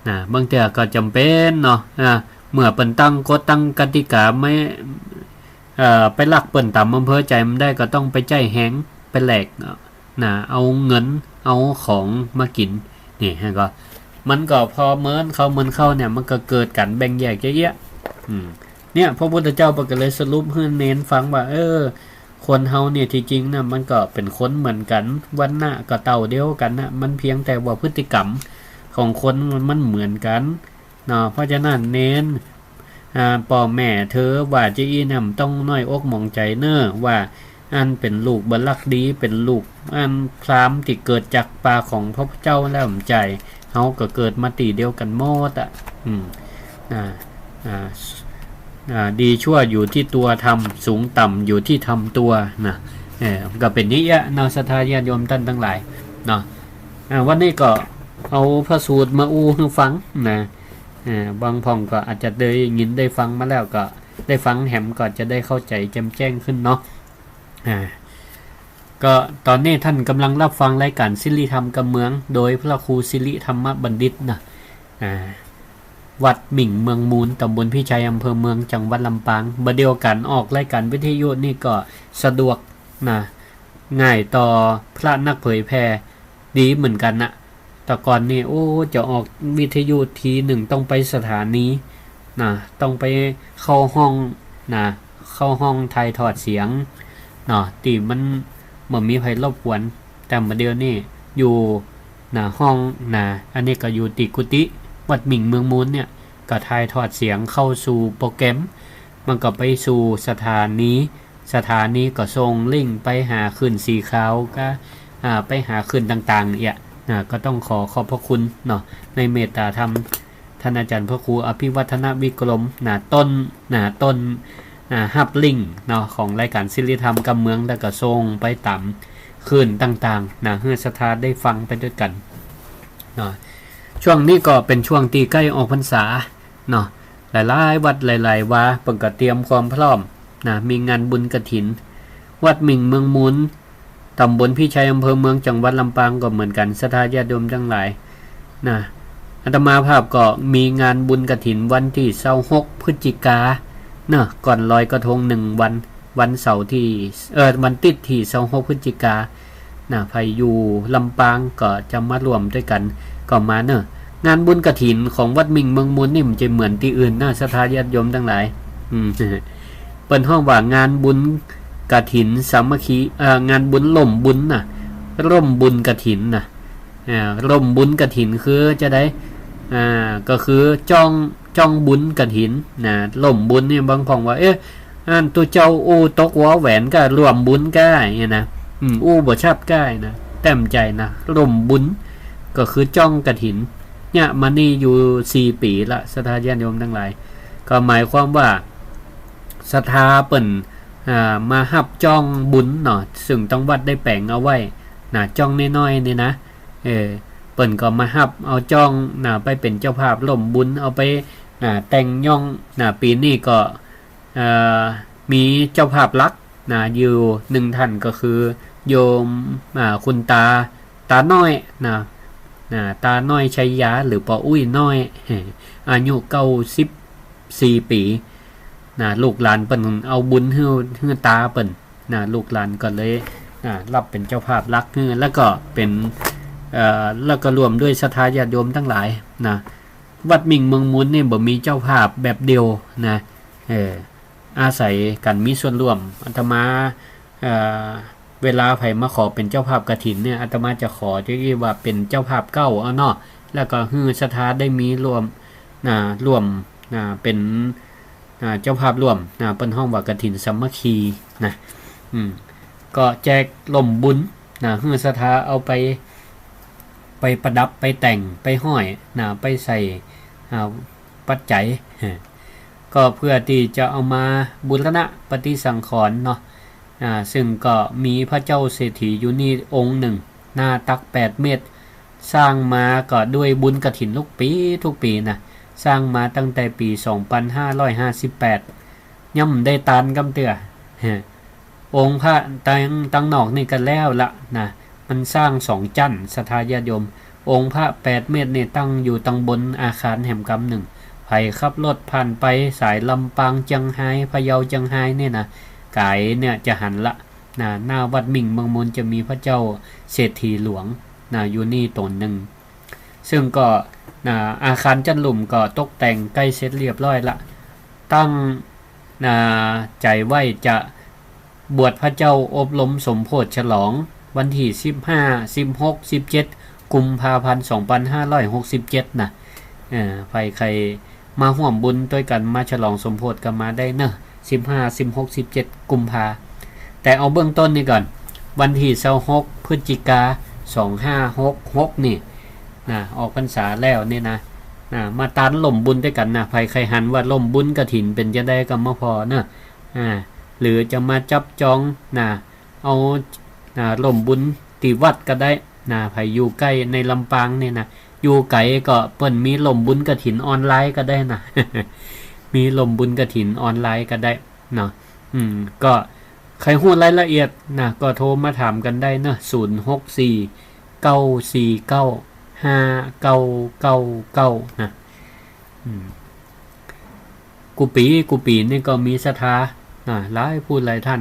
นะ บางเตื้อก็จ๋ำเป๋นเนาะ อ่า เมื่อเปิ้นตั้งกฎตั้งกติกาไม่ เอ่อ ไปลักเปิ้นต๋ามอำเภอใจ๋บ่ได้ ก็ต้องไปใจ๊แฮง ไปแลกเนาะ นะ เอาเงิน เอาของมากิ๋น นี่ หันก่อ มันก็พอเมินเข้าเมินเข้าเนี่ย มันก็เกิดก๋านแบ่งแยกเยียะๆ อืม เนี่ย พระพุทธเจ้าเปิ้นก็เลยสรุปหื้อเณรฟังว่า เออ คนเฮาเนี่ยตี้จริงนะ มันก็เป๋นคนเหมือนกั๋น วรรณะก็เต้าเดียวกั๋นนะ มันเพียงแต่ว่าพฤติกรรมของคนมัน มันเหมือนกั๋น เนาะ เพราะฉะนั้นเณร อ่า ป้อแม่เธอว่าจะอี้เนี่ย บ่ต้องน้อยอกหมองใจ๋เน่อ ว่าอันเป๋นลูกบ่ลักดี เป๋นลูกอันพราหมณ์ตี้เกิดจากปากของพระพุทธเจ้าแล้วบ่ใจ้ เฮาก็เกิดมาตี้เดียวกั๋นหมดอะ อืม อ่า อ่า อ่า ดีชั่วอยู่ที่ตัวทำ สูงต่ำอยู่ที่ทำตัว นะ เออ ก็เป๋นอย่างเงี้ยเนาะ ศรัทธาญาติโยมต้านตังหลาย เนาะ อ่า วันนี้ก็เอาพระสูตรมาอู้หื้อฟังนะ อ่า บางพ่องก็อาจจะได้ยินได้ฟังมาแล้ว ก็ได้ฟังแหมก็จะได้เข้าใจ๋แจ่มแจ้งขึ้นเนาะ อ่า ก็ต๋อนนี้ต้านก่ำลังฮับฟังรายก๋านสิริธรรมกำเมือง โดยพระครูสิริธรรมบัณฑิตนะ อ่า วัดหมิ่งเมืองมูล ต๋ำบลพิชัย อำเภอเมือง จังหวัดลำปาง บ่าเดี่ยวก๋านออกรายก๋านวิทยุนี่ก็สะดวกนะ ง่ายต่อพระนักเผยแผ่ ดีเหมือนกั๋นนะ แต่ก่อนนี่ โอ้ จะออกวิทยุทีนึ่งต้องไปสถานีนะ ต้องไปเข้าห้องนะ เข้าห้องถ่ายทอดเสียงเนาะ ตี้มันบ่มีใผรบกวน แต่บ่าเดี่ยวนี่อยู่นะ ห้องนะ อันนี้ก็อยู่ตี้กุฏิวัดหมิ่งเมืองมูลเนี่ย ก็ถ่ายทอดเสียงเข้าสู่โปรแกรม มันก็ไปสู่สถานี สถานีก็ส่งลิงก์ไปหาคลื่นสีขาวกับ อ่า ไปหาคลื่นต่างๆ เนี่ย อ่า ก็ต้องขอขอบพระคุณเนาะ ในเมตตาธรรม ต้านอาจ๋ารย์พระครูอภิวัฒนวิกรม นะ ต้น นะ ต้น อ่า ฮับลิงก์เนาะ ของรายก๋านสิริธรรมกำเมือง แล้วก็ส่งไปต๋ามคลื่นต่างๆ นะ หื้อศรัทธาได้ฟังไปด้วยกั๋นเนาะ ช่วงนี้ก็เป๋นช่วงตี้ใก้ออกพรรษาเนาะ หลายๆ วัดหลายๆ วา เปิ้นก็เตรียมความพร้อมนะ มีงานบุญกฐิน วัดหมิ่งเมืองมูล ต๋ำบลพิชัย อำเภอเมือง จังหวัดลำปางก็เหมือนกั๋น ศรัทธาญาติโยมตังหลายนะ อาตมาภาพก็มีงานบุญกฐินวันตี้ซาวหกพฤศจิกาเนาะ ก่อนลอยกระทงนึ่งวัน วันเสาร์ตี้ เอ่อ วันติ๊ดตี้ซาวหกพฤศจิกานะ ใผอยู่ลำปางก็จะมาร่วมด้วยกั๋นก็มาเนาะ งานบุญกฐินของวัดหมิ่งเมืองมูลนี่มันจะเหมือนตี้อื่นนะ ศรัทธาญาติโยมตังหลาย อืม เปิ้นฮ้องว่างานบุญกฐินสามัคคี เอ่อ งานบุญร่มบุญนะ ร่มบุญกฐินนะ อ่า ร่มบุญกฐินคือจะใด อ่า ก็คือจ้อง จ้องบุญกฐินนะ ร่มบุญนี่บางพ่องว่า เอ๊ะ อันตุ๊เจ้าอู้ตกวอแหวนก็ร่วมบุญก้าเนี่ยนะ อืม อู้บ่ชัดก้านะ แต่บ่ใจ้นะ ร่มบุญ ก็คือจ้องกฐิน เนี่ย มานี่อยู่สี่ปี๋ละ ศรัทธาญาติโยมตังหลาย ก็หมายความว่า ศรัทธาเปิ้น อ่า มาฮับจ้องบุญเนาะ ซึ่งตังวัดได้แป๋งเอาไว้นะ จ้องน้อยๆ นี่นะ เออ เปิ้นก็มาฮับเอาจ้องนะ ไปเป๋นเจ้าภาพร่มบุญ เอาไปนะ แต่งย้องนะ ปี๋นี้ก็ เอ่อ มีเจ้าภาพหลักนะ อยู่นึ่งต้านก็คือโยม อ่า คุณตา ตาน้อยนะ นะ ตาน้อยชัยยา หรือป้ออุ๊ยน้อย อายุเก้าสิบสี่ปี๋ นะ ลูกหลานเปิ้นเอาบุญหื้อ หื้อต๋าเปิ้นนะ ลูกหลานก็เลยนะ ฮับเป๋นเจ้าภาพหลักหื้อ แล้วก็เป๋น เอ่อ แล้วก็ร่วมด้วยศรัทธาญาติโยมตังหลายนะ วัดมิ่งเมืองมูลนี่บ่มีเจ้าภาพแบบเดียวนะ เออ อาศัยกั๋นมีส่วนร่วม อาตมา เอ่อ เวลาใผมาขอเป๋นเจ้าภาพกฐินเนี่ย อาตมาจะขอจะอี้ว่าเป๋นเจ้าภาพเก๊าเอาเนาะ แล้วก็หื้อศรัทธาได้มีร่วม นะ ร่วม นะ เป๋น อ่า เจ้าภาพร่วม นะ เปิ้นฮ้องว่ากฐินสามัคคี นะ อืม ก็แจกล่มบุญ นะ หื้อศรัทธาเอาไป ไปประดับ ไปแต่ง ไปห้อย นะ ไปใส่ อ่า ปัจจัย ก็เพื่อตี้จะเอามาบูรณะปฏิสังขรณ์เนาะ อ่า ซึ่งก็มีพระเจ้าเศรษฐีอยู่นี่องค์นึ่ง หน้าตักแปดเมตร สร้างมาก็ด้วยบุญกฐินทุกปี๋ ทุกปี๋นะ สร้างมาตั้งแต่ปี๋สองปันห้าร้อยห้าสิบแปด ยังบ่ได้ตานกำเตื้อ ฮะ องค์พระตัง ตังนอกนี่ก็แล้วละนะ มันสร้างสองจั้น ศรัทธาญาติโยม องค์พระแปดเมตรนี่ตั้งอยู่ตังบนอาคารแหมกำนึ่ง ใผขับรถผ่านไปสายลำปางเจียงฮาย พะเยาเจียงฮายเนี่ยนะ ก๋ายเนี่ยจะหันละนะ หน้าวัดมิ่งเมืองมูลจะมีพระเจ้าเศรษฐีหลวงนะ อยู่นี่ต๋นนึ่ง ซึ่งก็นะ อาคารจั้นลุ่มก็ตกแต่งใก้เสร็จเรียบร้อยละ ตั้ง นะ ใจ๋ไว้จะบวชพระเจ้าอบรมสมโภชน์ฉลองวันตี้สิบห้า สิบหก สิบเจ็ด กุมภาพันธ์ สองปันห้าร้อยหกสิบเจ็ด นะ เออ ใผใค่มาฮ่วมบุญตวยกั๋น มาฉลองสมโภชน์ก็มาได้เนาะ สิบห้า สิบหก สิบเจ็ด กุมภา แต่เอาเบื้องต้นนี่ก่อน วันตี้ซาวหก พฤศจิกา สองห้าหกหก นี่ นะ ออกพรรษาแล้วนี่นะ นะ มาตานล่มบุญตวยกั๋นนะ ใผใค่หันว่าล่มบุญกฐินเป๋นจะได้ก็มาผ่อเนาะ อ่า หรือจะมาจับจองนะ เอา นะ ล่มบุญตี้วัดก็ได้นะ ใผอยู่ใก้ในลำปางนี่นะ อยู่ไก๋ก็เปิ้นมีล่มบุญกฐินออนไลน์ก็ได้นะ มีล่มบุญกฐินออนไลน์ก็ได้เนาะ อืม ก็ใค่ฮู้รายละเอียดนะ ก็โทรมาถามกั๋นได้เนาะ ศูนย์หกสี่ เก้าสี่เก้า ห้าเก้าเก้าเก้า นะ อืม กู้ปี๋ กู้ปี๋นี่ก็มีศรัทธานะ หลายผู้หลายต้าน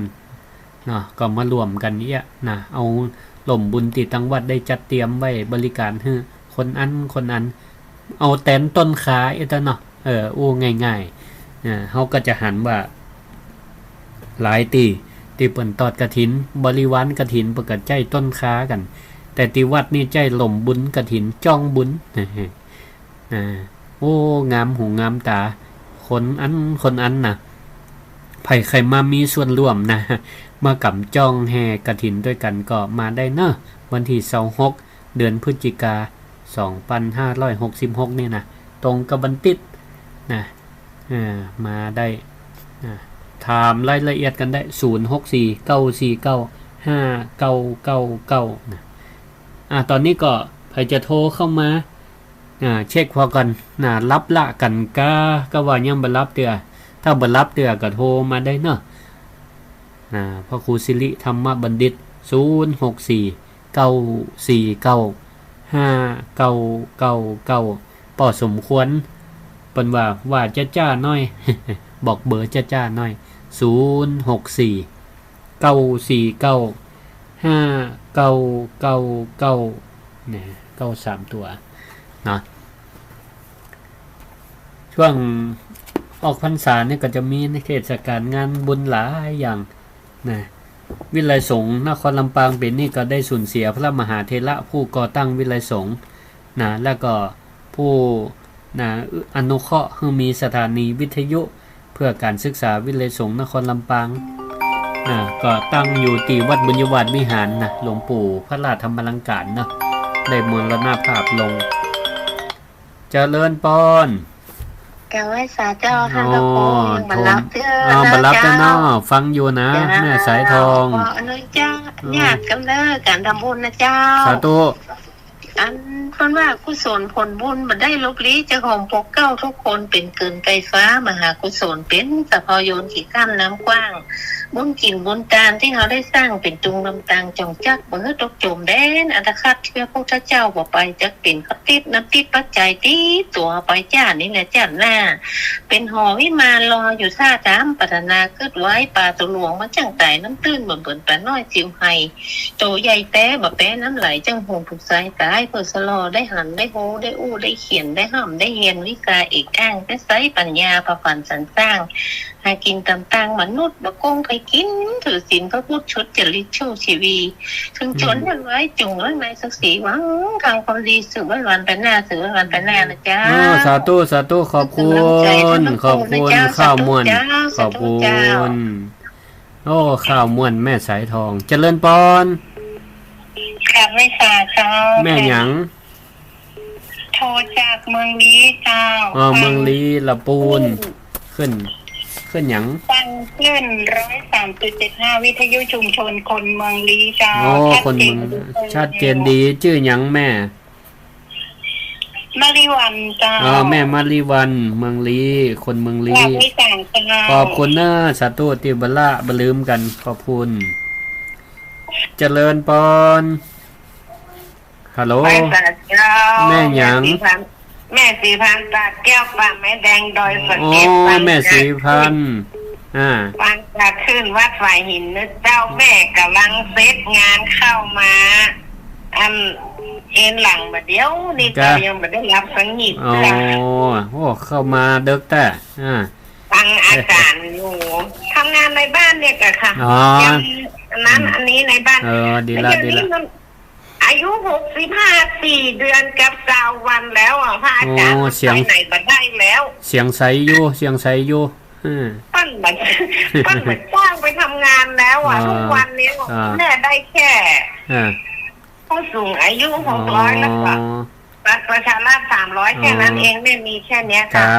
เนาะ ก็มาร่วมกั๋นเยียะนะ เอาล่มบุญตี้ตังวัดได้จัดเตรียมไว้บริก๋ารหื้อคนอั้นคนอั้น เอาแตนต้นขาอี้เต๊อะเนาะ เออ อู้ง่ายๆ นะ เฮาก็จะหันว่า หลายตี้ ตี้เปิ้นตอดกฐิน บริวารกฐินเปิ้นก็ใจ๊ต้นขากั๋น แต่ตี้วัดนี่ใจ๊ล่มบุญกฐิน จ้องบุญ นะ โอ้ งามหูงามต๋า คนอั้นคนอั้นนะ ใผใค่มามีส่วนร่วมนะ มาก๋ำจ้องแห่กฐินตวยกั๋นก็มาได้เนาะ วันตี้ซาวหก เดือนพฤศจิกา สองปันห้าร้อยหกสิบหก นี่นะ ตรงกับวันติ๊ดนะ อ่า มาได้นะ ถามรายละเอียดกั๋นได้ ศูนย์หกสี่ เก้าสี่เก้า ห้าเก้าเก้าเก้า นะ อ่า ต๋อนนี้ก็ใผจะโทรเข้ามา อ่า เช็คผ่อก่อนนะ หลับละกั๋นกา ก็ว่ายังบ่หลับเตื้อ ถ้าบ่หลับเตื้อก็โทรมาได้เนาะ นะ พระครูสิริธรรมบัณฑิต ศูนย์หกสี่ เก้าสี่เก้า ห้าเก้าเก้าเก้า ป้อสมควร เปิ้นว่า ว่าจ้าๆ หน้อย บอกเบอร์จ้าๆ หน้อย ศูนย์หกสี่ เก้าสี่เก้า ห้าเก้าเก้าเก้า นะ เก้าสามตั๋วเนาะ ช่วงออกพรรษานี่ก็จะมีเทศกาลงานบุญหลายอย่างนะ วิทยาลัยสงฆ์นครลำปางปี๋นี้ก็ได้สูญเสียพระมหาเถระผู้ก่อตั้งวิทยาลัยสงฆ์นะ แล้วก็ผู้นะ อนุเคราะห์หื้อมีสถานีวิทยุ เพื่อการศึกษาวิทยาลัยสงฆ์นครลำปางนะ ก็ตั้งอยู่ตี้วัดบุญญาวาสวิหารนะ หลวงปู่พระราชธรรมาลังการเนาะ ได้มรณภาพลง เจริญปอน กราบไหว้สาเจ้า อ๋อ ท่านพระครู ยังบ่หลับเตื้อ อ๋อ บ่หลับเตื้อเนาะ เจ้า ฟังอยู่นะ เจ้า แม่สายทอง ขออนุญาต อืม ญาติกำเนิดการทำบุญนะเจ้า สาธุ อันเปิ้นว่ากุศลผลบุญบ่ได้ลบลี้ จะของพวกเก้าทุกคนเป๋นเกินไกลฟ้า มหากุศลเป๋นสะเพาโยนขีดข้ามน้ำกว้าง บุญกิ๋นบุญตานตี้เฮาได้สร้างเป๋นตุงนำตาง จ๋งจักบ่หื้อตกจ๋มแดนอันตคัด เทื่อพระพุทธเจ้าบ่ไป จักเป๋นเขาติดน้ำติดปัจจัยติดตั๋วไปจ้า นี่แหละจ้าหน้า เป๋นหอวิมานรออยู่ถ้าต๋ามปรารถนา กึ๊ดไว้ปลาตั๋วหลวงมาจั่งไต่น้ำตื้น บ่เหมือนปลาน้อยซิวไห่ โตใหญ่แต๊บ่แป๊น้ำไหล จั่งหงส์ถูกสายต๋าย เปื้อสะหล่อได้หัน ได้ฮู้ ได้อู้ ได้เขียน ได้ฮ่ำ ได้เฮียนวิชาเอกอ้าง ได้ใจ๊ปัญญาผ่าฝันสรรสร้าง หากิ๋นต๋ามตางมนุษย์ บ่โก้งใผกิ๋น ถือศีลพระพุทธชดจริตชูชีวี เถิงจ๋น อืม ยากไร้ จุ่งไร้ไม้ศักดิ์ศรี หวังทางความดี สืบไว้วันไปหน้า สืบไว้วันไปหน้านะเจ้า อ๋อ สาธุ สาธุ ขอบคุณ เป๋นก๋ำลังใจ๋ ขอบคุณ สาธุเจ้า ข้าวม่วน สาธุเจ้า ขอบคุณ สาธุเจ้า โอ้ ข้าวม่วนแม่สายทอง เจริญปอน กราบไหว้สาเจ้า แม่หยัง โทรจากเมืองลี้เจ้า อ๋อ ฟัง เมืองลี้ ละปูน อืม ขึ้น ขึ้นหยัง ฟังคลื่นร้อยสามจุดเจ็ดห้า วิทยุชุมชนคนเมืองลี้เจ้า อ๋อ ชัดเจน คนเมือง ดีเจ้า ชัดเจนดี จื้อหยังแม่ มาริวันเจ้า อ๋อ แม่มาริวัน เมืองลี้ คนเมืองลี้ กราบไหว้สาเจ้า ขอบคุณเน้อ สาธุ ตี้บ่ละบ่ลืมกั๋น ขอบคุณ เจริญปอน ฮัลโหล ไหว้สาเจ้า แม่หยัง แม่ศรีพันธุ์ แม่ศรีพันธุ์ ตาดแก้ว ป่าไม้แดง ดอยสะเก็ด อ๋อ ฟัง แม่ศรีพันธุ์ จาก อ่า ฟังจากคลื่นวัดฝายหินเน้อเจ้า แม่ก่ำลังเสร็จงานเข้ามา อัน เอนหลังบ่าเดี่ยวนี่ จ้ะ เจ้า ยังบ่ได้หลับสนิท อ๋อ เจ้า โอ้ เข้ามาเดิ็กแต๊ อ่า ฟังอาจ๋ารย์อยู่ ทำงานในบ้านเนี่ยกะค่ะ อ๋อ ยังอันนั้น อืม อันนี้ในบ้าน เออ ดีละ แล้วเดี๋ยวนี้ ดีละ มัน อายุหกสิบห้า สี่เดือนกับซาววันแล้วอะ พระอาจ๋ารย์ โอ้ มัน เสียง ไปไหนบ่ได้แล้ว เสียงใสอยู่ เสียงใสอยู่ อืม เปิ้นบ่ เปิ้นบ่จ้างไปทำงานแล้วอะ อ๋อ ทุกวันนี้ อ่า แม่ได้แค่ อ่า ผู้สูงอายุ หกร้อย แล้วก็ อ๋อ บัตรประชาราษฎร์ สามร้อย แค่นั้นเอง อ๋อ แม่มีแค่เนี้ยค่ะ ค่ะ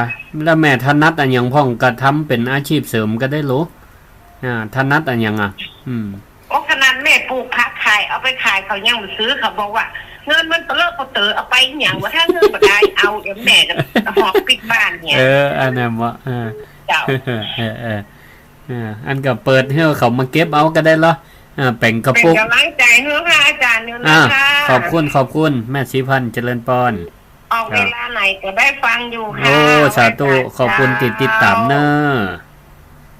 แล้วแม่ถนัดอะหยังพ่อง กะทำเป๋นอาชีพเสริมก็ได้ลูก อ่า ถนัดอะหยังอะ อืม โอ้ ขนาดแม่ปลูกผักขาย เอาไปขายเขายังบ่ซื้อ เขาบอกว่า เงินมันเปลอะเป๋อเต๋อ เอาไปหยังวะ ถ้าเงินบ่ได้ เอา เดี๋ยวแม่จะหอบปิ๊กบ้านเนี่ย เออ อันนั้นบ่ เออ เจ้า เออ เออ เออ อันก็เปิดหื้อเขามาเก็บเอาก็ได้เหรอ อ่า แป๋งกระปุก เป๋นก๋ำลังใจ๋หื้อพระอาจ๋ารย์อยู่นะคะ อ่า ขอบคุณ ขอบคุณ แม่ศรีพันธุ์ เจริญปอน ออกเวลาไหนก็ได้ฟังอยู่ค่ะ โอ้ สาธุ ไหว้สา ขอบคุณตี้ติดต๋ามเน้อ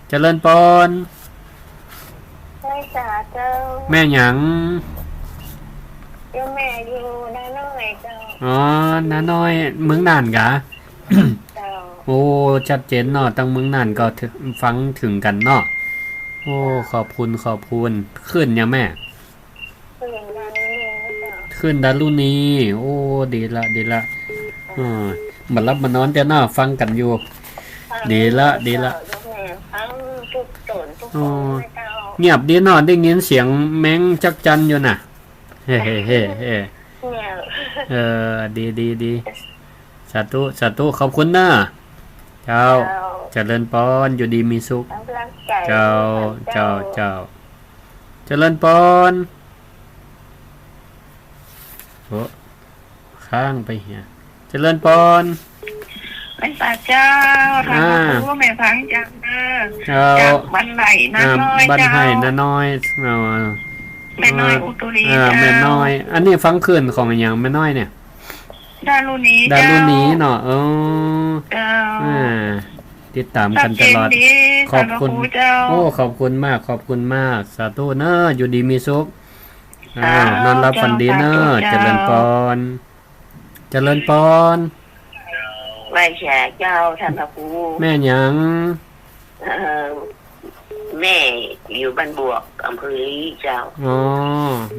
เจ้า เจริญปอน ไหว้สาเจ้า แม่หยัง เจ้าแม่อยู่นาน้อยเจ้า อ๋อ นาน้อย เมืองน่านกา เจ้า โอ้ ชัดเจนเนาะ ตังเมืองน่านก็เถิง ฟังเถิงกั๋นเนาะ โอ้ เจ้า ขอบคุณ ขอบคุณ คลื่นหยังแม่ คลื่นดารุณีเจ้า คลื่นดารุณี โอ้ ดีละ ดีละ อ่า บ่หลับบ่นอนเตี้ยเนาะ ฟังกั๋นอยู่ ฟัง ดีละ เจ้า ดีละ เจ้าแม่ ฟังกู้โตนกู้ อ๋อ คนนะเจ้า เงียบดีเนาะ ได้ยินเสียงแมงจั๊กจั่นอยู่น่ะ เฮ้ เฮ้ เฮ้ เฮ้ เงียบ เออ ดี ดี ดี สาธุ สาธุ ขอบคุณเน้อ เจ้า เจ้า เจริญปอน อยู่ดีมีสุข กำลังใจ๋ เจ้า เจ้า เจ้า เจ้า เจริญปอน โอ้ ค้างไปเหีย เจริญปอน ไหว้สาเจ้า ท่าน อ่า พระครู แม่ฟังจากเน้อ เจ้า จากบ้านไฮ่นาน้อย อ่า บ้านไฮ่ เจ้า นาน้อย อ๋อ แม่น้อย อ่า อุตุลี อ่า เจ้า แม่น้อย อันนี้ฟังคลื่นของอะหยังแม่น้อยเนี่ย ดารุณี ดารุณี เจ้า เนาะ เออ เจ้า อ่า ติดต๋ามกั๋นตลอด ชัดเจนดี ขอบคุณ ท่านพระครูเจ้า โอ้ ขอบคุณมาก ขอบคุณมาก สาธุเน้อ อยู่ดีมีสุข อ่า เจ้า นอนหลับฝันดีเน้อ เจ้า สาธุเจ้า เจริญปอน เจริญปอน ไหว้สาเจ้า ท่านพระครู แม่หยัง เอ่อ แม่อยู่บ้านบวก อำเภอลี้เจ้า อ๋อ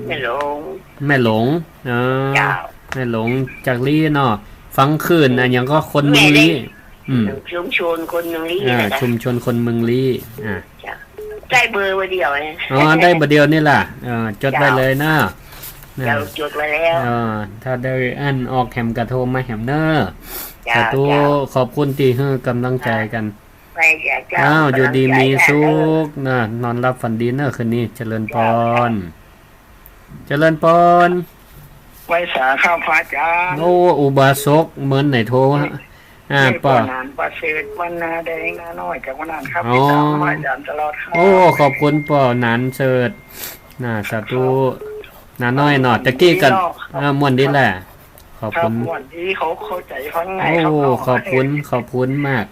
แม่หลง แม่หลง เออ เจ้า แม่หลงจากลี้เนาะ ฟังคลื่นอะหยังก็คนเมืองลี้ แม่ได้ อืม ชุมชนคนเมืองลี้ อ่า นะคะ ชุมชนคนเมืองลี้ อ่า เจ้า ได้เบอร์ไว้เดียวไง อ๋อ ได้เบอร์เดียวนี่ล่ะ เออ จดไว้เลยนะ เจ้า นะ เจ้า จดไว้แล้ว เออ ถ้าได้อันออกแหมก็โทรมาแหมเน้อ เจ้า สาธุ เจ้า ขอบคุณตี้หื้อกำลังใจ๋กั๋น ไปเจ้า อ้าว อยู่ดีมีสุขนะ นอนหลับฝันดีเน้อคืนนี้ เจริญปอน เจ้า เจริญปอน ไหว้สาข้าวพระเจ้า โอ้ อุบาสก เมินไหนโทรฮะ อ่า นี่ป้อ ป้อหนานประเสริฐ บ้านนาแดง นาน้อย จากบ้านนาครับ อ๋อ ติดต๋ามอาจ๋ารย์ตลอดครับ โอ้ ขอบคุณป้อหนานเสิร์ช นะ สาธุ ครับ นาน้อยเนาะ ตะกี้กั๋น ม่วนดีเนาะ เออ ม่วนดีแหละ ขอบคุณ ครับ ม่วนดี เขาเข้าใจ๋ฟังง่ายครับ โอ้ เนาะ ขอบคุณ ขอบคุณมาก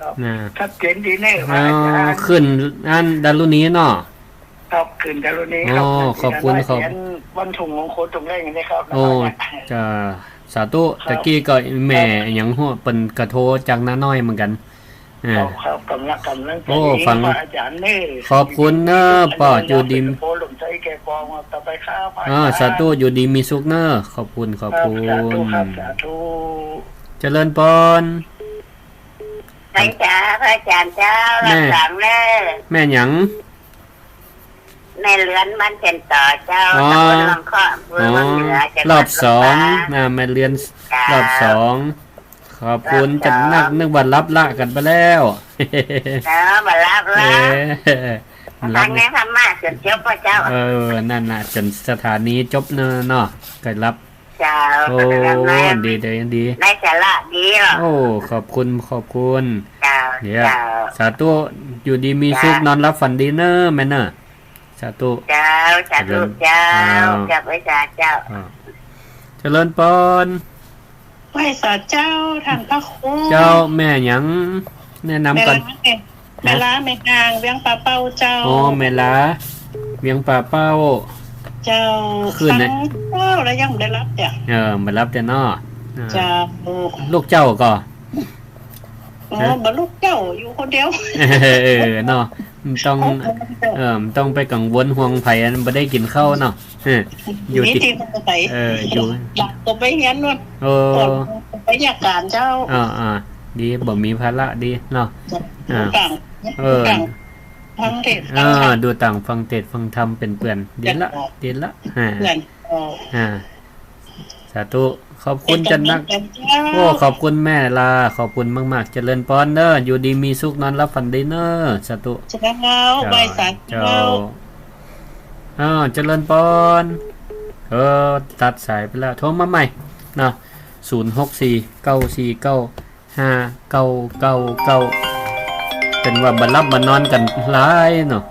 ครับ นะ ชัดเจนดีเน่อ อ๋อ พระอาจ๋ารย์ ขึ้นอันดารุณีเนาะ ครับ ขึ้นดารุณีครับ อ๋อ ขอบคุณ นาน้อย ขอบ เสียงบ้านทุ่งมงคลตรงแรกนี่ครับ โอ้ นาน้อย จ้า สาธุ ครับ ตะกี้ก็แม่ ครับ หยังหั้ว เปิ้นก็โทรจากนาน้อยเหมือนกั๋น อ่า ครับ ครับ ก๋ำลัง ก๋ำลังใจ๋ โอ้ ฟัง พระอาจ๋ารย์เน่อ ขอบคุณเน่อ ป้อ อยู่ดี โพลมใจ๋แก่ปอง ต่อไปครับ อ่า อาจ๋ารย์ สาธุ อยู่ดีมีสุขเน่อ ขอบคุณ ขอบคุณ ครับ สาธุครับ สาธุ เจริญปอน ไหว้สา พระอาจ๋ารย์เจ้า แม่ รับสั่งเน่อ แม่หยัง แม่เรือนบ้านเซนต่อเจ้า อ๋อ ตำบลวังเคาะ อำเภอวังเหนือ อ๋อ จังหวัดลำปาง รอบสองนะ แม่เรือน เจ้า รอบสอง ขอบคุณ รอบสอง จัดหนัก นึกว่าลับละกั๋นไปแล้ว เออ บ่ลับละ เออ ลับ ฟังในธรรมะจนจบเนาะเจ้า เออ นั่นน่ะ จนสถานีจบเนาะ เนาะ ก็ลับ เจ้า โอ้ ก็ลับมา ดี ดี ดี ได้สาระดีอ่ะ โอ้ ขอบคุณ ขอบคุณ เจ้า เดี๋ยว เจ้า สาธุ อยู่ดีมีสุข เจ้า นอนหลับฝันดีเน่อแม่เน่อ สาธุ เจ้า สาธุ เจริญ เจ้า เจ้า เจ้า ไหว้สาเจ้า อ่า เจริญปอน ไหว้สาเจ้า ท่านพระครู เจ้า แม่หยัง แนะนำก่อน แม่ลา แม่ลา แม่นาง เวียงป่าเป้าเจ้า อ๋อ แม่ลา เวียงป่าเป้า เจ้า ขึ้นไหน ฟังเจ้าแล้วยังบ่ได้ลับเจ้า เออ บ่ลับเจ้าเนาะ อ่า เจ้า ลูกเจ้าก่อ อ๋อ ฮะ บ่ลูกเจ้า อยู่คนเดียว เออ เนาะ มันต้อง เออ มันต้องไปกังวลห่วงไผ อันบ่ได้กิ๋นข้าวเนาะ เออ อยู่ นี่ ติ ที่มันไป เออ อยู่ อยากจะไปเฮียนนู่น โอ้ ไปเยียะก๋านเจ้า อ่า อ่า ดี บ่มีภาระดีเนาะ อ่า ดูต่าง เออ ดูต่างฟังเทศน์ อ่า ฟังธรรม ดูต่างฟังเทศน์ฟังธรรมเป๋นเปื้อน ดีละ เจ้า ดีละ อ่า เปื้อน เออ อ่า สาธุ ขอบคุณจัดหนัก เจ้า โอ้ ขอบคุณแม่ลา ขอบคุณมากๆ เจริญปอนเน่อ อยู่ดีมีสุข นอนหลับฝันดีเน่อ สาธุ เจ้า เจ้า ไหว้สา เจ้า เจ้า อ้าว เจริญปอน เออ ตัดสายไปแล้ว โทรมาใหม่เนาะ ศูนย์หกสี่ เก้าสี่เก้า ห้าเก้าเก้าเก้า เป๋นว่าบ่หลับบ่นอนกั๋นหลายเนาะ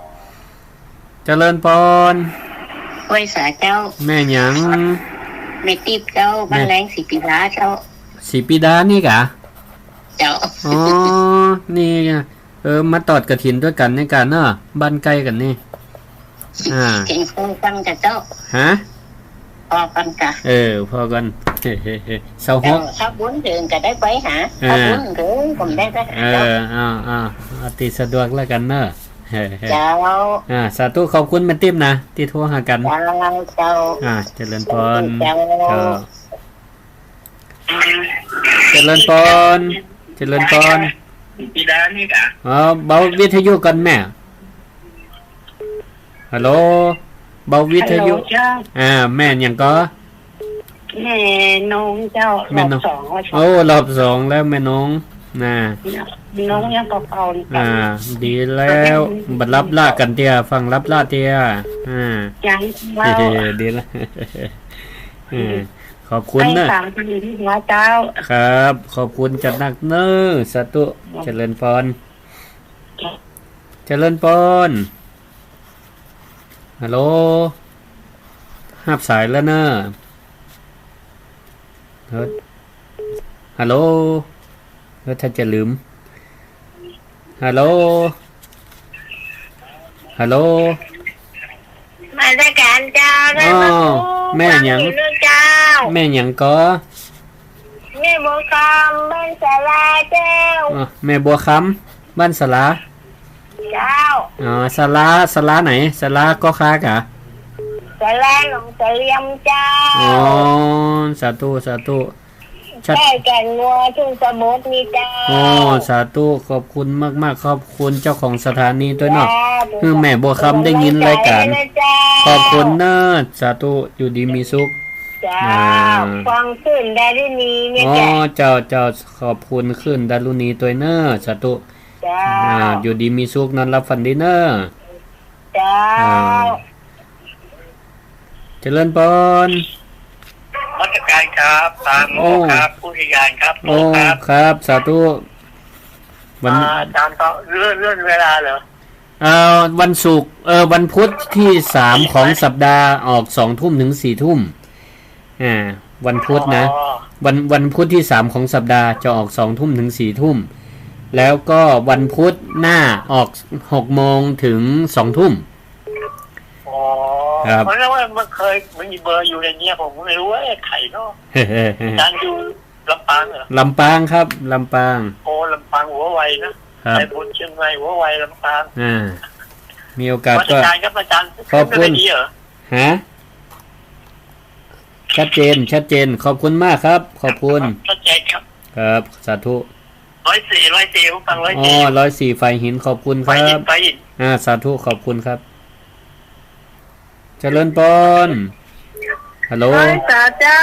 เจริญปอน ไหว้สาเจ้า แม่หยัง แม่ติ๊บเจ้า เจ้า บ้านแหลงศรีปิดาเจ้า ศรีปิดานี่กา เจ้า อ๋อ นี่ เออ มาตอดกฐินตวยกั๋นนี่กาเนาะ บ้านใก้กั๋นนี่ อ่า เถิงคู่กั๋นกาเจ้า ฮะ ผ่อกั๋นกา เออ ผ่อกั๋น เฮ้ เฮ้ เฮ้ ซาวหก เจ้า ถ้าบุญเถิงก็ได้ไปหา อ่า ถ้าบุญเถิงก็ได้ไปหา เออ เจ้า อ่า อ่า เอาตี้สะดวกแล้วกั๋นเนาะ เฮ้ เฮ้ เจ้า อ่า สาธุ ขอบคุณแม่ติ๊บนะ ตี้โทรหากั๋น เจ้า เจ้า อ่า เจริญปอน เจ้า เจ้า เจริญปอน เจริญปอน ปิดานี่กา อ๋อ เบาวิทยุก่อนแม่ ฮัลโหล เบาวิทยุ ฮัลโหลเจ้า อ่า แม่หยังก่อ แม่นงเจ้า แม่นง รอบสอง รอบสอง โอ้ รอบสองแล้วแม่นง น่ะ นงยังเก่าๆ นี่ อ่า ดีแล้ว บ่หลับละกั๋นเตี้ย ฟังหลับละเตี้ย อ่า ยังเล่า เฮ้ ดีละ เออ ขอบคุณเน่อ ให้ฟังดีๆ นะเจ้า ครับ ขอบคุณจัดหนักเน่อ สาธุ เจริญปอน เจริญปอน ฮัลโหล ฮับสายแล้วเน่อ เฮ้ย ฮัลโหล เฮ้ย ถ้าจะลืม ฮัลโหล ฮัลโหล มาตรการเจ้า ได้มา อ๋อ คู่ แม่หยัง ฟังอยู่เรื่องเจ้า แม่หยังก่อ แม่บัวคำ บ้านศาลาเจ้า อ๋อ แม่บัวคำ บ้านศาลา เจ้า อ๋อ ศาลา ศาลาไหน ศาลาก่อค้ากะ ศาลาหนองสะเหลี่ยมเจ้า อ๋อ สาธุ สาธุ ใกล้แก่งงัวทุ่งสะบดนี่เจ้า อ๋อ สาธุ ขอบคุณมากๆ ขอบคุณเจ้าของสถานีตวยเนาะ เจ้า หื้อแม่บัวคำได้ยินรายการ เจ้า ขอบคุณเน่อ สาธุ อยู่ดีมีสุข เจ้า อ่า ฟังคลื่นดารุณีเนี่ย อ๋อ เจ้า เจ้า เจ้า ขอบคุณคลื่นดารุณีตวยเน่อ สาธุ เจ้า อ่า อยู่ดีมีสุข นอนหลับฝันดีเน่อ เจ้า อ่า เจริญปอน มัสการครับ ตามหมอ โอ้ ครับ ผู้พิการครับ โอ้ หมอครับ ครับ สาธุ วัน อ่า อาจารย์ก็เลื่อน เลื่อนเวลาเหรอ เอ่อ วันศุกร์ เอ่อ วันพุธที่สามของสัปดาห์ออกสองทุ่มถึงสี่ทุ่ม อ่า วันพุธนะ อ๋อ วัน วันพุธที่สามของสัปดาห์จะออกสองทุ่มถึงสี่ทุ่ม แล้วก็วันพุธหน้าออกหกโมงถึงสองทุ่ม อ๋อ ครับ เพราะว่ามันเคย มันมีเบอร์อยู่ในเนี้ย ผมก็ไม่รู้ว่าใครเนาะ อาจารย์อยู่ลำปางเหรอ ลำปางครับ ลำปาง โอ้ ลำปางหัวไวนะ ครับ ไปบุญเชียงใหม่หัวไวลำปาง อ่า มีโอกาสก็ อาจารย์ครับ อาจารย์ ขอบคุณ ขึ้นเวทีเหรอ ฮะ ชัดเจน ชัดเจน ขอบคุณมากครับ ขอบคุณ ชัดเจนครับ ครับ สาธุ ร้อยสี่ ร้อยสี่ ผมฟัง ร้อยสี่ อ๋อ ร้อยสี่ ฝ่ายหิน ขอบคุณครับ ฝ่ายหิน ฝ่ายหิน อ่า สาธุ ขอบคุณครับ เจริญปอน ฮัลโหล โอ้ย สาเจ้า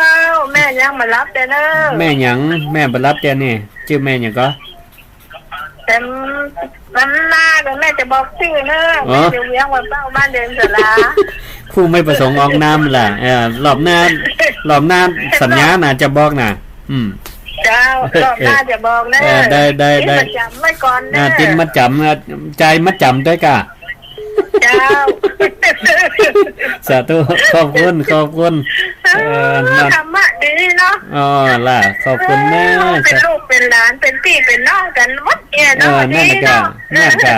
แม่ยังบ่หลับเตื้อเน่อ แม่หยัง แม่บ่หลับเตื้อนี่ จื้อแม่หยังก็ แต่มันมาเดี๋ยวแม่จะบอกจื้อเน่อ อ๋อ แม่จะเวียงวันเป้าบ้านเดินสารา ผู้ไม่ประสงค์ออกนามล่ะ เออ รอบหน้า รอบหน้าสัญญานะจะบอกนะ อืม เจ้า รอบหน้าจะบอกเน่อ เออ ได้ ได้ ได้ ติดมัดจ๋ำไว้ก่อนเน่อ อ่า ติดมัดจ๋ำนะ จ่ายมัดจ๋ำด้วยก่ะ เจ้า สาธุ ขอบคุณ ขอบคุณ เออ เออ นั่น ธรรมะดีเนาะ อ๋อ ล่ะ ขอบคุณนะ เออ เป็นลูกเป็นหลาน เป็นปี้เป็นน้องกั๋นหมดเนี่ยเนาะ เออ นั่นแหละ ดีเนาะ ก่ะ นั่นก่ะ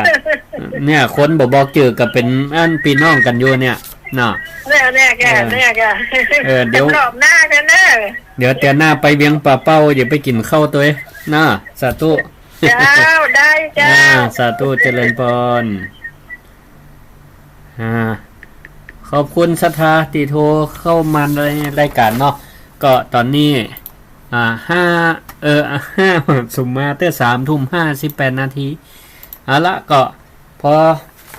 เนี่ย คนบ่บอกจื้อก็เป๋นอันปี้น้องกั๋นอยู่เนี่ย เนาะ เนี่ย เนี่ยก่ะ เออ เนี่ยก่ะ เออ เดี๋ยว รอบหน้าเน่อ เดี๋ยวเตื้อหน้าไปเวียงป่าเป้า เดี๋ยวไปกิ๋นข้าวตวย นะ สาธุ เจ้า ได้เจ้า อ่า สาธุ เจริญปอน อ่า ขอบคุณศรัทธาตี้โทรเข้ามาในรายการเนาะ ก็ต๋อนนี้ อ่า ห้า เอ่อ ห้า สุมมาเตื้อสามทุ่มห้าสิบแปดนาที เอาละ ก็พอ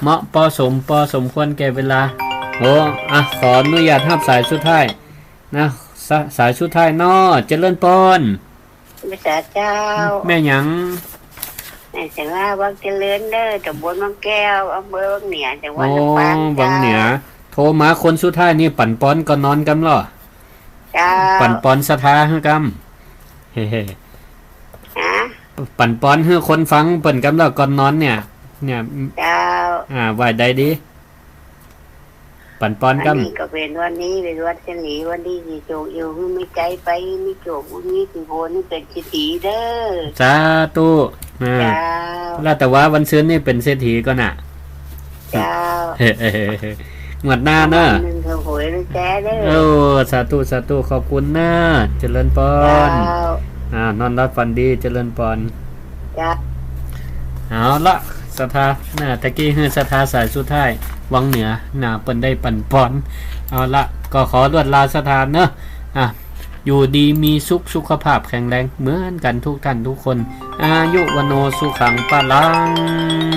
เหมาะพอสม พอสมควรแก่เวลา โอ้ อ่ะ ขออนุญาตฮับสายสุดท้ายนะ สะ สายสุดท้ายเนาะ เจริญปอน พระเจ้า แม่หยัง แม่แสงลา วังเจริญเน่อ ต๋ำบลวังแก้ว อำเภอวังเหนือ จังหวัดลำปาง โอ้ วังเหนือ เจ้า โทรมาคนสุดท้ายนี่ ปั๋นปอนก่อนนอนกำเหรอ เจ้า ปั๋นปอนศรัทธาหื้อกำ เฮ้ ฮะ ปั๋นปอนหื้อคนฟังเปิ้นกำเหรอ ก่อนนอนเนี่ย เนี่ย เจ้า อ่า ว่าใดดี ปั๋นปอนกำ อันนี้ก็เป๋นวันนี้ เป๋นวันเศรษฐี วันดีมีโจค อยู่หื้อมีใจ๋ไป มีโจค มีสิผล หื้อเป๋นเศรษฐีเน่อ สาธุ อ่า เจ้า แล้วแต่ว่าวันซืนนี่เป๋นเศรษฐีก่อนน่ะ เจ้า งวดหน้าเนาะ วันหนึ่งถูกหวยแต๊เน่อ โอ้ สาธุ สาธุ ขอบคุณนะ เจริญปอน เจ้า อ่า นอนหลับฝันดี เจริญปอน เจ้า เอาละ ศรัทธา น่ะ ตะกี้หื้อศรัทธาสายสุดท้าย วังเหนือ น่ะ เปิ้นได้ปั๋นปอน เอาละ ก็ขอลวดลาศรัทธาเนาะ อ่ะ อยู่ดีมีสุข สุขภาพแข็งแรง เหมือนกั๋นทุกท่านทุกคน อายุ วัณโณ สุขัง พลัง